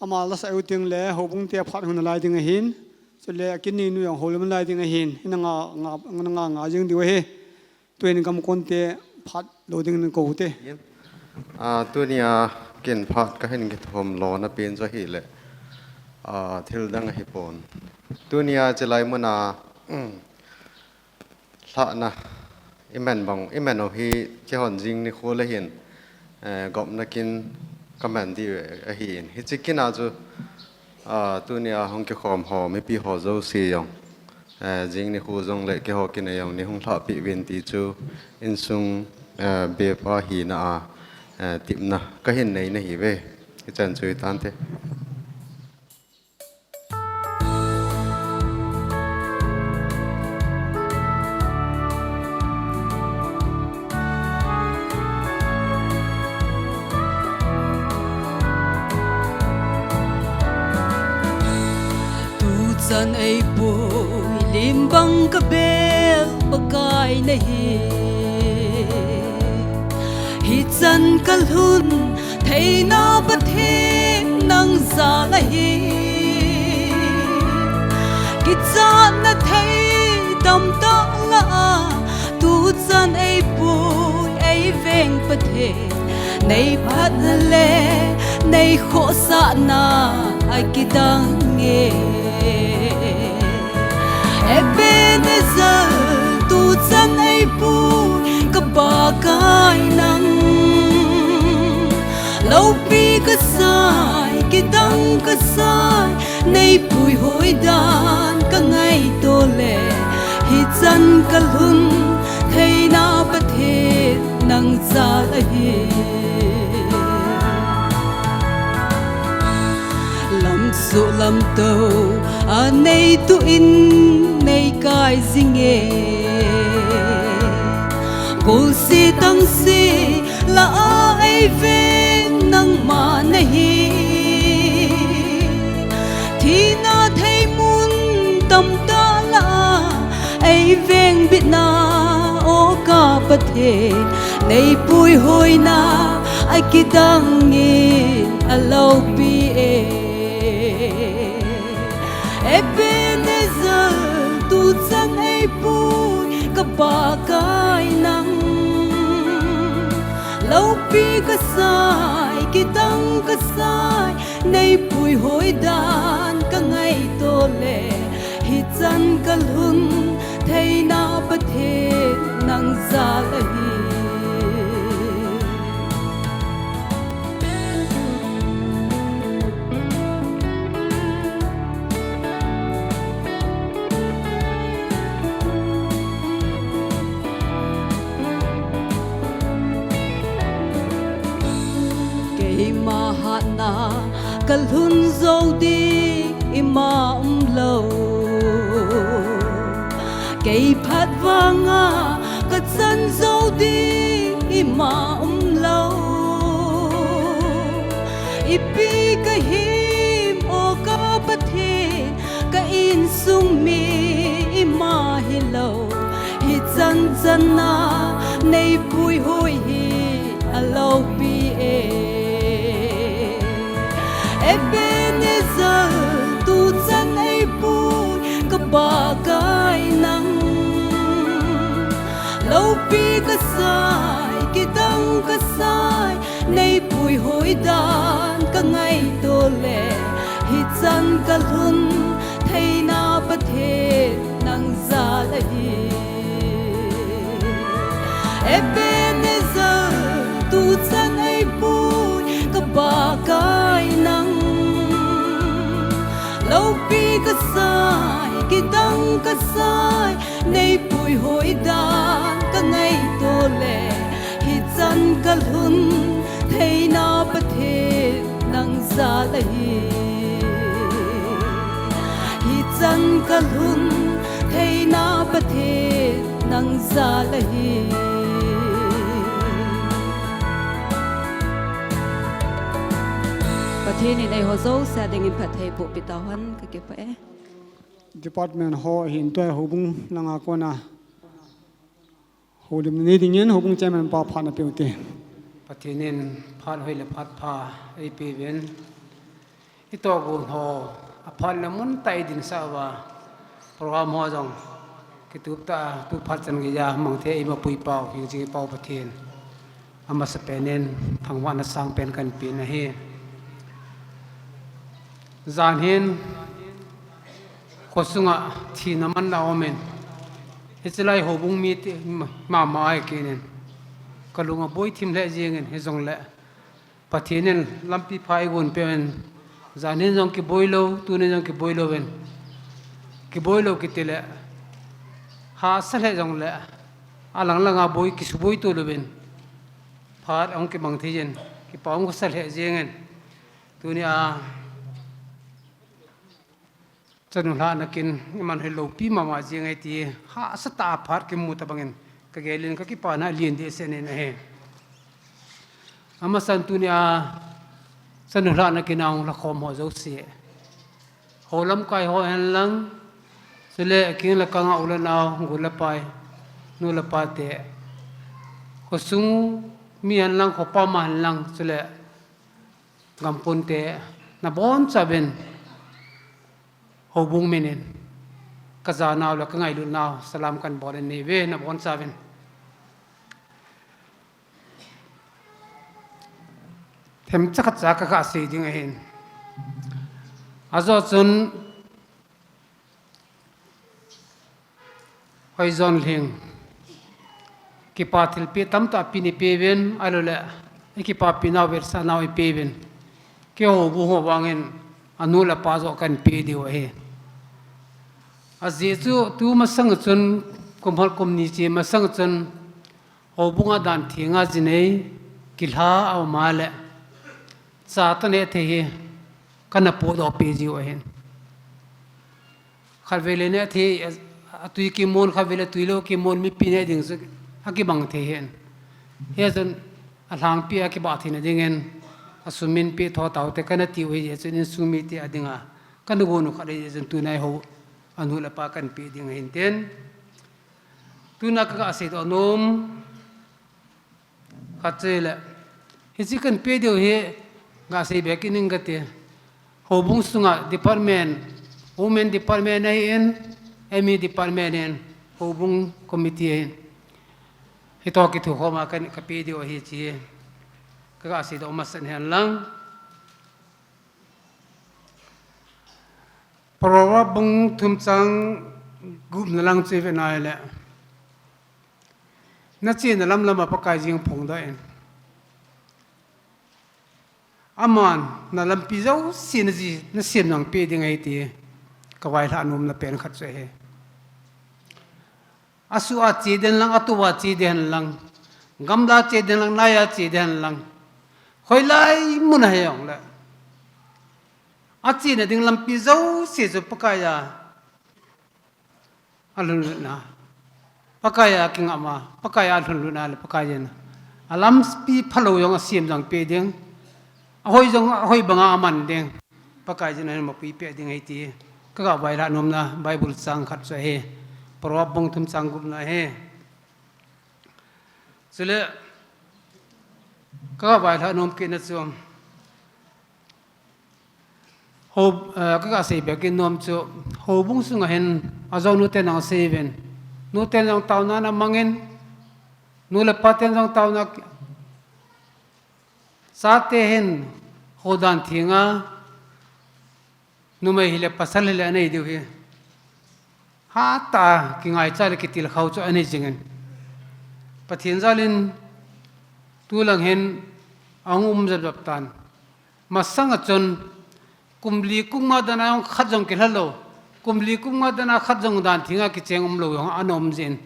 Ama la sah u teng le, houbung te phat hung nalai ding ahin. Chule, a kini nu jong houlim nalai ding ahin. Hina nga, nga, nga, nga, nga jing diu ahi. Tuin gamkon te phat lo ding in kou te. A, tunia kin phat ka hin kithom lona pen chu ahile, a, thil dang ahi pon. Tunia chilai muna, um, lhahna i man bang, i man u hi keihon jing nikho le hin, eh, gopna kin ka man diu ahi in. Hichi kin a chu, a, tunia hung kikhom ho, mipi ho jouse jong. Eh, jing nikho jongle keiho kin a jong nei hung lhahpeh uvin ti chu insung, eh, bepa hina a, eh, tipna ka hin nei nahi uve. Hichan chu hitante. Tuchan eipui lim bang ka bel Pakai nahi. Hichan ka lhun theina Pathen nang jal ahi. Kichatna thei tamtah lah a, tuchan eipui eiveng Pathen, nei phatna le nei khohsahna akidang e. Ebenezer, tuchan eipui ka Pakai nang, loupi ka sai, kidang ka sai, nei puihoi dan ka ngaito le, hichan ka lhun theina Pathen nang jal ahi. Lamsuh lamtou a nei tuh in nei kai jing e. Golse tangse lah a eiveng nangma nahi. Thina thei mun tamtah lah a eiveng bitna, o ka Pathen, nei puihoina akidang in aloupi e. Ebenezer, tuchan eipui, ka Pa kai nang. Loupi kasai, kidang kasai, neipui hoi dan kangaito le, hichan kalhun theina Pathen nang jal ahi. Keima hatna kalhun jou ding ima umlou. Kei phat vanga kachan jou ding ima umlou. Ipi kahim o ka Pathen, ka insung mi ima hilou. Hichan chana neipui hoi hi aloupi e. Ebenezer, tuchan eipui, ka Pa kai nang. Loupi kasai, kidang kasai, neipui hoi dan kangaito le, hichan kalhun theina Pathen nang jal ahi. Ebenezer, tuchan eipui, ka Pa kai nang. Loupi kasai, kidang kasai, neipui hoi dan kangaito le, hichan kalhun theina Pathen nang jal ahi. Hichan kalhun theina Pathen nang jal ahi. Pathen in eiho jouse dingin phatthei boh pi tauhen, kakipah e. Department ho hin tua houbung langa kona houlimna nei dingin houbung chairman pa phat napeh ute. Pathen in phat hoi le phat pha eipeuvin. Itohgon ho, aphat le mun tah a idinsah uva, program ho jong kitup tah a, tu phat chan geiya mang thei eima puipau, hingjing pau Pathen, amasapen in thangvahna sangpen kahin pe ahi. Jan hin khosunga thina manna aumin, hichelai houbung mite mama ahi kit in, kalung aboi thim lheh jengin, hijongle Pathen in lampi pha eigon peuvin, jan hin jong kiboi lou, tuni jong kiboi louvin. Kiboi lou kiti le, hahsa lheh jongle, alang langa boi kisuboi to louvin, phat ahung kimang thei jin, kipa hung khosa lheh jengin. Tunia chanu lhahna kin iman hi loupi mama jeng ahi ti hahsa tah a phat kimu tabangin kagelin kakipana alen dehset in ahi. Amasan tunia chanu lhahna kin a hung lhakhom ho jouse, hou lamkai ho henlang, chule akeng le akanga u le nao, gu le pai, nu le pa te, khosung mi henlang, khopama henlang, chule gampun te, nabonchauvin houbung minin kajanau le kangailutnau salam kahin bol in, neive nabonchauvin. Themcha khatcha kaga sei ding ahin. Ajo chun Hoijon Lhing, kipa thilpeh tamtah pen ipeuvin, ahiloule ikipapi nau vetsahna ipeuvin. Keiho houbung ho vangin anu le apa joh kahin peh diu ahi. Ajeh chu tu masang chun, kum khat kum ni che masang chun, houbunga dan thenga jinei kilha a um a le, cha toh nehthei hi kana podoh peh jiu ahin. Khatvei le nehthei, atui kimon, khatvei le tui lou kimon, mipi neh ding chu akibang thei ahin. Hichun alhangpi a kibah theina dingin, asum in peh tho taute kana tiu ahi jeh chun, insung mite a dinga kana gonu khat ahi jeh chun, tuna eihou anu le apa kahin peh ding ahin tin. Tuna kaga seidoh nom khat chu ahile, hiche kahin peh diu hi gasei be kit ning kati. Houbung sunga department Women Department ahin, M E Department ahin, Houbung Committee ahin. Hitoh kithukhom a ka, kape diu ahi ti hi kaseidoh masat hen lang. Proverb bung thum chang gup na lang chu ive nai le. Na chena lamlam a Pakai jeng phongdoh in. Aman na lampi jouse na ji, na semjang peh ding ahi ti kavailhah nomna pen khat chu ahi. Asu a che den lang, atu a che den lang, gamla che den lang, nai a che den lang, hoilai mun a hijongle, achena ding lampi jouse chu Pakai a alhunlutna, Pakai a kingapna, Pakai a alhunlutna le Pakai in alampi phalou jong asemjang peh ding, ahoi jong ahoi banga aman ding, Pakai in ahin mapui peh ding ahi ti kagavailhah nomna Bible chang khat chu ahi. Proverb bung thum chang gupna ahi. Chule kagavailhah nom kitna chu, Hou, eh, kagasei beh kit nom chu, houbung sunga hin, ajou nuten jong asei uvin. Nuten jong taona ana mangin, nu le paten jong taona ki-, chate hin, houdan thenga, numei hile pasal hile anei diu hi. Hatah a kingaicha le kitilkhou chu anei jingin. Pathen jalin tulang hin ahung um japjap tan. Masanga chun kum li kum nga dana jong khat jong kilha lou. Kum li kum nga dana khat jong dan thenga kicheng umlou jong ana um jin.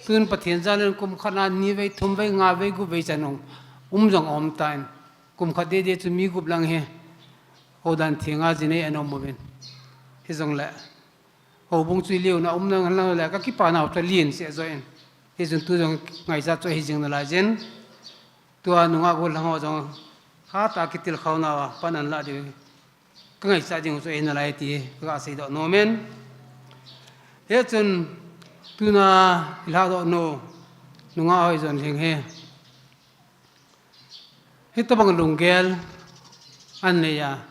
Tun Pathen jalin kum khat na ni vei, thum vei, nga vei, gup vei chan jong um jong aum tan. Kum khat dede chu mi gup lang hi houdan thenga jinei ana um uvin. Hijongle houbung chu iliuna um nang lang le kakipah nau chu alen seh joh in. Hichun tu jong ngaicha chu ahi jing nalai jin. Tua nungah gollhang ho jong hatah a kitilkhou nauva pan ana lah diu kangaicha ding chu ahi nalai ti kagaseidoh nom in. Hichun tuna ilhadoh nau nungah Hoijonlhing hi. Hitobang lunggel anei a.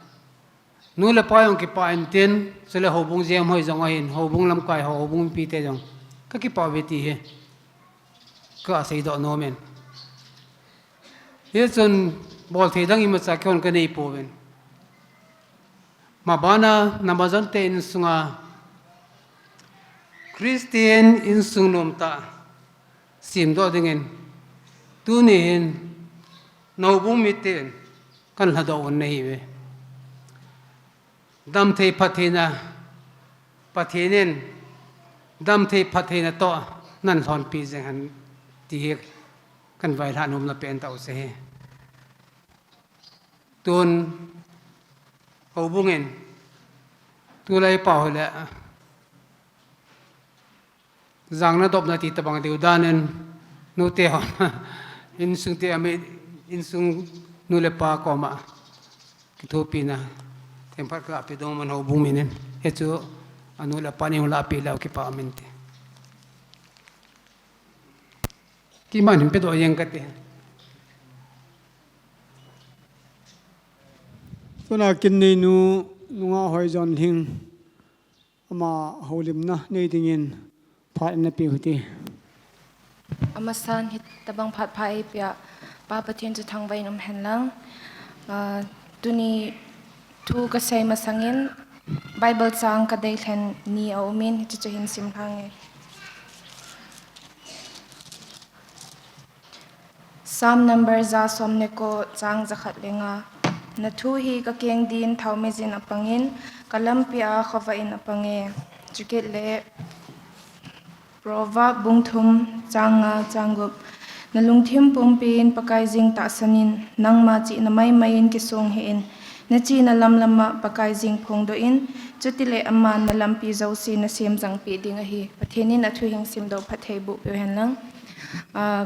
Nu le pa jong kipah intin, chule houbung jeng hoi jong ahin, houbung lamkai ho, houbung mipite jong kakipah uve ti hi kaseidoh nom in. Hichun bolthei dang imacha kihon kanei pouvin. Mabana, namajonte insunga Christian insung nomtah semdoh dingin, tuni hin, na houbung miten, kan lhadoh un nahiuve. Damthei phattheina, Pathen in, damthei phattheina toh, nan lhonpi jeng hen, ti hi, kan vailhah nomna pen tah u ahi. Tun, houbung in, tulai pau hile, jang nadopna ti tobang diu danin, nute hon, insung te ami, insung nu le pa koma, kithopina, themkhat kape ding man houbung minin, hichu, anu le apan eihin lahpeh leu kipah um inte. Kiman hin pedoh jeng kate. Tuna kin neinu, nungah Hoijonlhing, ama houlimna nei dingin phat ana pe u hite. Amasan hitobang phat pha eipeh a, Pa Pathen chu thangvah in um hen lang. Ah, tuni thu kasei masangin, Bible chang kadei lhen ni aumin, hichu chu hin sim lhange. Psalm number ja som le ko chang ja khat le nga. Na thu hi kakeng din thao mejin apangin, kalampi a khovah in apange. Chukit le Proverb bung thum chang nga chang gup. Na lungthim pumpin Pakai jeng tahsan in, nangma chihna maimai in kisong hih in, na chena lamlam a Pakai jeng phongdoh in, chutile aman na lampi jouse na semjang peh ding ahi. Pathen in athu hing simdoh phatthei boh peh u hen lang. Ah,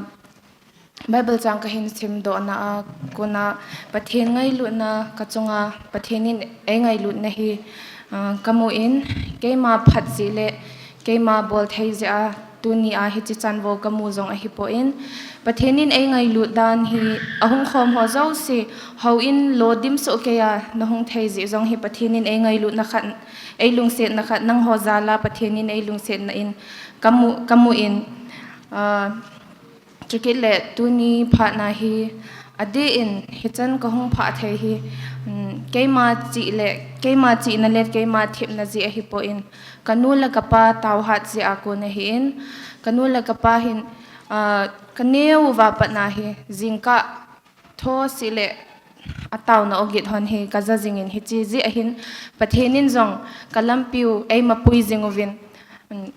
Bible chang kahin simdohna a kona Pathen ngailutna kachunga Pathen in eingailutna hi, ah, kamu in keima phat jeh le keima bolthei jeh a tuni a hichi chanvo kamu jong ahipoi. Pathen in eingailut dan hi ahung khom ho jouse, houin lo dimsoh keiya nahung thei jeh jong hi Pathen in eingailut na khat, eilungset na khat, nangho jal a Pathen in eilungset na in kamu, kamu in, ah, chukit le tuni phat na hi, adeh in hichan kahung phah thei hi, um, keima chih le, keima chihna le keima thepna jeh ahipoi. Kanu le kapa taohat jeh a kon ahin, kanu le kapa hin, ah, kaneo uva pat na hi, jingkah thoseh le ataona ogit hon hi kaja jingin hichi jeh ahin, Pathen in jong kalampiu eimapui jing uvin, um,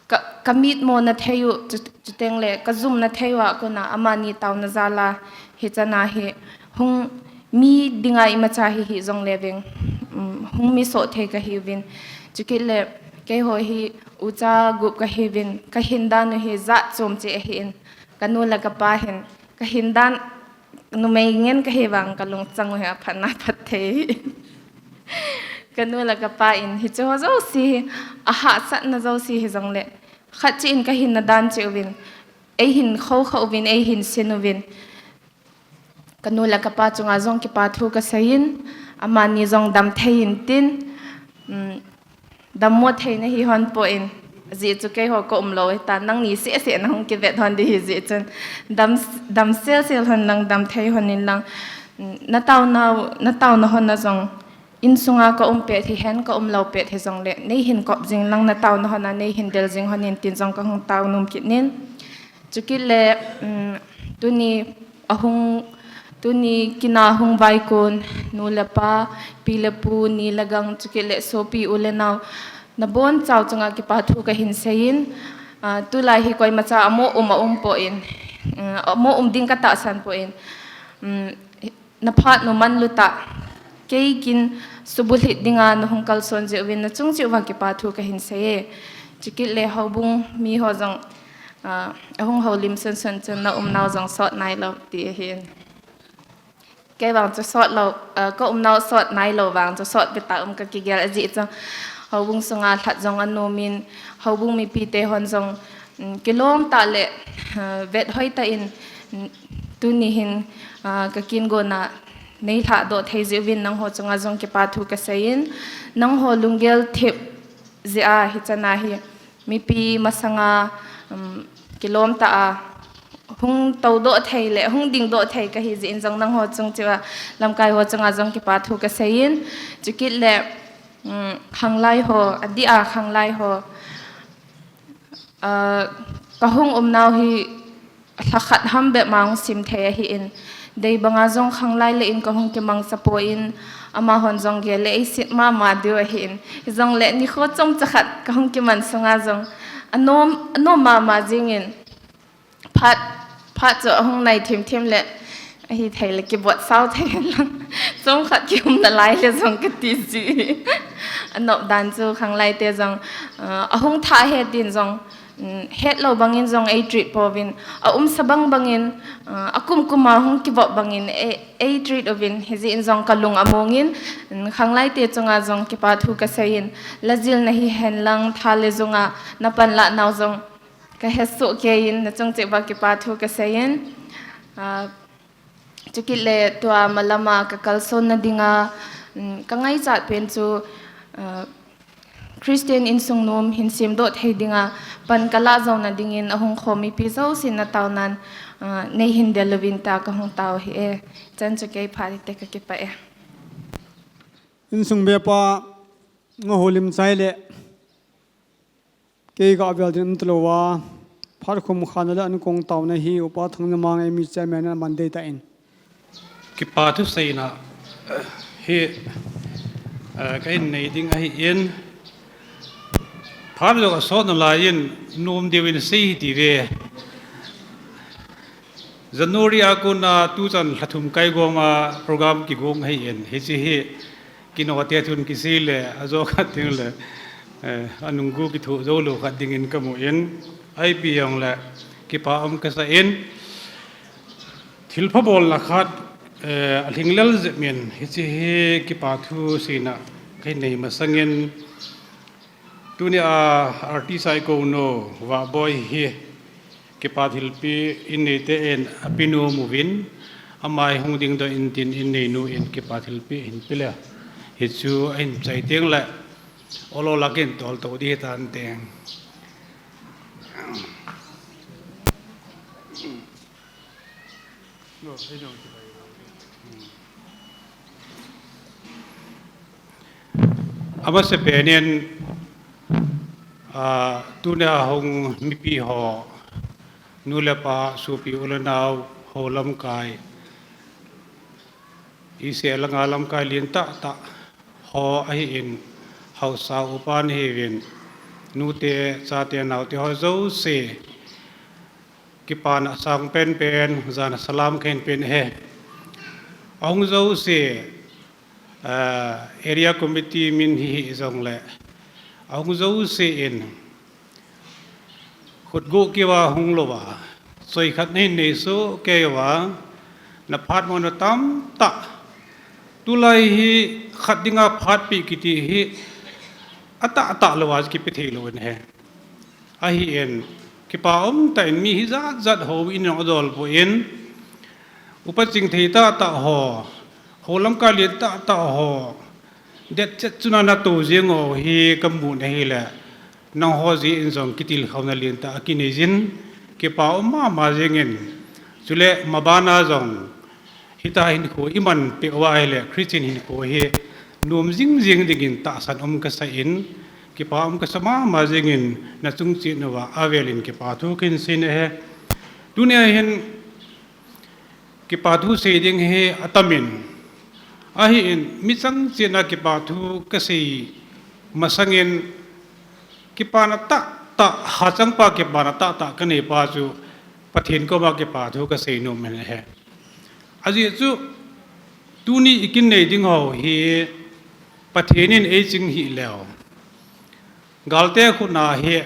ka, kamitmo na thei u, chu, chuteng le kajum na thei u a kon a amani taona jal a hichan a hi hung mi dinga imacha hi hijong le veng, um, hung misoh thei kahiuvin. Chukit le keiho hi ucha gup kahiuvin, kahin dan u hi jat chom cheh ahin, kanu le kapa hin, kahin dan numei ngen kahi vang kalungchang u hi aphatna phatthei. Kanu le kapa in hiche ho jouse hi, ahahsatna jouse hijong le, khat cheh in kahin na dan cheh uvin, eihin khoukhah uvin, eihin sin uvin. Kanu le kapa chunga jong kipa thu kaseiyin, amani jong damthei intin, um, dammo thei nahi hon poi, ajeh chu keiho kaum lou hita, nangni sehseh nahung kivet hon ding hijeh chun, dam, dam selsel hon lang, damthei hon in lang, um, nataona, nataona hon a jong, insunga kaum pet hihen, kaum lou pet hijong le, neihin kop jing lang nataona hon a, neihin del jing hon in tin jong kahung tao nom kit in. Chukit le, um, tuni ahung, tuni kin a hung vaikon, nu le pa, pi le pu, ni le gang, chukit le sopi u le nao, nabonchau chunga kipa thu kahin seiyin, ah, tulai hi koimacha amo um aum poi, um, amo um ding katahsan poi, um, naphat nu manlu tah, kei kin subulhit dinga nahung kalson jeh uvin nachung cheh uva kipa thu kahin seiye. Chukit le houbung mi ho jong, ah, ahung houlim sunsun chun na umnau jong sot nailou ti ahin. Kei vang chu sot lou, ah, ka umnau sot nailou vang chu sot beh tah um kakigel ajeh chu. Houbung sunga lhat jong anom in, houbung mipi te hon jong, um, kilom tah le, ah, vet hoi tah in, um, tuni hin, ah, kakin gona neilhah doh thei jeh uvin nangho chunga jong kipa thu kaseiyin, nangho lunggel thep jeh a hichan a hi mipi masanga, um, kilom tah a hung tou doh thei le hung ding doh thei kahi jeh in jong nangho chung cheh uva lamkai ho chunga jong kipa thu kaseiyin, chukit le, um, khanglai ho, adeh a khanglai ho, ah, kahung umnau hi lhakhat ham bep ma hung sim thei ahin, dei banga jong khanglai le in kahung kimangcha poi, amahon jong gel le eiset mama diu ahin, hijong le nikho chomcha khat kahung kiman sunga jong anom, anom mama jingin, phat, phat chu ahung nai thimthim le, ahithei le kibot sao thei lang, chomkhat kium nalai le jong kati ji. Anop dan chu khanglai te jong, ah, ahung thah he tin jong, um, hetlou bangin jong ei treat pouvin, aumsa bang bangin, ah, akum kum a hung kivop bangin ei, ei treat uvin, hijeh in jong kalung among in, um, khanglai te chunga jong kipa thu kaseiyin, lajilna hihen lang tha le junga napanlah nau jong kahesoh keiyin, nachung cheh uva kipa thu kaseiyin. Ah, chukit le tua malama kakalsonna dinga, um, kangaichat pen chu, ah, Christian insung nom hin semdoh thei dinga pan kalah jouna dingin ahung khom mipi jousen nataonan, ah, neihin del uvin tia kahung tao ahi e. Chan chu kei phat hite, kakipah e. Insung bep a nga houlim chai le kei gavel ding umtalou a, phat khum khana le ankong taona hi Upa Thangnemang M E chairman in aman dei tan. Kipa thuseina hi, eh, kahin nei ding ahin, phat jong asot nalai in nom diuvin sei hite. January a kona tuchan lha thum kaigong a program kigong ahin, hiche hi kinote thun kisei le, ajo khat ding le, eh, anunggu kithoh jou lou khat dingin kamun, ipi jongle kipa um kasah in, thilpha bolna khat, eh, alhinglel jep in, hiche hi kipa thuseina kahin nei masangin, Tunia artist a i kou nu Vahboi hi kipa thilpeh in neite in ape nom uvin, ama hi hung dingdoh in tin in neinu in kipa thilpeh hin pe le, hichu ahin chai teng le, olo lakin tol to di tan teng. Amasapen in, ah, tunia hung mipi ho, nu le pa, sopi u le nao, hou lamkai, i se langa lamkai lien tah tah ho ahin, haosa upa nahiuvin, nute, chate, naote ho jouse, kipana sang penpen, jana salam kahin pe ahi. Ahung jouse, ah, area committee min hi hih jongle, ahung jouse in, khut go keuva hung louva, choi khat nahin nei soh kei uva, na phat mo na tamtah. Tulai hi khat dinga phat pi kiti hi, atah tah louva kipe thei lou ahi. Ahin, kipa umtah in mi hijat jat hou in jong adol poi, upa chingthei tah tah ho, hou lamkai lien tah tah ho, det chet chuna nato jing u hi kamu nahi le, nangho jeh in jong kitilkhouna lien tah akinei jin, kipa um mama jingin, chule mabana jong, hitia hinkho i man peh uva ahile, Christian hinkho hi nom jing jing dingin tahsan um kasa in, kipa um kasa mama jingin, na chung cheh uva avel in kipa thu kahin sei ahi. Tunia hin kipa thu sei ding hi atam in, ahin, mi chang cheh a kipa thu kasei masangin, kipana tah tah, hachangpa kipana tah tah kanei pa chu, Pathen koma kipa thu kasei nom in ahi. Ajeh chu, tuni i kin nei ding ho hi, Pathen in ei ching hih leu, galte khut a hi,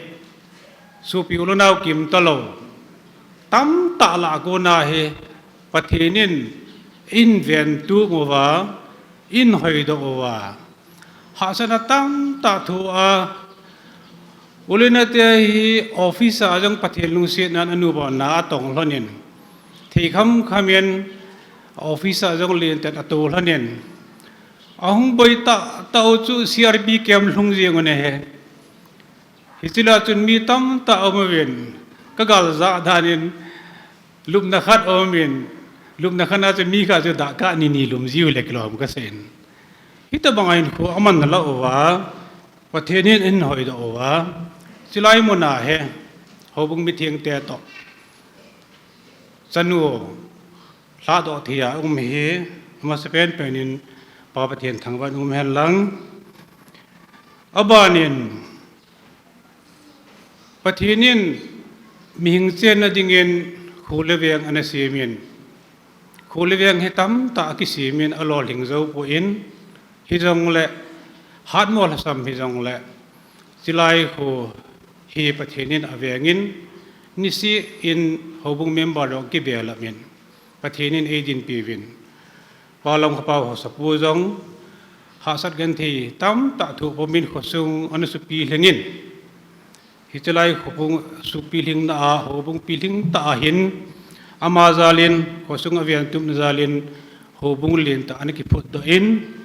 sopi u le nao kim talou, tamtah lah a kona hi, Pathen in, in ventup uva, in hoidoh uva, hahsatna tamtah thoh a, u le naote hi office a jong Pathen lungsetnan anubolna atong lhonin, thei khamkham in office a jong lentah in atou lhonin, ahung boi tah tah u chu C R P camp lhung jeng u ahi. Hiche lah a chun mi tamtah aum uvin, kagal jah dan in, lupna khat aum in, lupna khat a chu mi khat chu dahkah ni ni lum jiu le kilom kasah in. Hitobang a hinkho aman alah uva, Pathen in ahin hoidoh uva, chulai mun a hi, houbung mithengte toh, chanu lhadoh thei a um hi, amasapen pen in Pa Pathen thangvah in um hen lang. Aban in, Pathen in mihing chenna dingin kho le veng ana semin, kho le veng hi tamtah akisem in alolhing jou poi, hijongle, hatmo lhasam hijongle, chulai kho hi Pathen in aveng in, niseh in houbung member jong kibelam in, Pathen in eidinpi uvin, Pa Longkhapau Haosapu jong hahsat genthei tamtah thoh pum in khosung ana supi lhing in, hiche lai khopung supi lhingna a, houbung pilhing tah a hin, ama jal in, khosung aventupna jal in, houbung lentah ana kiphutdoh in,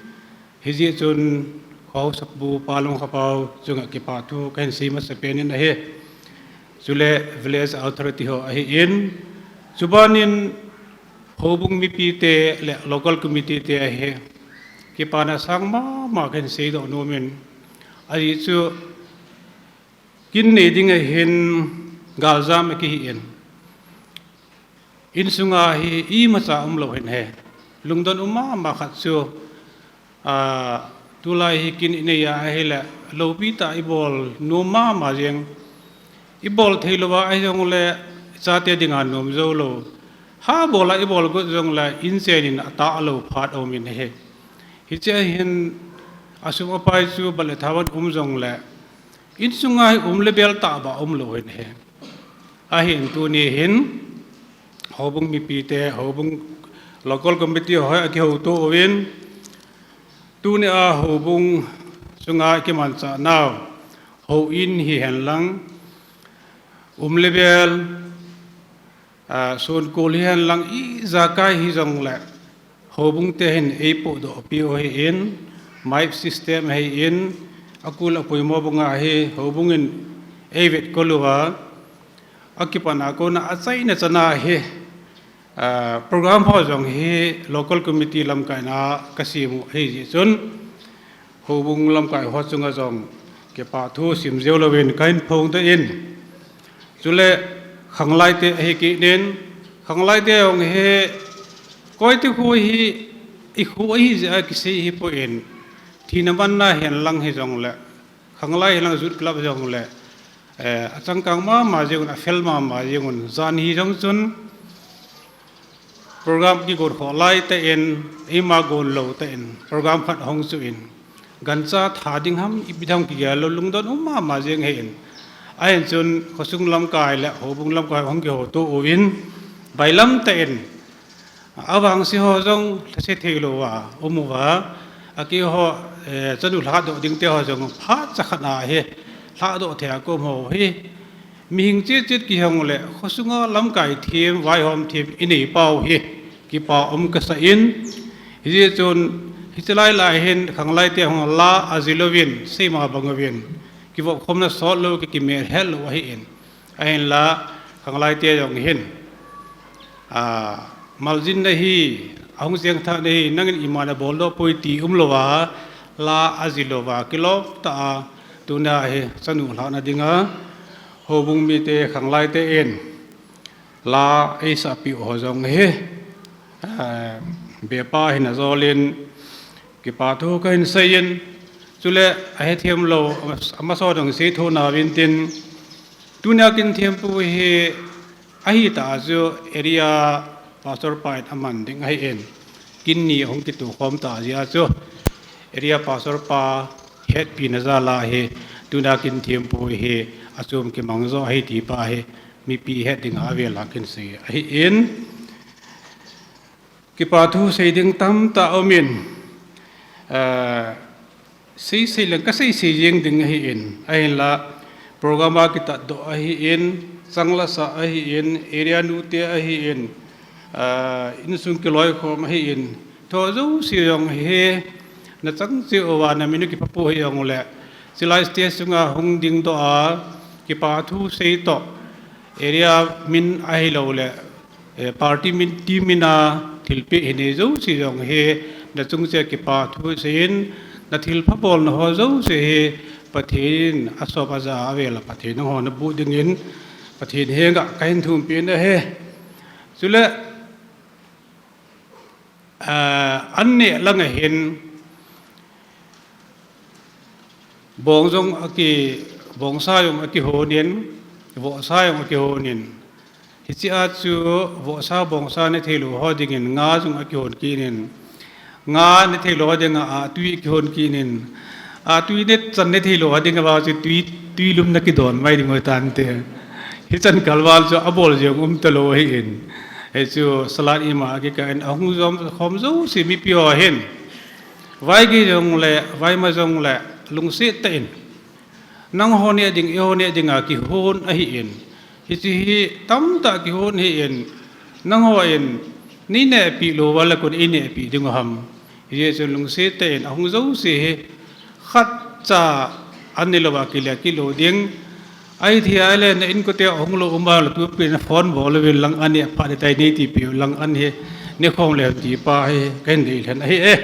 hijeh chun, kho Haosapu Pa Longkhapau chunga kipa thu kahin sei masapen in ahi. Chule village authority ho ahin, chuban in houbung mipite le local committee te ahi, kipana sang mama kahin seidoh nom in, ajeh chu kin nei ding ahin galjam akihi in, insunga hi imacha umlou hin ahi. Lungdon um mama khat chu, a, tulai hi kin inei a ahile, loupi tah ibol nom mama jeng, ibol theilouva ahijongle, chate dinga nom joulou, ha bol a ibol got jongle, inchen in atah lou phat aum in ahi. Hiche a hin, asum apai chu bat le thaban um jongle, insunga hi um le bel tah ba umlou hin ahi. Ahin tuni hin, houbung mipite, houbung local committee ho akihouto uvin, tunia houbung sunga kimanchah nau, houin hihen lang, um le bel, a, sunkul hihen lang, ijakai hijongle, houbung te hin eipohdoh piu ahin, mic system ahin, akul apoimo banga hi houbung in eivetkol uva, akipat a kona achaina chana hi, a, program ho jong hi local committee lamkaina kasem u ahi jeh chun, houbung lamkai ho chunga jong kipathu simjou louvin kahin phongdoh in. Chule khanglai te ahi kit in, khanglai te jong hi koite khu hi ikhu ahi jeh a kisei hipon, thina manna hihen lang hijongle, khanglai hilang Youth Club jongle, eh, achangkang mama jengun, afel mama jengun, jan hijong chun, program kigon khoh laitah in, eima gon loutah in, program khat ahung chuh in, gancha tha ding ham, ipi ding ham kigel lou, lungdon um mama jeng ahin. Ahin chun, khosung lamkai le houbung lamkai hung kihouto uvin, bailamtah in, avangse ho jong lhase thei louva um uva, akeiho, eh, chanu lhadoh ding te ho jong phat chakhat a hi lhadoh thei a kaum ho hi, mihing chetchet kihong le khosunga lamkai them, vaihom them inei pau hi kipa um kasa in, hijeh chun hiche lai lai hin khanglai te hung la aji louvin, seima bang uvin, kivopkhomna sot lou, ki, kimelhet lou ahin. Ahinla, khanglai te jong hin, a, maljin nahi, ahung jeng tha nahi, nangin ima naboldoh poi ti umlouva, la aji louva, kilom tah a, tuna hi chanu lhahna dinga houbung mite khanglai te in la eisah piu ho jong hi, a, bepa hin ajol in, kipathu kahin sei in, chule ahethem lou, amasapen jong seitho nauvin tin, tunia kin thempu hi ahitah a chu area pastor pa in aman ding ahin, kin ni ahung kitokhom tah jeh a chu area pastor pa hetpina jal a hi, tunia kin thempu hi achom kimang jo ahi ti pa hi mipi het dinga avel a kin sei ahin, kipathu sei ding tamtah aumin, eh, sei sei leng kasei sei jeng ding ahin, ahinla program a kitatdoh ahin, chang lasa ahin, area nute ahin, eh, insung kiloikhom ahin, tho jouse jong hi nachang cheh uva namin u kiphapu hijongle, chulai stage chunga hung dingdoh a kipathu sei toh, area min ahilouleh, eh, party min, team mina thilpeh hinei jouse jong hi nachung cheh a kipathu sei in, nathilpha bolna ho jouse hi Pathen in asop aja a avel a Pathen in nangho naboh dingin Pathen henga kahin thumpeh in ahi. Chule, a, an neh langa hin bong jong aki, bongsa jong akihon in, vohsa jong akihon in, hiche a chu vohsa bongsa ne theilou ho dingin nga jong akihon kit in, nga ne theilou ho dinga ahtui akihon kit in, ahtui ne chan ne theilou ho dinga vang chu tui, tui lum nakidon mai ding u tante. Hichan kalval chu abol jeng um talou ahin, hichu salad ima akikah in ahung jom khom jouse mipi ho hin, vaigei jongle vaima jongle lungset tah in, nangho neh ding, eiho neh dinga kihon ahin, hiche hi tamtah kihon ahin, nanghon neinehpeh louva le koin einehpeh dingu ham? Hijeh chun lungset tah in ahung jouse hi khatcha an nelouva kile kit lou ding. Ahithei ahile na inkote ahung lou um a le tupi na phone bol uvin lang an neh phat hitai neitipeh u lang an hi nekhom leu ti pa hi kahin deilhen ahi e.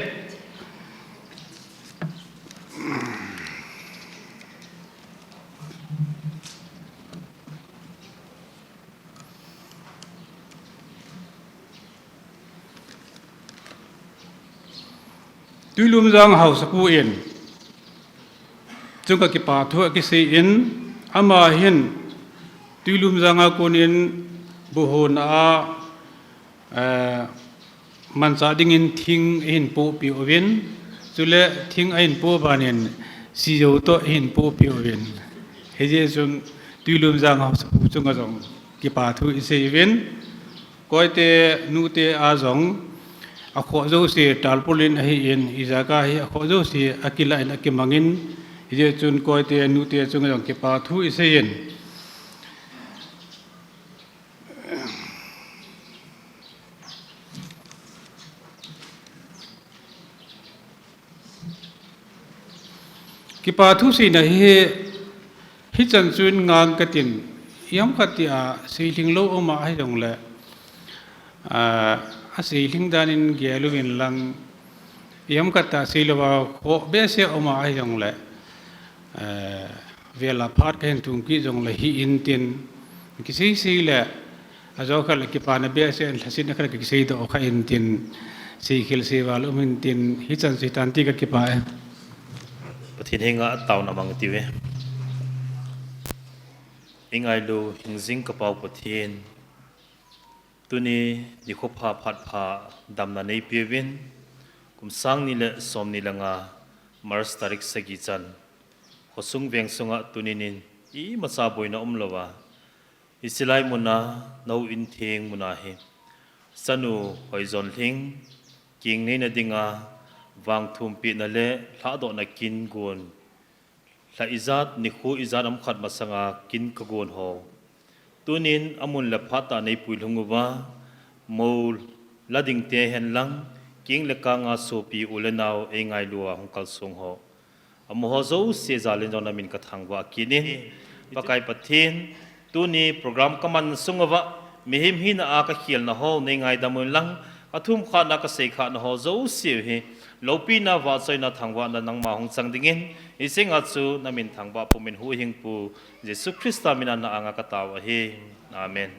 Twilumjang haosapu in chunga kipathu akisei in, ama hin Twilumjang a konin buhon a, eh, manchah dingin thing ahin pohpeh uvin, chule thing ahin poh banin sijou toh ahin pohpeh uvin. Hijeh chun Twilumjang haosapu chunga jong kipathu isei uvin, koite nute a jong akhoh jouse tarpaulin ahin, ijakai hi akhoh jouse akilah in akimangin, Hijeh chun koite nute chunga jong kipa thu iseiyin. Kipa thu seina hi, hichan chun ngang katin, iam khat tia seilhing lou uma ahijongle, a, aseilhing danin gel uvin lang, iam khat tia seilouva khoh behseh uma ahijongle, a, vela phat kahin thum kit jongle hi intin, kisei sei le, ajo khat le kipana behseh in lhasetna khat kisei doh kha intin, seikhel seival um intin, hichan sei tan ti kakipa e. Pathen henga taona mang tiu e. Eingailu hingjing kapa u Pathen, tuni nikho pha phat pha damna neipeuvin, kum sang ni le som ni le nga, March tarik sagi chan, khosung veng sunga tuni nin imacha boina umlouva, hiche lai muna, nahou in theng muna hi, chanu Hoijonlhing, keng neina dinga, vangthumpehna le lhahdohna kin gon, lha ijat, nikho ijat ham khat masanga kin kagon ho, tunin amun le phat tah neipui lhung uva, mou la dingte hen lang, keng le kanga sopi u le nao eingailua hung kalsong ho, amaho jouse jalin jong namin kathangvah kit in. Pakai Pathen, tuni program kaman sung uva, mihem hina a kakhelna ho neingaidam un lang, kathum khatna kasei khatna ho jouse hi, loupina, vahchoina, thangvahna nangma hung chang dingin, hiche nga chu namin thangvah pumin Huhhingpu Jesu Christa mina na anga katao ahi. Amen.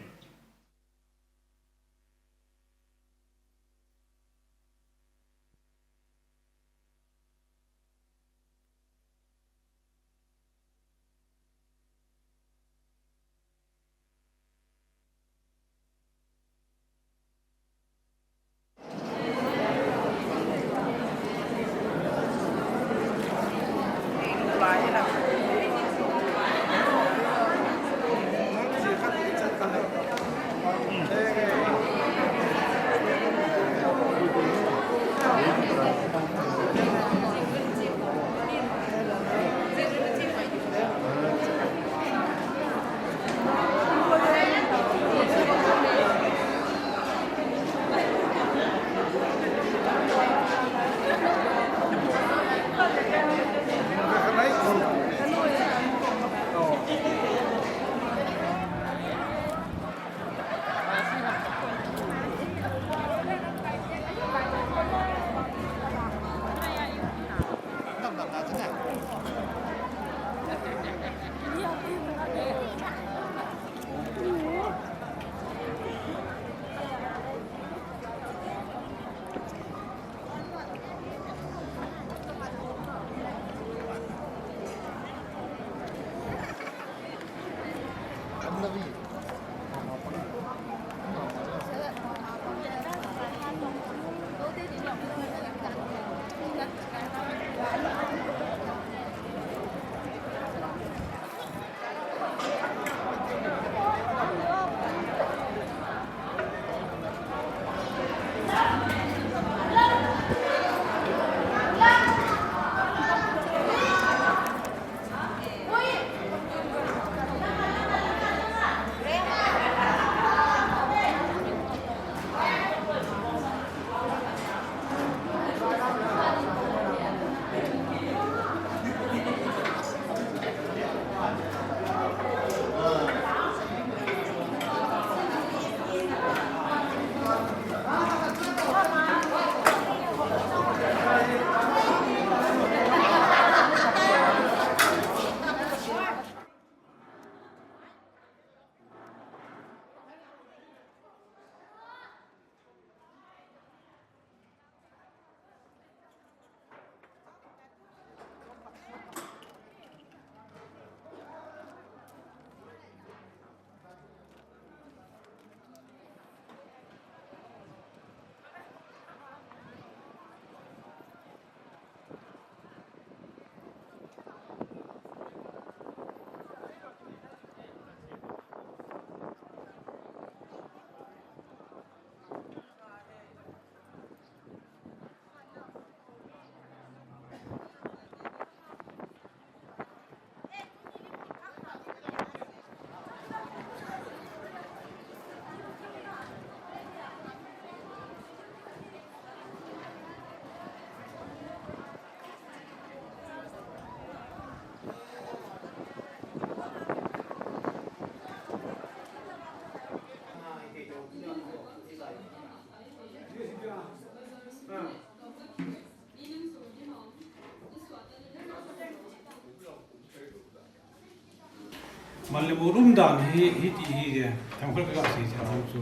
Mun um dan hi, hiti hi je, themkhat ka sei je, chu.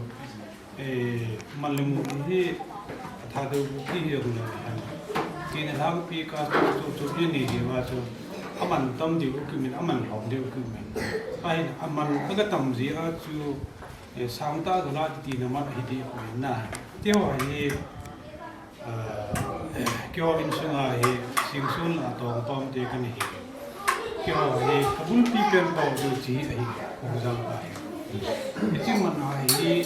Eh, man le mun hi, a Thadou bu ti hi jong le, tin a lang pi ka chu, chu, chu, ni, ni, ni, ma chu, a man tam diu kimin, a man lhom diu kimin. Ahin, a man a ka tam ji a chu, eh, sang ta ka la ti na man hi ti ko na. Ti ho hi, Ah, keiho insunga hi Singson le Tongpam te kana hi. Keiho hi ka bulpi pen pau chu chi ahi, Khongjang pa hi. Hiche man a hi,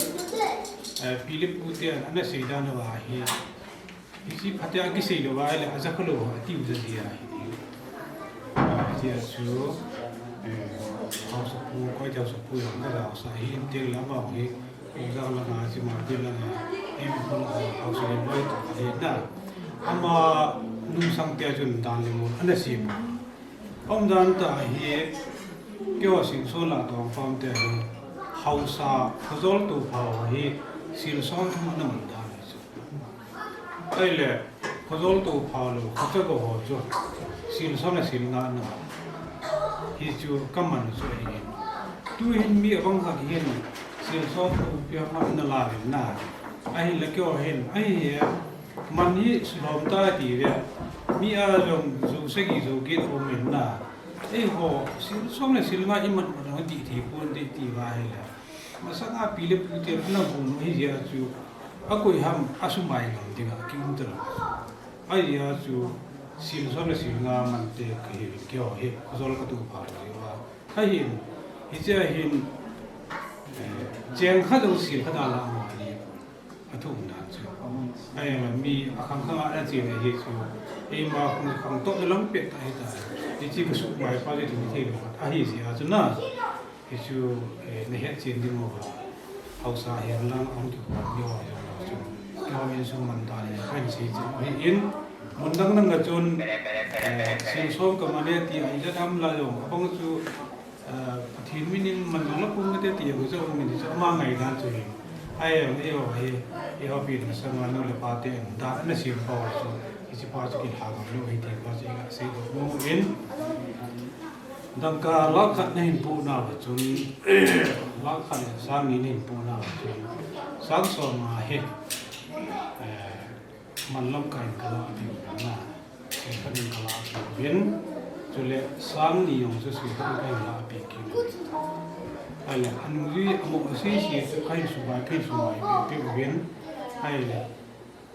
eh, pi le pu te ana sei dan uva hi. Hiche phatea kisei lou va le, aja kha lou va, tiu ja dia hi. Ah, hiche a chu, eh, haosapu, koi haosapu jong ka haosa hi, in te la ma hi. Khongjang langa, Chima pi langa, Hemkhu langa, haosa le boi to ka hi na. Ama nungsang te chun dan le mun ana sem. Umdan tah hi, keiho Singson le Tongpam te hi, haosa, Khojol toh pha ho hi, sil som thum ana man dan ahi chu. Ahile, Khojol toh pha lou, Khochago ho chu, sil som le sil nga ana man. Hichu ka man chu ahi. Tuhin mi abang khat hin, sil som thum pi ho ana la uvin na. Ahile keiho hin, ahi, man hi sulhom ta ti ve. Mi a jong jou sagi jou get um in na. Eiho, sil som le sil nga i man man jong ti thei pon ti ti va ahile. Masanga pi le pu te na gu no hi jeh a chu. A koi ham a sumai ngam dinga ki um ta lou. Ahia chu sil som le sil nga man te ka hi keiho hi. Khojol ka toh pha lou va. Ahin, hiche a hin, eh, cheng khat jong sil khat a la mo ni. A thum dan chu. Ahile mi a khang khang a ana che le hi chu. Eima khang khang toh le lang pet ta hi ta. Hiche ka sumai pa le ti thei lou. Ahi jeh a chu na. Hichu, eh, na het chen ding uva. Haosa hihen lang, ahung kikhom ni ho jong chu. Keiho insung man dan hi, kahin sei chu. Hi in, mun dang dang a chun, eh, sil som ka man e ti a, ijat ham la jong. Abang chu, eh, Pathen min in man jong la pum te ti a, chu min chu ama ngai dan chu hi. Ahile, eiho hi, eiho pi na sanga nu le pa te in, dan ana sem pau chu. Hiche pa chu kilha ngam lou hi ti pa chu i ga sei doh nom in. Dangka lakh khat na hin poh nauva chun, lakh khat le sang ni na hin poh nauva chun, sang som a hi, eh, man lamkai in ka la peh uvin na, sil khat in ka la peh uvin, chule sang ni jong chu sil khat in ka hin la peh kit uvin. Ahile, anung jui amo asei sei chu ka hin sumai, ka hin sumai peh, peh uvin. Ahile,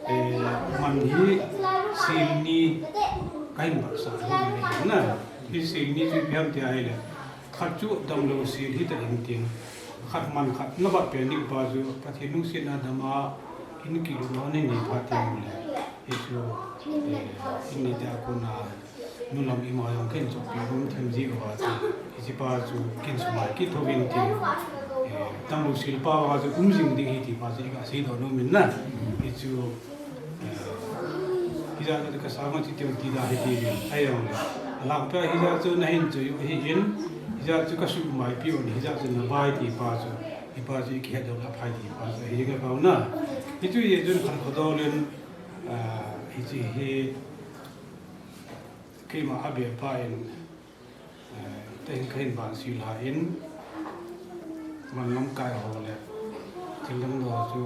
Eh, man hi sil ni ka hin batsah lhon ahi na. Hi sil ni chu ipi ham ti ahile, khat chu damlou sil hita in tin, khat man khat na bat pen ding pa chu Pathen lungsetna dam a, in kilut lou na nei phat teng le, hichu, eh, in nei te a kona, Nu lam ima jong kin chohpeh um thim ji uva chu, hiche pa chu kin sumai kit thouvin tin, eh, damlou sil pa uva chu um jing ding ahi ti pa chu i ga sei doh nom in na. Hichu, eh, hijat chu ka sang a chu tiu ti da hi ti in, ahi jong le. Alang pa hijat chu na hin choi u ahi in, hijat chu ka sumai peh un, hijat chu na bai ti pa chu, hi pa chu i kihet doh a phai ti pa chu, hi ka pau na. Hichu hi chun khan khodol in, ah, hiche hi, Keima a beh pa in, eh, tahin kahin bansi lha in, man lamkai ho le, thil dang ho chu,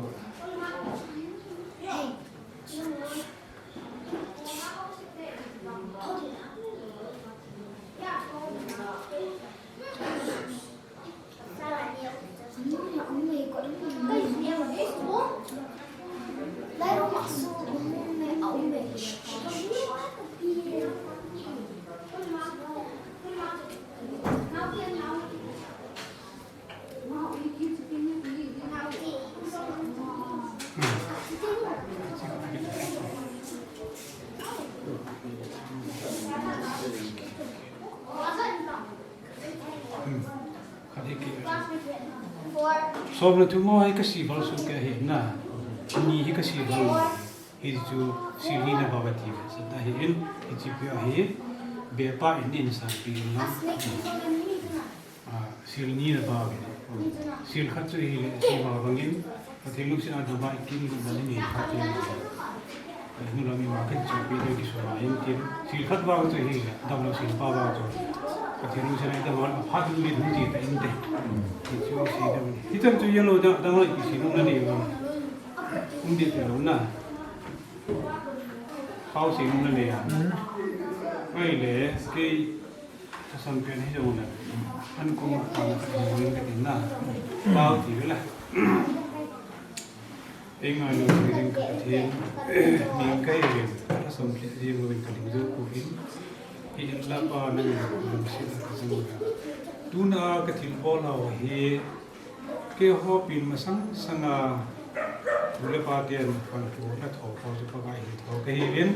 Som le thum ho hi ka sival soh kei ahi na. Ni hi ka sival lou. Hichu sil ni na bao ati ve. Sa ta hi in, hiche pia hi, beh pa in in san pi in na. Ah, sil ni na bao in. Sil khat chu hile, hiche bao bang in, Pathen lungsetna dam a i kin lut na ni khat in. Eh, nu lam ima kin chu pi de ki suma in tin. Sil khat bao chu hile, damlou sil pa bao chu. Pathen lungset a ita hon, aphat lungset hung ti ta inte. Hichu sei ding. Hitam chu yellow da, da hoi kisi nung na nei va. Hung ti ta lou na. Pau sei nung na nei a. Ahile, kei thasam pen hi jong le. An kong a ka na ka ding ka tin na. Pau ti ve la. Ei ngailu ding ka Pathen, ning ka hi, ka thasam lheh ding uvin ka ding jou uvin. Hi in la pa nang lungset a ka jing uva. Tuna ka thilbol ho hi, keiho pin masang sanga, nu le pa ten pan tu na tho ko chu Pakai hi tho ka hi uvin.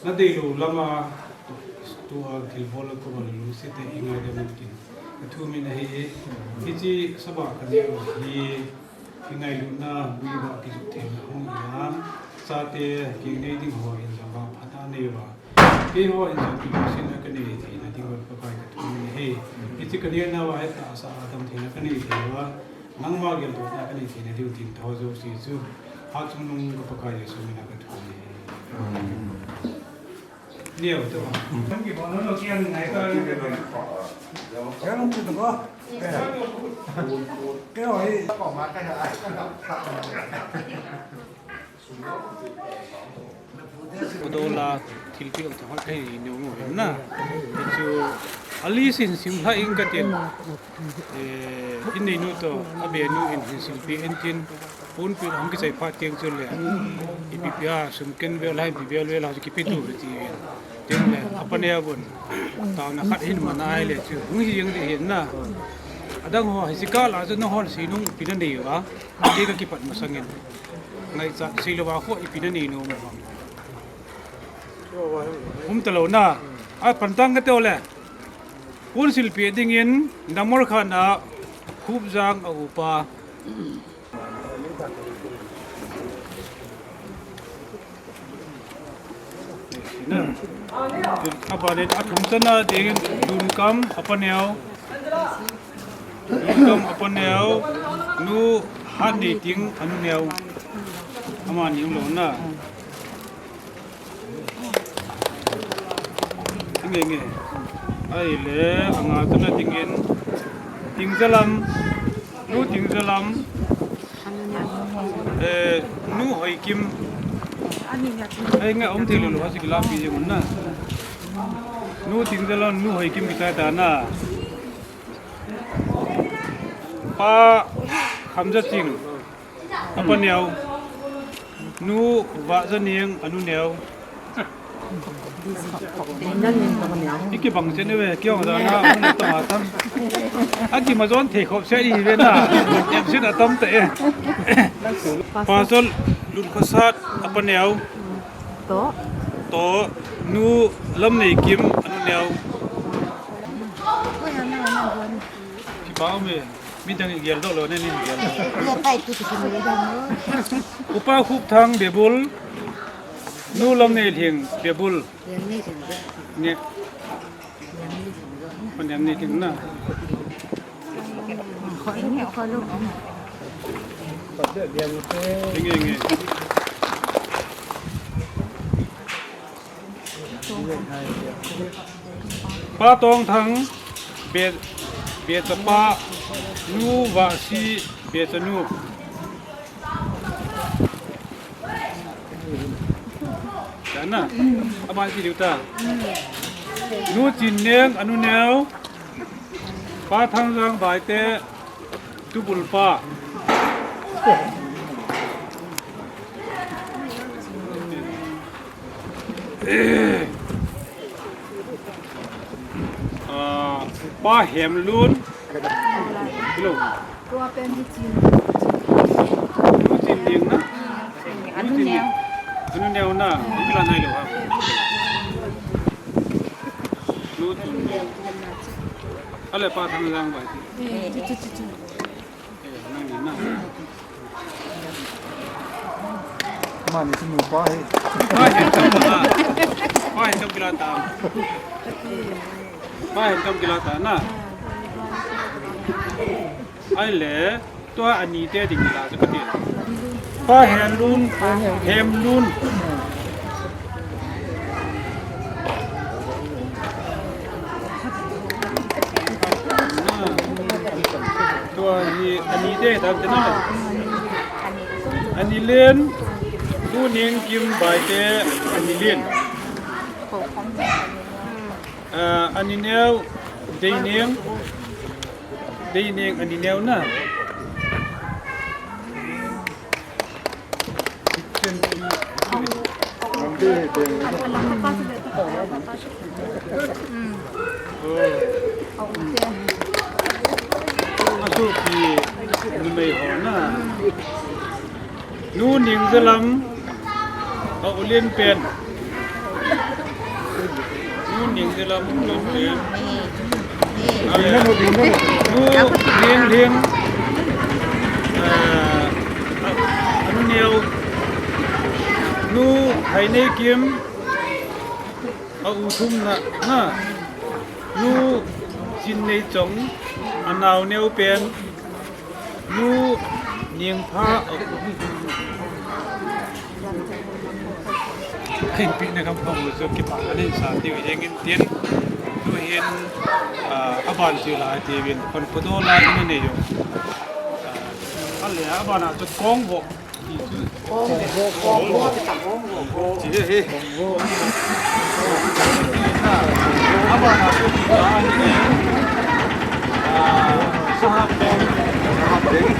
Na deilou lama, tua thilbol ko ma lungset te i ngai ding uvin tin. Ka thumin ahi, hiche sabah ka neh u hi, Kingailutna, buiba, kijot theina hung hi a, chate, kinei ding ho in jong vangphatna nei uva. Keiho in jong kilungsetna kanei theina diuva Pakai ka thum in ahi. Hiche kanei nauva hetsa a damtheina kanei thei uva, nangma geldohna kanei theina diu tin tho jouse chu, Hatchungnung ka Pakai Jesu mina ka thum in ahi. Amen. Neo to. Kei hung ti to ko. Kei hoi. Dola thil pi ang thong kai ni mo na. Chu ali sin sim la ing ka tin. Eh, in nei nu to, a be nu in hin sil pi in tin, pon pi hung kichai pha tiang chu le. Ipi pi a, sum ken vel, lai pi vel vel, ha kipi tu ti. Tin le, apa ne abun. Taona khat hin mana ai le chu, hung hi jeng ding hin na. Adang ho, hi si ka la chu na hon si nung pi na nei uva. Kei ka kipat masang in. Ngaichat si lou va kho ipi na nei nu ma. Um ta lou na. A pan tang ka teo le. Pon sil pi ding in, number khat na, Khupjang a upa. Aban in a thum chana ding in, Lunkam, apa neo. Lunkam, apa neo. Nu, Hatneiting, anu neo. Amani um lou na. Nge, nge. Ahile, anga tuna ding in. Tingjalam. Nu Tingjalam. Eh, Nu Hoikim. Ai, nge, um thei lou lou, ha si kila pi jing un na. Nu Tingjalam, Nu Hoikim kitai ta na. Pa Khamjaching. Apa neo. Nu Vahjaneng, anu neo. Iki bang chen ve, kiong da na, anu to ma tam. Aki ma jon thei khop se i ve na. Em sin atam te e. Pastor Lunkhosat, apa neo. To. To, Nu Lamneikim, anu neo. Ki ba me. Midang i gel doh lou ne, ni gel doh. Upa Khupthang Bebul, Nu Lamneilhing Bebul. Nge. Pan Lamneilhing na. Nge, nge. Pa Tongthang, be, bechapa, Nu Vahsi, bechanu. Chana, aban si liu ta. Nu Chinneng, anu neo. Pa Thangjang Baite, tubul pa. Ah, Pa Hemlun. Hello. Tua pen hi Chin. Nu Chinneng na? Anu neo. Anu neo na. Kila nai lo ha. Nu Chinneng. Ale Pa Thangjang Baite. Eh, chu, chu, chu, chu. Eh, nang ni na. Mani chu nupa hi. Pa Hemlun na. Pa Hemlun kila ta. Pa Hemlun kila ta na. Ahile, tua ani te ding la chu kati. Pa Hemlun, Hemlun. Ani, ani te tam te na. Ani Len, Nu Nengkim Baite, Ani Len. Ah, Ani Neo, Deineng, Deineng Ani Neo na. Asopi numei ho na. Nu Ningjalam, a u len pen. Nu Ningjalam, u len pen. Nu Ningding, eh, a, a nu neo. Nu Haineikim, a u thum na, na. Nu Chinneichong, a nao neo pen. Nu Nengpha, a u. Ahin pehna kham kham u chu kipana nei sa diu jeng in tin. Tuhin, ah, aban chu la tiuvin, kon photo la in nei u. Ah, ale aban a chu kong vo. Sahap ding.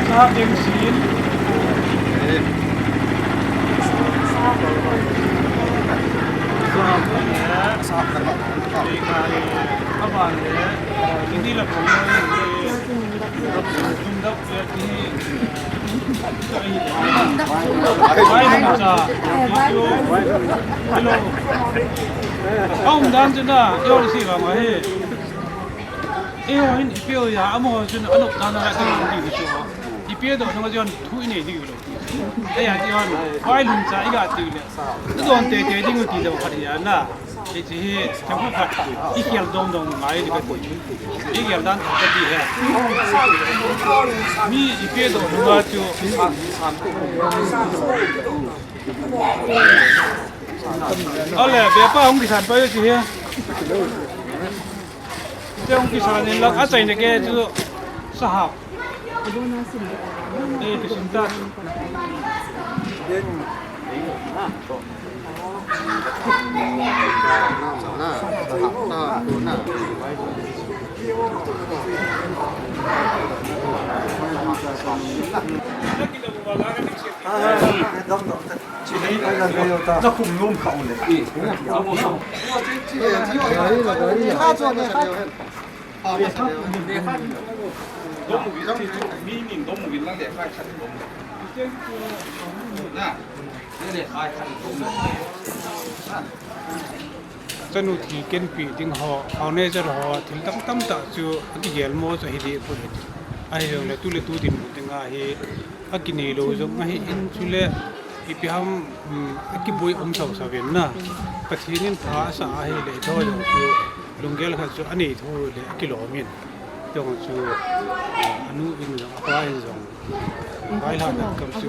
Sahap ding sin. Sahap ding. Sahap ding. Aban le. Ini la kong. Hello. Aum dan chu na, eiho si vang ahi. Eiho hin ipi o ya, amaho chun anop dan a ka ti chu. Ipi doh nung a chun thu inei ding lo. Ei a ti hon, vai lhun cha i ga ti le. Don te te ding u ti doh khat ya na. Hiche hi, themkhat khat, i khel dong dong ngai di kati. I khel dan kati he. Mi i pe dong nunga chu. Ale, bepa hung kisan pa yo chi he. Te hung kisan in lak a chaina ke chu sahap. Eh, kisan ta. Chanu thi kenpi ding ho, furniture ho, thil tam tam tah chu akigel mo chu ahi deh poi. Ahijongle tu le tu dinmun dinga hi akinei lou jong ahin, chule ipi ham, um, akiboi um sau sau in na. Pathen in pha asah ahile, tho jong chu lunggel khat chu anei tho le akilom in. Tong chu, uh, anu in jong, apa in jong. Vai la dam kam chu.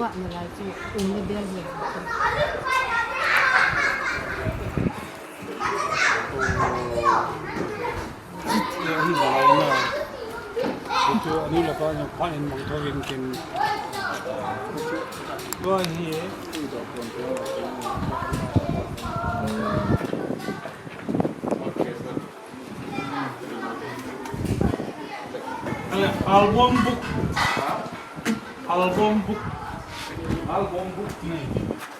Ahi vang na. Chu anu le apa jong pha in mang tho in kin. Tua hi. Album book. Album book. Album book.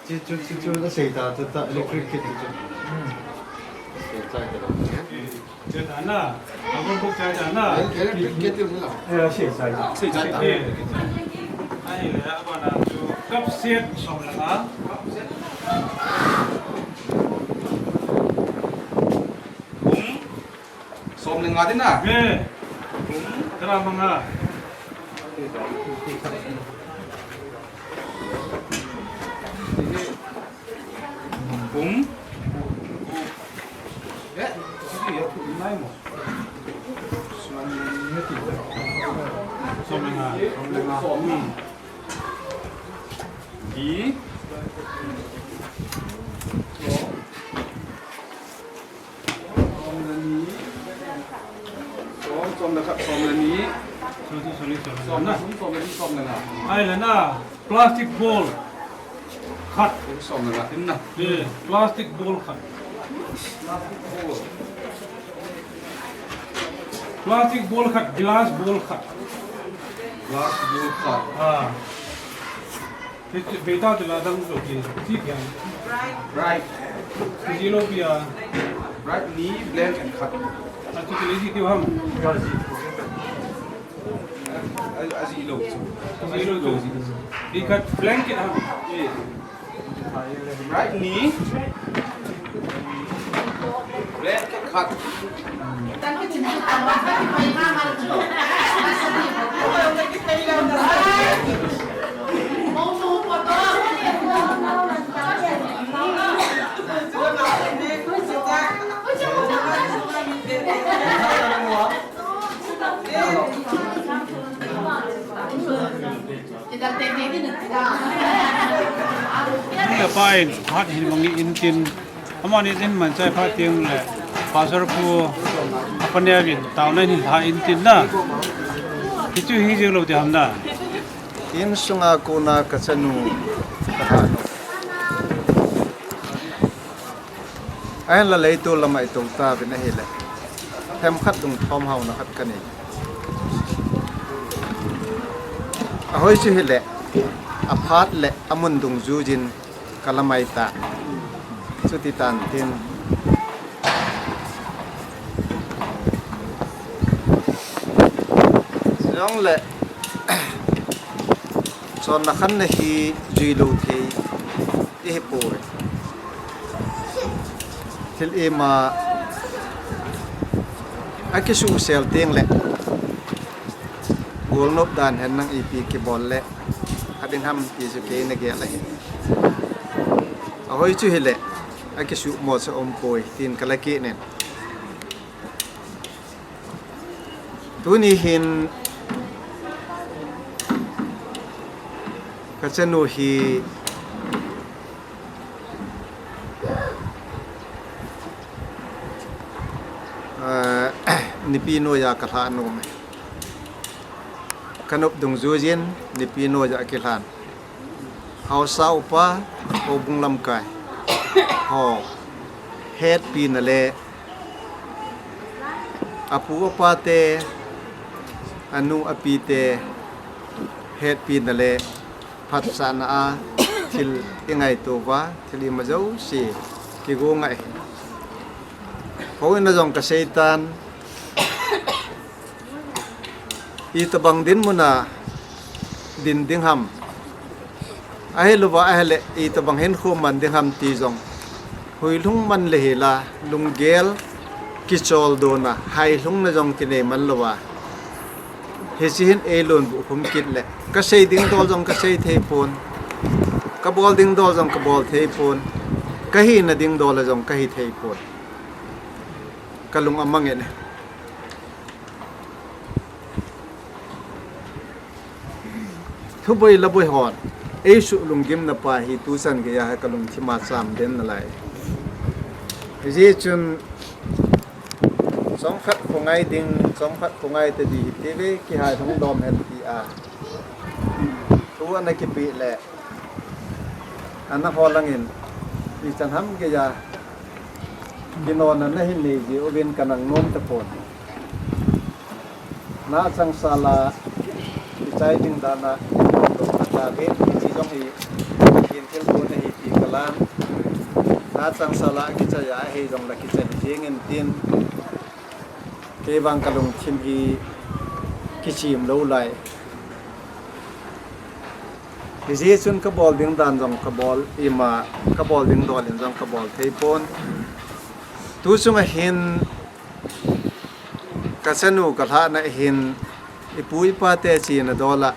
Chu, chu, chu, chu, na sei ta, ta, ta, electric kit chu. Hmm. Sei chai ta lo. Che ta na, a ko ko chai ta na. Eh, electric kit chu la. Eh, sei chai ta. Sei chai ta. Eh. Ahile, abana chu cup set som le nga. Kum som le nga din na. Eh. Kum. Tara manga. Kum. Som le nga. Som le nga. Hmm. Di. Som le ni. Som, som le khat, som le ni. Sorry, sorry, sorry. Som na, som na, som na. Ai le na, plastic ball khat. Som na, na. Eh, plastic ball khat. Plastic ball. Plastic ball khat, glass ball khat. Glass ball khat. Ah. Hichu beita tila dang jo ki, chi kya? Bright. Ki ji lo pia. Bright ni blanket khat. Achu ki le ji ki ham. A, a ji lo chu. Ji lo chu. Hi khat blanket ham. Ye. Bright ni. Blanket khat. Nung le pa in phat hin mangi in tin, amani in man chai phat teng le, Pastor pu, apa ne vin, tao na hin pha in tin na. Hichu hi jing lo ti ham na. In sunga kona ka chanu, ka hanu. Ahin la leitol lama i tou tauvin ahile, themkhat dung thom hauna khat ka nei. Ahoi chu hile, aphat le amun dungjuiyin ka lamai ta. Chuti tan tin. Jongle, chonna khanna hi jui lo thei. Ihi poi. Thil ima akisuhsel teng le golnop dan hen nang ipi kibol le ading ham ti chu kei na gel ahi. Ahoi chu hile akisuhmo cha um poi tin ka la kinen. Tuni hin ka chanu hi, ah, nipi noiya ka lha nom e. Ka nop dungjuiyin nipi noiya kilhan. Haosa upa, houbung lamkai ho hetpina le apu apa te, anu api te hetpina le phatsahna a thil i ngaito uva, thil ima jouse kigo ngai. Houin a jong ka seitan, itobang dinmun a din ding ham, ahilouva ahile itobang hinkho man ding ham ti jong huilhung man le hila, lunggel kicholdo na, hailhung na jong kinei man louva, hiche hin ei lungbu khum kit le ka sei ding dol jong ka sei thei pon, ka bol ding dol jong ka bol thei pon, ka hina ding dol a jong ka hi thei pon. Ka lung amang e. Thuboi laboi hon ei suh lunggimna pa hi tuchan geiya hi ka lungthim a cham den nalai. Hijeh chun chomkhat khongai ding, chomkhat khongai tadi hite ve, kihai hung dom hen tia thu ana kipeh le ana hol angin, ichan ham geiya kinona nahin nei jeh uvin ka nang nom tapon. Na changsal a kichai ding dan a, ka ve, hiche jong hi, hin thil kon ahi ti ka lan. Na changsal a kichai a, ahi jong la kichai jeng in tin. Kei vang ka lungthim hi kichim lou lai. Hijeh chun ka bol ding dan jong ka bol, ima ka bol ding dol in jong ka bol thei pon. Tu chunga hin ka chanu ka lhahna hin ipu ipa te chena dol a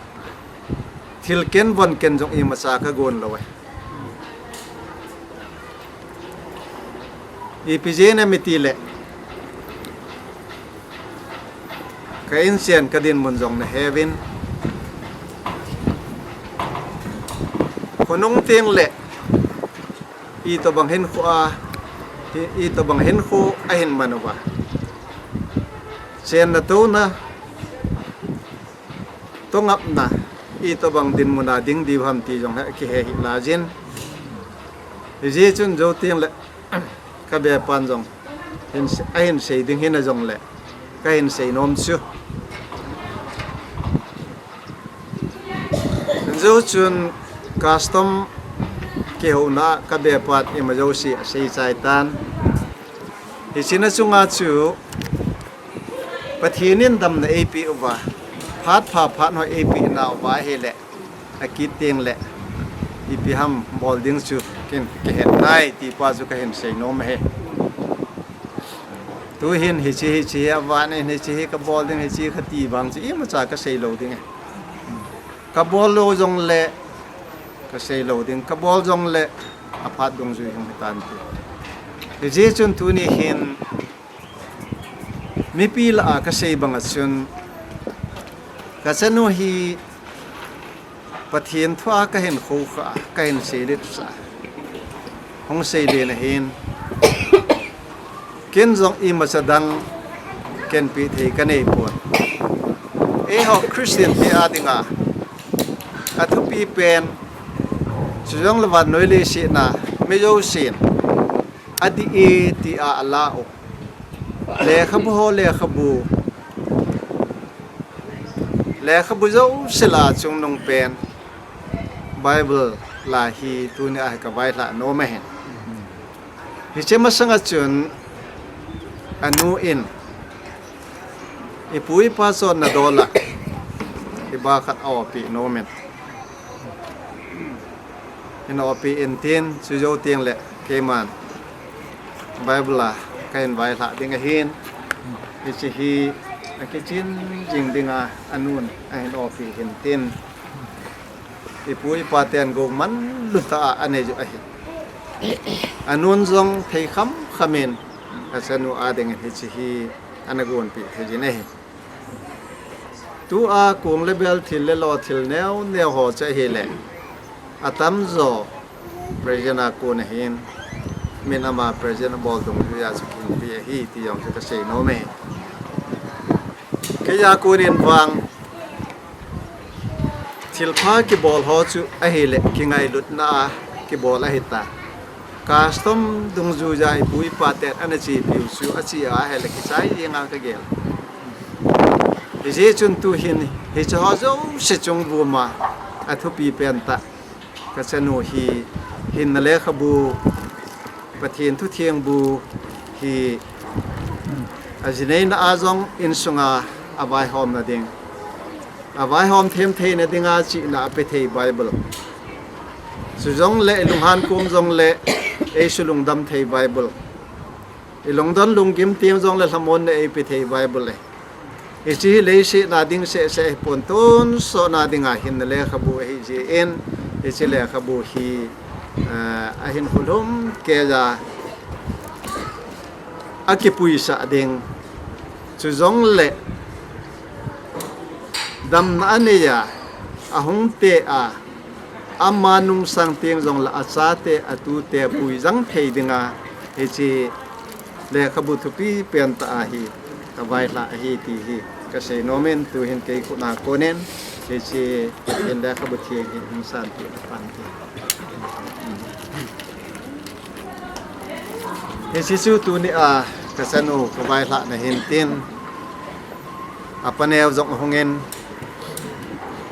thil ken von ken jong imacha ka gon lou e. Ipi jeh ham itile, ka inchen ka dinmun jong na heuvin, khonung teng le itobang hinkho a, i, itobang hinkho ahin man uva, chenna touna, Tongapna itobang dinmun a ding diu ham ti jong hi kihe hih laijin. Hijeh chun jou teng le kabepan jong hin se-, ahin sei ding hina jong le kahin sei nom chu. Jou chun custom kihouna kabepan ima jouse asei chai tan. Hiche na chunga chu Pathen in damna eipeh uva, phat pha phat ho eipeh nauva ahile, akit teng le ipi ham bol ding chu ken kahet nai ti pa chu kahin sei nom ahi. Tuhin hiche hiche hi avan in hiche hi kabol ding hiche kati vang chu imacha kasei lou ding ahi. Kabol lou jong le kasei lou ding, kabol jong le aphat dungjui hung hitan ti. Hijeh chun tuni hin mipi lah a kasei banga chun kachanu hi Pathen thu a kahin khoukhah a, kahin seilet sah a, hung seile na hin ken jong imacha dang ken peh thei kanei pon. Eiho Christian te a dinga athupi pen, chujong le vannoi leiset a mi jousen adih e tia ala u lekhabu ho, lekhabu, lekhabu jouse lah a chungnung pen Bible lai hi tuni a hi kavaihlah nom ahin. Hiche masanga chun anu in ipu ipa chonna dol a hiba khat aopi nom in, hin opi intin, chujou teng le keiman Bible a kahin vaihlah ding ahin, hiche hi akichen jing dinga anun ahin opi hintin, ipu ipa ten gou manlu tah a anei u ahi. Anun jong thei kham kham in achanu a dingin hiche hi ana gonpeh thei jin ahi. Tua kong le bel thil le lo thil neo neo ho chu ahile, atamjo present a kon ahin, min ama present abol dungjuiya chu kingpi ahi ti jong chu kasei nom e. Keiya konin vang thilpha kibol ho chu ahile kingailutna a kibol ahita. Custom dungjuiya ipu ipa ten ana chepiu chu ache a ahile kichai jenga kagel. Hijeh chun tuhin hiche ho jouse chung vuma athupi pentah kachanu hi hinna lekhabu, Pathen thutheng bu hi ajineina a jong insunga avaihomna ding, avaihom them theina dinga chihna apethei Bible, chujongle ilunghan kom jongle eisulungdam thei Bible, ilungdon lunggim teng jongle lhamonna eipethei Bible e. Hiche hi leiset a ding sehseh hipon, tonsotna dinga hinna lekhabu ahijeh in, hiche lekhabu hi ahinkho lhum keiya akipuisah ding, chujongle damna aneiya ahung te a, ama nungsang teng jongle achate atute puijang thei dinga hiche lekhabu thupi pentah ahi kavaihlah ahi ti hi kasei nomin, tuhin kei khutna konin hiche hin lekhabu theng hi hung sanpeh na pante. Hiche chu tunia kachanu kavaihlah na hintin, apaneo jong ahungin,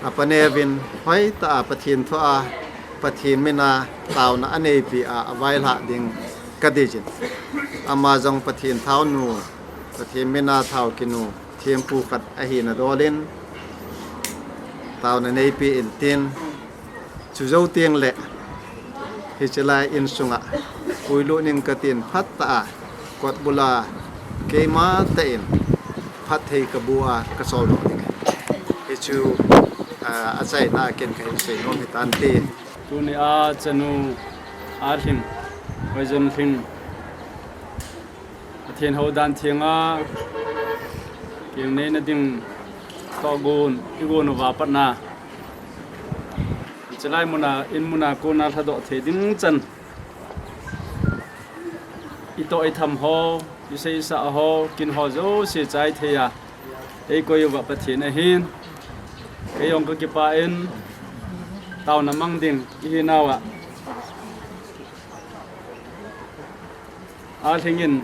apaneovin hoitah a Pathen thua, Pathen mina taona aneipeh a avaihlah ding kadeiyin, ama jong Pathen thaonu, Pathen mina thaokinu thempu khat ahina dolin taona neipeh intin, chujou tengle hiche lai insunga puilut ning katin, phatah a kotbula keimatah in phatthei kabu a kasoldoh ding ahi. Hichu achaina a ken kahin seinom hitante. Tunia chanu Alhing, Hoijonlhing, Pathen hou dan thenga kingneina ding tohgon igon uva patna, hiche lai muna, in muna kona lhadoh thei ding chan itoh itham ho, iseisah ho, kin ho jouse chai theiya eikoi uva Pathen ahin, Kei jong ka kipah in, taona mang ding ihi nauva, a lhingin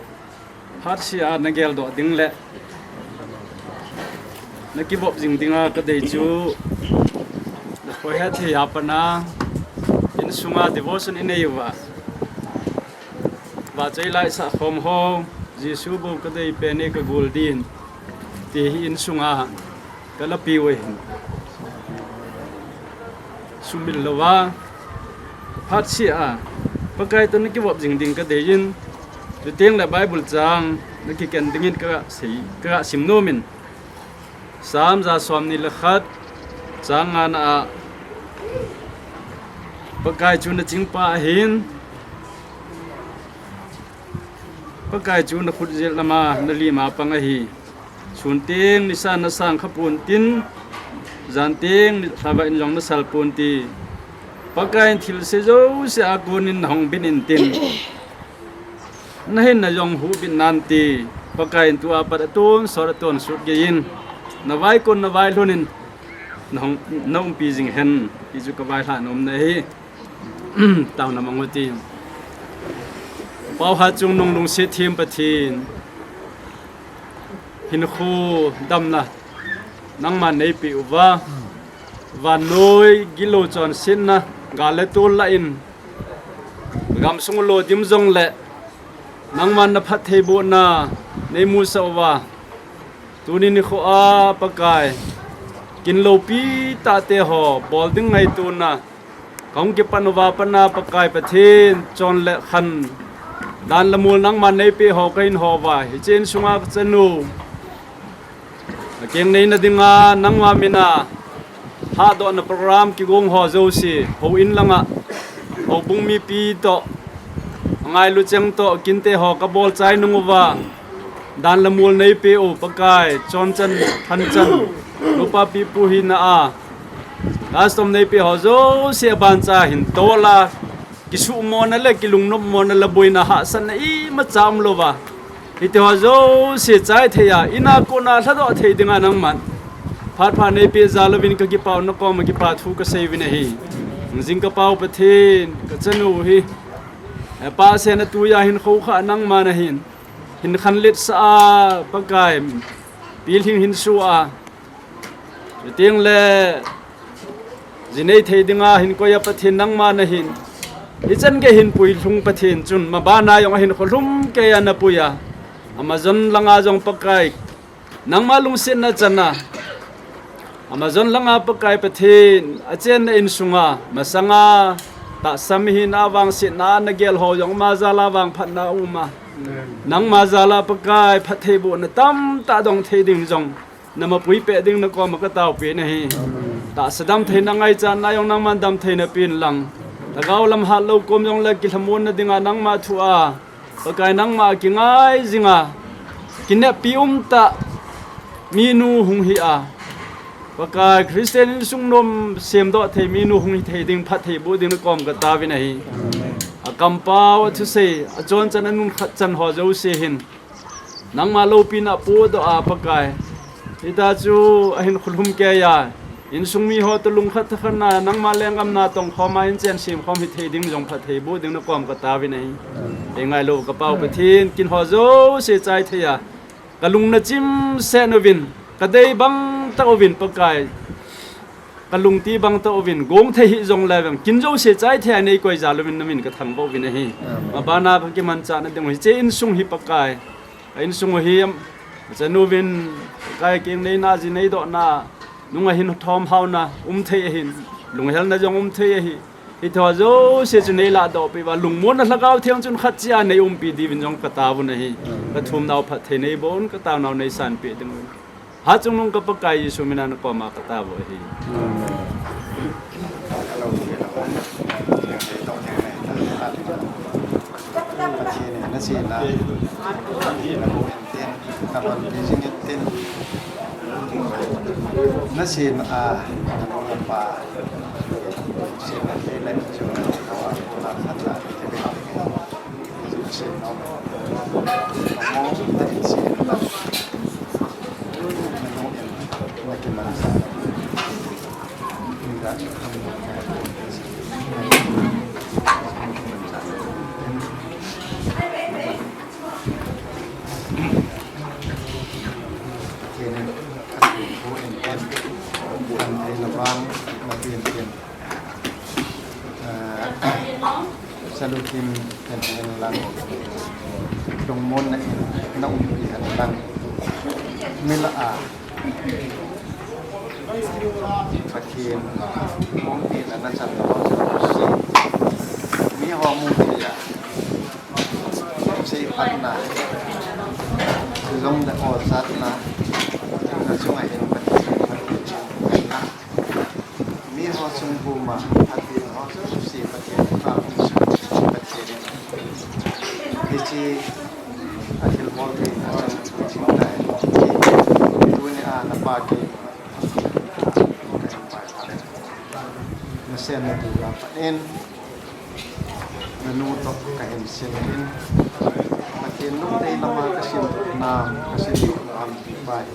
phatseh a na geldoh ding le na kivop jing dinga ka dei chu, na kho hetthei a pat a insunga devotion i nei uva, vachoi laisah khom ho, Jesu bou ka dei pen e ka gul din, ti hi insunga ka lapi u ahin. Sumil louva, phatseh a Pakai toh na kivop jing ding ka dei in, chuteng le Bible chang na kiken dingin ka sei, ka sim nom in. Psalm ja somni le khat, chang ngana a, Pakai chu na chingpa ahin, Pakai chu na khut jet lama na lim a pang ahi. Sun teng nisa na sang kha pon tin, jan teng ni-, lhava in jong na sal pon ti. Pakai in thilse jouse a kon in na hung bin in tin, na hinna jong huhbit nan ti. Pakai in tua pat a tonsot a tonsot gei in na vaikon na vailhun in na hung, na umpi jing hen, ti chu ka vailhah nom na ahi. Taona mang u ti. Pau Hatchungnung lungset them Pathen, hinkho damna nangman neipeh uva, vannoi gilou chonsetna gal le tol lah in, gamsung u lo dim jongle nangman na phattheibohna neimusah uva, tuni nikho a Pakai, kin loupi tahte ho bol ding ngaitona ka hung kipan uva pat a Pakai Pathen, chon le khan, dan le mol nangman neipeh ho ka hin ho uva, hiche insunga ka chanu, akeng neina dinga nangma mina hatdohna program kigong ho jouse, houin langa houbung mipi toh, angailu cheng toh, kinte ho ka bol chai nung uva, dan le mol neipeh u Pakai, chonchan, thanchan, nupa pipu hina a custom neipeh ho jouse abancha hin tol a, kisuhmona le kilungnopmona le boina hahsatna imacha umlouva, hiti ho jouse chai thei a, ina kona lhadoh thei dinga nangman phat pha neipeh jal uvin ka kipah u, na koma kipa thu ka sei uvin ahi. Jing ka Pau Pathen, ka chanu hi, eh, pahsetna tuiya hin khoukhah nangman ahin, hin khanletsah a Pakai, pilhing hin su a, chuteng le ji nei thei dinga hin koi a Pathen nangman ahin, hichan gei hin puilhung Pathen chun, mabana jong ahin kholhum keiya na pui a, Amazon langa jong Pakai, nangma lungsetna chan a, Amazon langa Pakai Pathen, achenna insunga, masanga tahsa mihem hina vangsetna a na gel ho jong ama jal a vangphatna aum a, nangma jal a Pakai phattheibohna tamtah dong thei ding jong na mapui peh ding na koma ka taopi nahi. Tahsa damtheina ngaichatna jong nangman damtheina pen lang, lhagao lam hatlou kom jongle kilhamonna dinga nangma thu a, Pakai nangma kingai jinga, kineppi umtah minu hung hi a, Pakai Christian insung nom semdoh thei minu hung hi thei ding, phattheiboh ding na koma ka taovin ahi. Akampau, athusei, achonchan, anungkhat chan ho jouse hin nangma loupina apohdoh a Pakai, hitia chu ahin kholhum keiya, insung mi ho toh lungkhat thakhat na, nangma lenggam natong khoma inchen sem khom hi thei ding jong phattheiboh ding na koma ka taovin ahi. Eingailou ka Pau Pathen, kin ho jouse chai thei a, ka lung na chimset uvin, ka dei bang tah uvin Pakai, ka lungti bang tah uvin, gong thei hih jongle vang, kin jouse chai thei a nei koi jal uvin na min ka thangvah uvin ahi. Mabana ka kimanchah na ding u hiche insung hi Pakai, a insung u hi, achanu vin, Pakai keng neina ji neidohna, nunga hin thomhauna um thei ahin, lunghelna jong um thei ahi. Hiti ho jouse chu nei lahdoh peh uva, lungmonna Lhagao Theng chun khat cheh a nei umpi diuvin jong ka taovun ahi. Ka thumnau phatthei neiboh un, ka taonau neisanpeh ding un. Hatchungnung ka Pakai Jesu mina na koma ka taovu ahi. Salukim hen hen lang, lungmonna in na umpi hen lang, mi lah a Pathen umpi na na chan na ho chu si, mi ho mu thei a, seiphatna, jong le olchatna, na chunga hin Pathen, Pathen, Pathen, mi ho chung puma, Pathen ho chung si Pathen, Pathen, Pathen. Hiche a thilbol thei na chung ching tai. Tuni a na pa kei Nasem na tu ga pa in, nanu toh kahin sim in, Pathen lungdei lama kasim na, kasim na ham ti pa hi,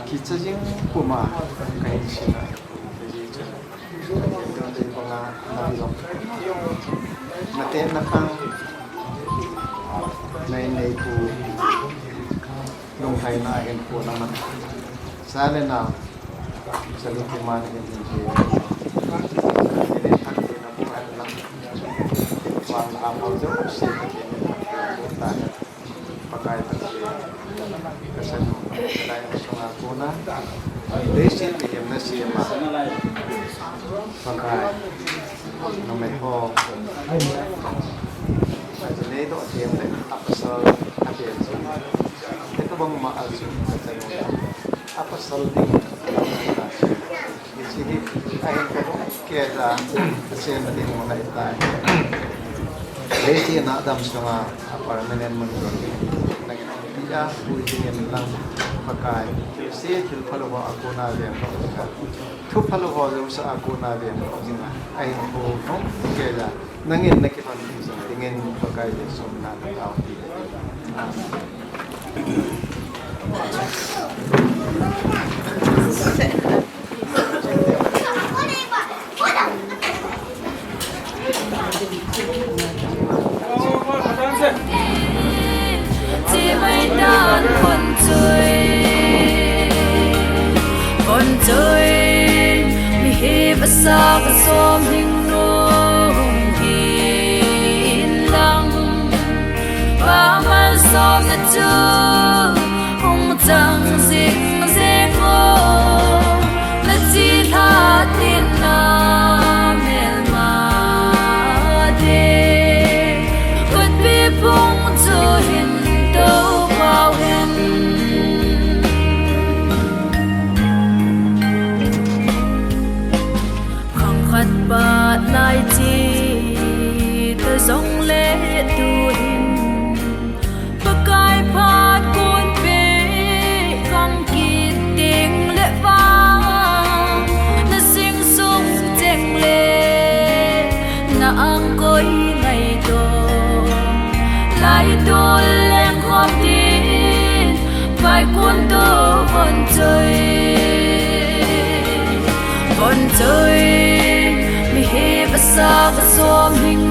kicha jing puma kahin sim na. Pathen lungdei banga na jong, na te na pang, nei nei pu, lunghaina hin pu na man. Sa le nao, salu kiman hin hin hin. Pathen in thak tina bu hen lang. Vang lam ho jong si Pathen in thak tina bu ta hen. Pakai Pathen, ka sanu, ka lai sunga kona. Leiset mihem na sema. Pakai, numei ho. Achu neidoh them le, apasal, atem chu. Te ka bang ma achu, ka sanu. Apasal ding. Hiche hi, ahin ka lungkhet a, achen ding mun ahi tai. Leiset a dam sunga, a permanent mun ding. Nangin pi a, pui ding in lang Pakai. Thilse, thil phalou ho a kona veng lou ding a. Thu phalou ho jouse a kona veng lou ding a. Ahin pu lungkhet a. Nangin na kilhon ding jing dingin Pakai Jesu min a ka taopi. Amen. Mihem asah a som hing nung hi in lang, pa malsomna chu hung chang jing jing o, na chilhah tina melma te, kutpi phung chu hin tou pau hen. Khang khat pat lai chi ta jong le tu hin, Pakai phat kon pe kang kit ding le vang, na sing sung cheng le na ang koi ngai to, lai tu leng khom din, pai kun to von choi. Von choi, mihem asah a som hing